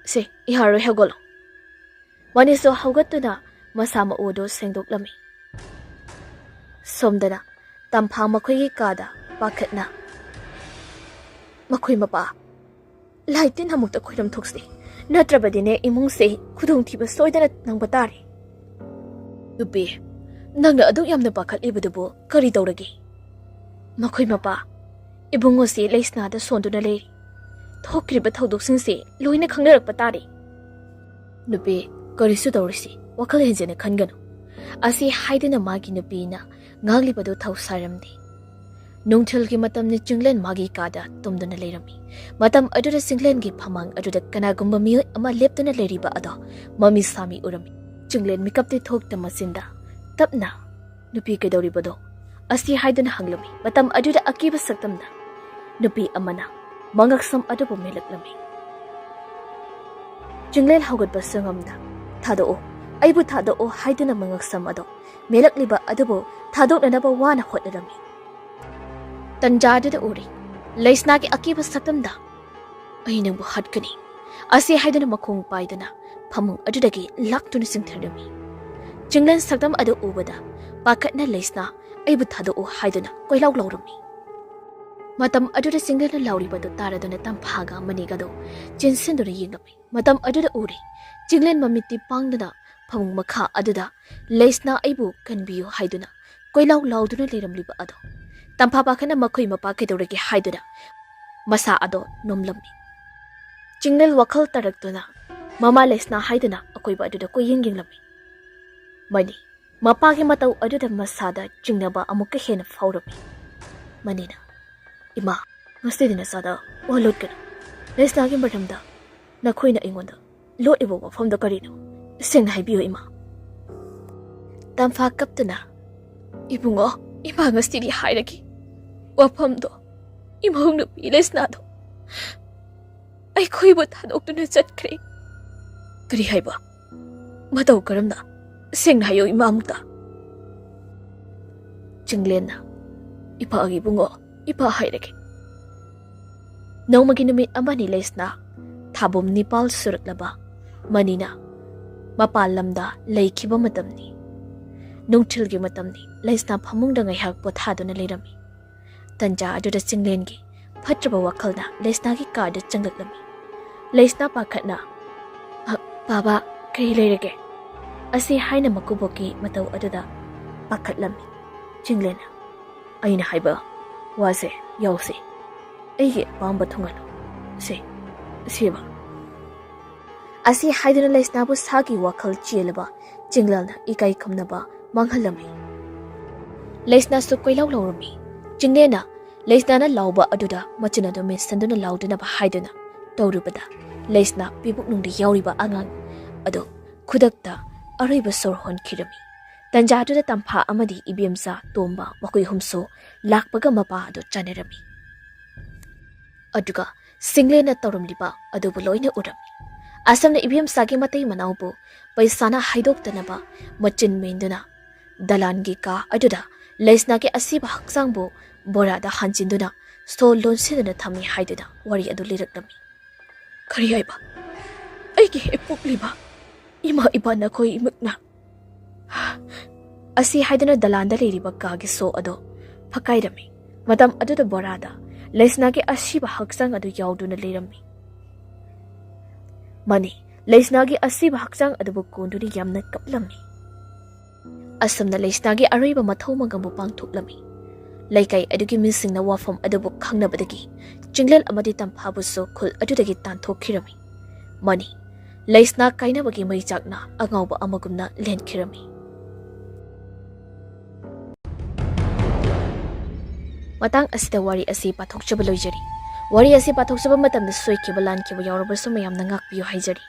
ꯁꯦ, ꯌꯥꯔꯣꯏ, ꯍꯧꯒꯠꯂꯣ"꯫ ꯃꯅꯤꯁꯨ ꯍꯧꯒꯠꯇꯨꯅ ꯃꯁꯥ ꯃꯎꯗꯨ ꯁꯦꯡꯗꯣꯛꯂꯝꯃꯤ꯫ ꯁꯣꯝꯗꯅ ꯇꯝꯐꯥ ꯃꯈꯣꯏꯒꯤ ꯀꯥꯗ ꯄꯥꯈꯠꯅ, "ꯃꯈꯣꯏ ꯃꯄꯥ, ꯂꯥꯏ ꯇꯤꯟ ꯑꯃꯨꯛꯇ ꯈꯣꯏꯔꯝ ꯊꯣꯛꯁꯤ, ꯅꯠꯇ꯭ꯔꯕꯗꯤꯅꯦ ꯏꯃꯨꯡꯁꯦ ꯈꯨꯗꯣꯡꯊꯤꯕ ꯁꯣꯏꯗꯅ ꯅꯪꯕ ꯇꯥꯔꯦ"꯫ "ꯅꯨꯄꯤ, ꯅꯪꯅ ꯑꯗꯨꯛ ꯌꯥꯝꯅ ꯄꯥꯈꯠꯂꯤꯕꯗꯨꯕꯨ ꯀꯔꯤ ꯇꯧꯔꯒꯦ?" "ꯃꯈꯣꯏ ꯃꯄꯥ, ꯏꯕꯨꯡꯉꯣꯁꯤ ꯂꯩꯁꯅꯥꯗ ꯁꯣꯟꯗꯨꯅ ꯂꯩꯔꯤ꯫ ꯊꯣꯛꯈ꯭ꯔꯤꯕ ꯊꯧꯗꯣꯛꯁꯤꯡꯁꯤ ꯂꯣꯏꯅ ꯈꯪꯅꯔꯛꯄ ꯇꯥꯔꯦ"꯫ "ꯅꯨꯄꯤ, "ꯀꯔꯤꯁꯨ ꯇꯧꯔꯣꯏꯁꯤ, ꯋꯥꯈꯜ ꯍꯦꯟꯖꯤꯟꯅ ꯈꯟꯒꯅꯨ" ꯑꯁꯤ ꯍꯥꯏꯗꯨꯅ ꯃꯥꯒꯤ ꯅꯨꯄꯤꯅ ꯉꯥꯡꯂꯤꯕꯗꯨ ꯊꯧꯁꯥꯔꯝꯗꯦ꯫ ꯅꯨꯡꯊꯤꯜꯒꯤ ꯃꯇꯝꯅꯤ꯫ ꯆꯤꯡꯂꯦꯟ ꯃꯥꯒꯤ ꯀꯥꯗ ꯇꯨꯝꯗꯨꯅ ꯂꯩꯔꯝꯃꯤ꯫ ꯃꯇꯝ ꯑꯗꯨꯗ ꯆꯤꯡꯂꯦꯟꯒꯤ ꯐꯃꯥꯡ ꯑꯗꯨꯗ ꯀꯅꯥꯒꯨꯝꯕ ꯃꯤꯑꯣꯏ ꯑꯃ ꯂꯦꯞꯇꯨꯅ ꯂꯩꯔꯤꯕ ꯑꯗꯣ ꯃꯃꯤ ꯁꯥꯃꯤ ꯎꯔꯝꯃꯤ꯫ ꯆꯤꯡꯂꯦꯟ ꯃꯤꯀꯞꯇꯤ ꯊꯣꯛꯇ ꯃꯆꯤꯟꯗ ꯇꯞꯅ, "ꯅꯨꯄꯤ ꯀꯩꯗꯧꯔꯤꯕꯅꯣ?" ꯑꯁꯤ ꯍꯥꯏꯗꯨꯅ ꯍꯪꯂꯝꯃꯤ꯫ ꯃꯇꯝ ꯑꯗꯨꯗ ꯑꯀꯤꯕ ꯁꯛꯇꯝꯅ ꯅꯨꯄꯤ ꯑꯃꯅ ꯃꯉꯛꯁꯝ ꯑꯗꯨꯕꯨ ꯃꯦꯜꯂꯛꯂꯝꯃꯤ꯫ ꯆꯤꯡꯂꯦꯟ ꯍꯧꯒꯠꯄꯁꯨ ꯉꯝꯗ, "ꯊꯥꯗꯣꯛꯑꯣ, ꯑꯩꯕꯨ ꯊꯥꯗꯣꯛꯑꯣ" ꯍꯥꯏꯗꯨꯅ ꯃꯉꯛꯁꯝ ꯑꯗꯣ ꯃꯦꯜꯂꯛꯂꯤꯕ ꯑꯗꯨꯕꯨ ꯊꯥꯗꯣꯛꯅꯅꯕ ꯋꯥꯅ ꯍꯣꯠꯅꯔꯝꯃꯤ꯫ ꯇꯟꯖꯥ ꯑꯗꯨꯗ ꯎꯔꯤ ꯂꯩꯁꯅꯥꯒꯤ ꯑꯀꯤꯕ ꯁꯛꯇꯝꯗ, "ꯑꯩ ꯅꯪꯕꯨ ꯍꯥꯠꯀꯅꯤ" ꯑꯁꯤ ꯍꯥꯏꯗꯨꯅ ꯃꯈꯣꯡ ꯄꯥꯏꯗꯨꯅ ꯐꯃꯨꯡ ꯑꯗꯨꯗꯒꯤ ꯂꯥꯛꯇꯨꯅ ꯆꯤꯡꯊꯔꯝꯃꯤ꯫ ꯆꯤꯡꯂꯦꯟ ꯁꯛꯇꯝ ꯑꯗꯨ ꯎꯕꯗ ꯄꯥꯈꯠꯅ ꯂꯩꯁꯅꯥ, "ꯑꯩꯕꯨ ꯊꯥꯗꯣꯛꯎ" ꯍꯥꯏꯗꯨꯅ ꯀꯣꯏꯂꯥꯎ ꯂꯥꯎꯔꯝꯃꯤ꯫ ꯃꯇꯝ ꯑꯗꯨꯗ ꯆꯤꯡꯂꯦꯟꯅ ꯂꯥꯎꯔꯤꯕꯗꯨ ꯇꯥꯔꯗꯨꯅ ꯇꯝꯐꯥꯒ ꯃꯅꯤꯒꯗꯨ ꯆꯦꯟꯁꯤꯟꯗꯨꯅ ꯌꯦꯡꯂꯝꯃꯤ꯫ ꯃꯇꯝ ꯑꯗꯨꯗ ꯎꯔꯤ ꯆꯤꯡꯂꯦꯟ ꯃꯃꯤꯠꯇꯤ ꯄꯥꯡꯗꯅ ꯐꯃꯨꯡ ꯃꯈꯥ ꯑꯗꯨꯗ ꯂꯩꯁꯅꯥ "ꯑꯩꯕꯨ ꯀꯟꯕꯤꯌꯨ" ꯍꯥꯏꯗꯨꯅ ꯀꯣꯏꯂꯥꯎ ꯂꯥꯎꯗꯨꯅ ꯂꯩꯔꯝꯂꯤꯕ ꯑꯗꯣ ꯇꯝꯐꯥ ꯄꯥꯈꯠꯅ ꯃꯈꯣꯏ ꯃꯄꯥ ꯀꯩꯗꯧꯔꯒꯦ ꯍꯥꯏꯗꯨꯅ ꯃꯁꯥ ꯑꯗꯣ ꯅꯣꯝꯂꯝꯃꯤ꯫ ꯆꯤꯡꯂꯦꯟ ꯋꯥꯈꯜ ꯇꯥꯔꯛꯇꯨꯅ ꯃꯃꯥ ꯂꯩꯁꯅꯥ ꯍꯥꯏꯗꯨꯅ ꯑꯀꯣꯏꯕ ꯑꯗꯨꯗ ꯀꯣꯏꯌꯦꯡ ꯌꯦꯡꯂꯝꯃꯤ꯫ ꯃꯅꯤ, ꯃꯄꯥꯒꯤ ꯃꯇꯧ ꯑꯗꯨꯗ ꯃꯁꯥꯗ ꯆꯤꯡꯅꯕ ꯑꯃꯨꯛꯀ ꯍꯦꯟꯅ ꯐꯥꯎꯔꯝꯃꯤ꯫ ꯃꯅꯤꯅ, "ꯏꯃꯥ, ꯉꯁꯤꯗꯤ ꯅꯆꯥꯗ ꯋꯥ ꯂꯣꯠꯀꯅꯨ꯫ ꯂꯩꯁꯅꯥꯒꯤ ꯃꯔꯝꯗ ꯅꯈꯣꯏꯅ ꯑꯩꯉꯣꯟꯗ ꯂꯣꯠꯂꯤꯕ ꯋꯥꯐꯝꯗꯣ ꯀꯔꯤꯅꯣ? ꯁꯦꯡꯅ ꯍꯥꯏꯕꯤꯌꯨ, ꯏꯃꯥ꯫" ꯇꯝꯐꯥ ꯀꯞꯇꯨꯅ, "ꯏꯕꯨꯡꯉꯣ, ꯏꯃꯥ ꯉꯁꯤꯗꯤ ꯍꯥꯏꯔꯒꯦ꯫ ꯋꯥꯐꯝꯗꯣ ꯏꯃꯧ ꯅꯨꯄꯤ ꯂꯩꯁꯅꯥꯗꯣ ꯑꯩꯈꯣꯏꯕꯨ ꯊꯥꯗꯣꯛꯇꯨꯅ ꯆꯠꯈ꯭ꯔꯦ꯫" "ꯀꯔꯤ ꯍꯥꯏꯕ? ꯃꯇꯧ ꯀꯔꯝꯅ? ꯁꯦꯡꯅ ꯍꯥꯏꯌꯨ, ꯏꯃꯥ ꯑꯃꯨꯛꯇ꯫" ꯆꯤꯡꯂꯦꯟꯅ, "ꯏꯄꯥꯒꯤ ꯏꯕꯨꯡꯉꯣ, ꯏꯄꯥ ꯍꯥꯏꯔꯒꯦ꯫ ꯅꯣꯡꯃꯒꯤ ꯅꯨꯃꯤꯠ ꯑꯃꯅꯤ ꯂꯩꯁꯅꯥ ꯊꯥꯕꯨꯝ ꯅꯤꯄꯥꯜ ꯁꯨꯔꯛꯂꯕ ꯃꯅꯤꯅ ꯃꯄꯥꯟ ꯂꯝꯗ ꯂꯩꯈꯤꯕ ꯃꯇꯝꯅꯤ꯫ ꯅꯨꯡꯊꯤꯜꯒꯤ ꯃꯇꯝꯅꯤ꯫ ꯂꯩꯁꯅꯥ ꯐꯃꯨꯡꯗ ꯉꯥꯏꯍꯥꯛ ꯄꯣꯊꯥꯗꯨꯅ ꯂꯩꯔꯝꯃꯤ꯫ ꯇꯟꯖꯥ ꯑꯗꯨꯗ ꯆꯤꯡꯂꯦꯟꯒꯤ ꯐꯠꯇ꯭ꯔꯕ ꯋꯥꯈꯜꯅ ꯂꯩꯁꯅꯥꯒꯤ ꯀꯥꯗ ꯆꯪꯂꯛꯂꯝꯃꯤ꯫ ꯂꯩꯁꯅꯥ ꯄꯥꯈꯠꯅ, "ꯑ, ꯕꯥꯕꯥ, ꯀꯔꯤ ꯂꯩꯔꯒꯦ?" ꯑꯁꯤ ꯍꯥꯏꯅ ꯃꯀꯨꯕꯣꯛꯀꯤ ꯃꯇꯧ ꯑꯗꯨꯗ ꯄꯥꯈꯠꯂꯝꯃꯤ꯫ ꯆꯤꯡꯂꯦꯟꯅ, "ꯑꯩꯅ ꯍꯥꯏꯕ ꯋꯥꯁꯦ ꯌꯥꯎꯁꯤ꯫ ꯑꯩꯒꯤ ꯑꯄꯥꯝꯕ ꯊꯨꯡꯍꯜꯂꯨ꯫ ꯁꯦ, ꯁꯦꯕ꯫" ꯑꯁꯤ ꯍꯥꯏꯗꯨꯅ ꯂꯩꯁꯅꯥꯕꯨ ꯁꯥꯒꯤ ꯋꯥꯈꯜ ꯆꯦꯜꯂꯕ ꯆꯤꯡꯂꯦꯜꯅ ꯏꯀꯥꯏ ꯈꯨꯝꯅꯕ ꯃꯥꯡꯍꯜꯂꯝꯃꯤ꯫ ꯂꯩꯁꯅꯥꯁꯨ ꯀꯣꯏꯂꯥꯎ ꯂꯥꯎꯔꯝꯃꯤ꯫ ꯆꯤꯡꯂꯦꯟꯅ ꯂꯩꯁꯅꯥꯅ ꯂꯥꯎꯕ ꯑꯗꯨꯗ ꯃꯆꯤꯟ ꯑꯗꯨ ꯃꯦꯟꯁꯤꯟꯗꯨꯅ ꯂꯥꯎꯗꯅꯕ ꯍꯥꯏꯗꯨꯅ ꯇꯧꯔꯨꯕꯗ, ꯂꯩꯁꯅꯥ ꯄꯤꯕꯨꯛꯅꯨꯡꯗ ꯌꯥꯎꯔꯤꯕ ꯑꯉꯥꯡ ꯑꯗꯨ ꯈꯨꯗꯛꯇ ꯑꯔꯣꯏꯕ ꯁꯣꯔ ꯍꯣꯟꯈꯤꯔꯝꯃꯤ꯫ ꯇꯟꯖꯥꯗꯨꯗ ꯇꯝꯐꯥ ꯑꯃꯗꯤ ꯏꯕꯦꯝꯆꯥ ꯇꯣꯝꯕ ꯃꯈꯣꯏ ꯑꯍꯨꯝꯁꯨ ꯂꯥꯛꯄꯒ ꯃꯄꯥ ꯑꯗꯨ ꯆꯥꯟꯅꯔꯝꯃꯤ꯫ ꯑꯗꯨꯒ ꯆꯤꯡꯂꯦꯟꯅ ꯇꯧꯔꯝꯂꯤꯕ ꯑꯗꯨꯕꯨ ꯂꯣꯏꯅ ꯎꯔꯝꯃꯤ꯫ ꯑꯁꯨꯝꯅ ꯏꯕꯦꯝꯆꯥꯒꯤ ꯃꯇꯩ ꯃꯅꯥꯎꯕꯨ ꯄꯩꯁꯥꯅ ꯍꯥꯏꯗꯣꯛꯇꯅꯕ ꯃꯆꯤꯟ ꯃꯦꯟꯗꯨꯅ ꯗꯂꯥꯟꯒꯤ ꯀꯥ ꯑꯗꯨꯗ ꯂꯩꯁꯅꯥꯒꯤ ꯑꯁꯤꯕ ꯍꯛꯆꯥꯡꯕꯨ ꯕꯣꯔꯥꯗ ꯍꯥꯟꯖꯤꯟꯗꯨꯅ ꯁꯣ ꯂꯣꯟꯁꯤꯟꯗꯨꯅ ꯊꯝꯃꯤ ꯍꯥꯏꯗꯨꯅ ꯋꯥꯔꯤ ꯑꯗꯨ ꯂꯤꯔꯛꯂꯝꯃꯤ꯫ "ꯀꯔꯤ ꯍꯥꯏꯕ? ꯑꯩꯒꯤ ꯍꯦꯛ ꯄꯣꯛꯂꯤꯕ ꯏꯃꯥ ꯏꯄꯥ ꯅꯈꯣꯏ ꯏꯃꯛꯅ?" ꯑꯁꯤ ꯍꯥꯏꯗꯨꯅ ꯗꯂꯥꯟꯗ ꯂꯩꯔꯤꯕ ꯀꯥꯒꯤ ꯁꯣ ꯑꯗꯨ ꯐꯛꯀꯥꯏꯔꯝꯃꯤ꯫ ꯃꯇꯝ ꯑꯗꯨꯗ ꯕꯣꯔꯥꯗ ꯂꯩꯁꯅꯥꯒꯤ ꯑꯁꯤꯕ ꯍꯛꯆꯥꯡ ꯑꯗꯨ ꯌꯥꯎꯗꯨꯅ ꯂꯩꯔꯝꯃꯤ꯫ ꯃꯥꯅꯤ, ꯂꯩꯁꯅꯥꯒꯤ ꯑꯁꯤꯕ ꯍꯛꯆꯥꯡ ꯑꯗꯨꯕꯨ ꯀꯣꯟꯗꯨꯅ ꯌꯥꯝꯅ ꯀꯞꯂꯝꯃꯤ꯫ ꯑꯁꯨꯝꯅ ꯂꯩꯁꯅꯥꯒꯤ ꯑꯔꯣꯏꯕ ꯃꯊꯧ ꯃꯉꯝꯕꯨ ꯄꯥꯡꯊꯣꯛꯂꯝꯃꯤ꯫ ꯂꯩꯀꯥꯏ ꯑꯗꯨꯒꯤ ꯃꯤꯁꯤꯡꯅ ꯋꯥꯐꯝ ꯑꯗꯨꯕꯨ ꯈꯪꯅꯕꯗꯒꯤ ꯆꯤꯡꯂꯦꯟ ꯑꯃꯗꯤ ꯇꯝꯐꯥꯕꯨꯁꯨ ꯈꯨꯜ ꯑꯗꯨꯗꯒꯤ ꯇꯥꯟꯊꯣꯛꯈꯤꯔꯝꯃꯤ꯫ ꯃꯥꯅꯤ, ꯂꯩꯁꯅꯥ ꯀꯥꯏꯅꯕꯒꯤ ꯃꯩꯆꯥꯛꯅ ꯑꯉꯥꯎꯕ ꯑꯃꯒꯨꯝꯅ ꯂꯦꯟꯈꯤꯔꯝꯃꯤ꯫ ꯃꯇꯥꯡ ꯑꯁꯤꯗ ꯋꯥꯔꯤ ꯑꯁꯤ ꯄꯥꯊꯣꯛꯆꯕ ꯂꯣꯏꯖꯔꯤ꯫ ꯋꯥꯔꯤ ꯑꯁꯤ ꯄꯥꯊꯣꯛꯆꯕ ꯃꯇꯝꯗ ꯁꯣꯏꯈꯤꯕ ꯂꯥꯟꯈꯤꯕ ꯌꯥꯎꯔꯕꯁꯨ ꯃꯌꯥꯝꯅ ꯉꯥꯛꯄꯤꯌꯨ ꯍꯥꯏꯖꯔꯤ꯫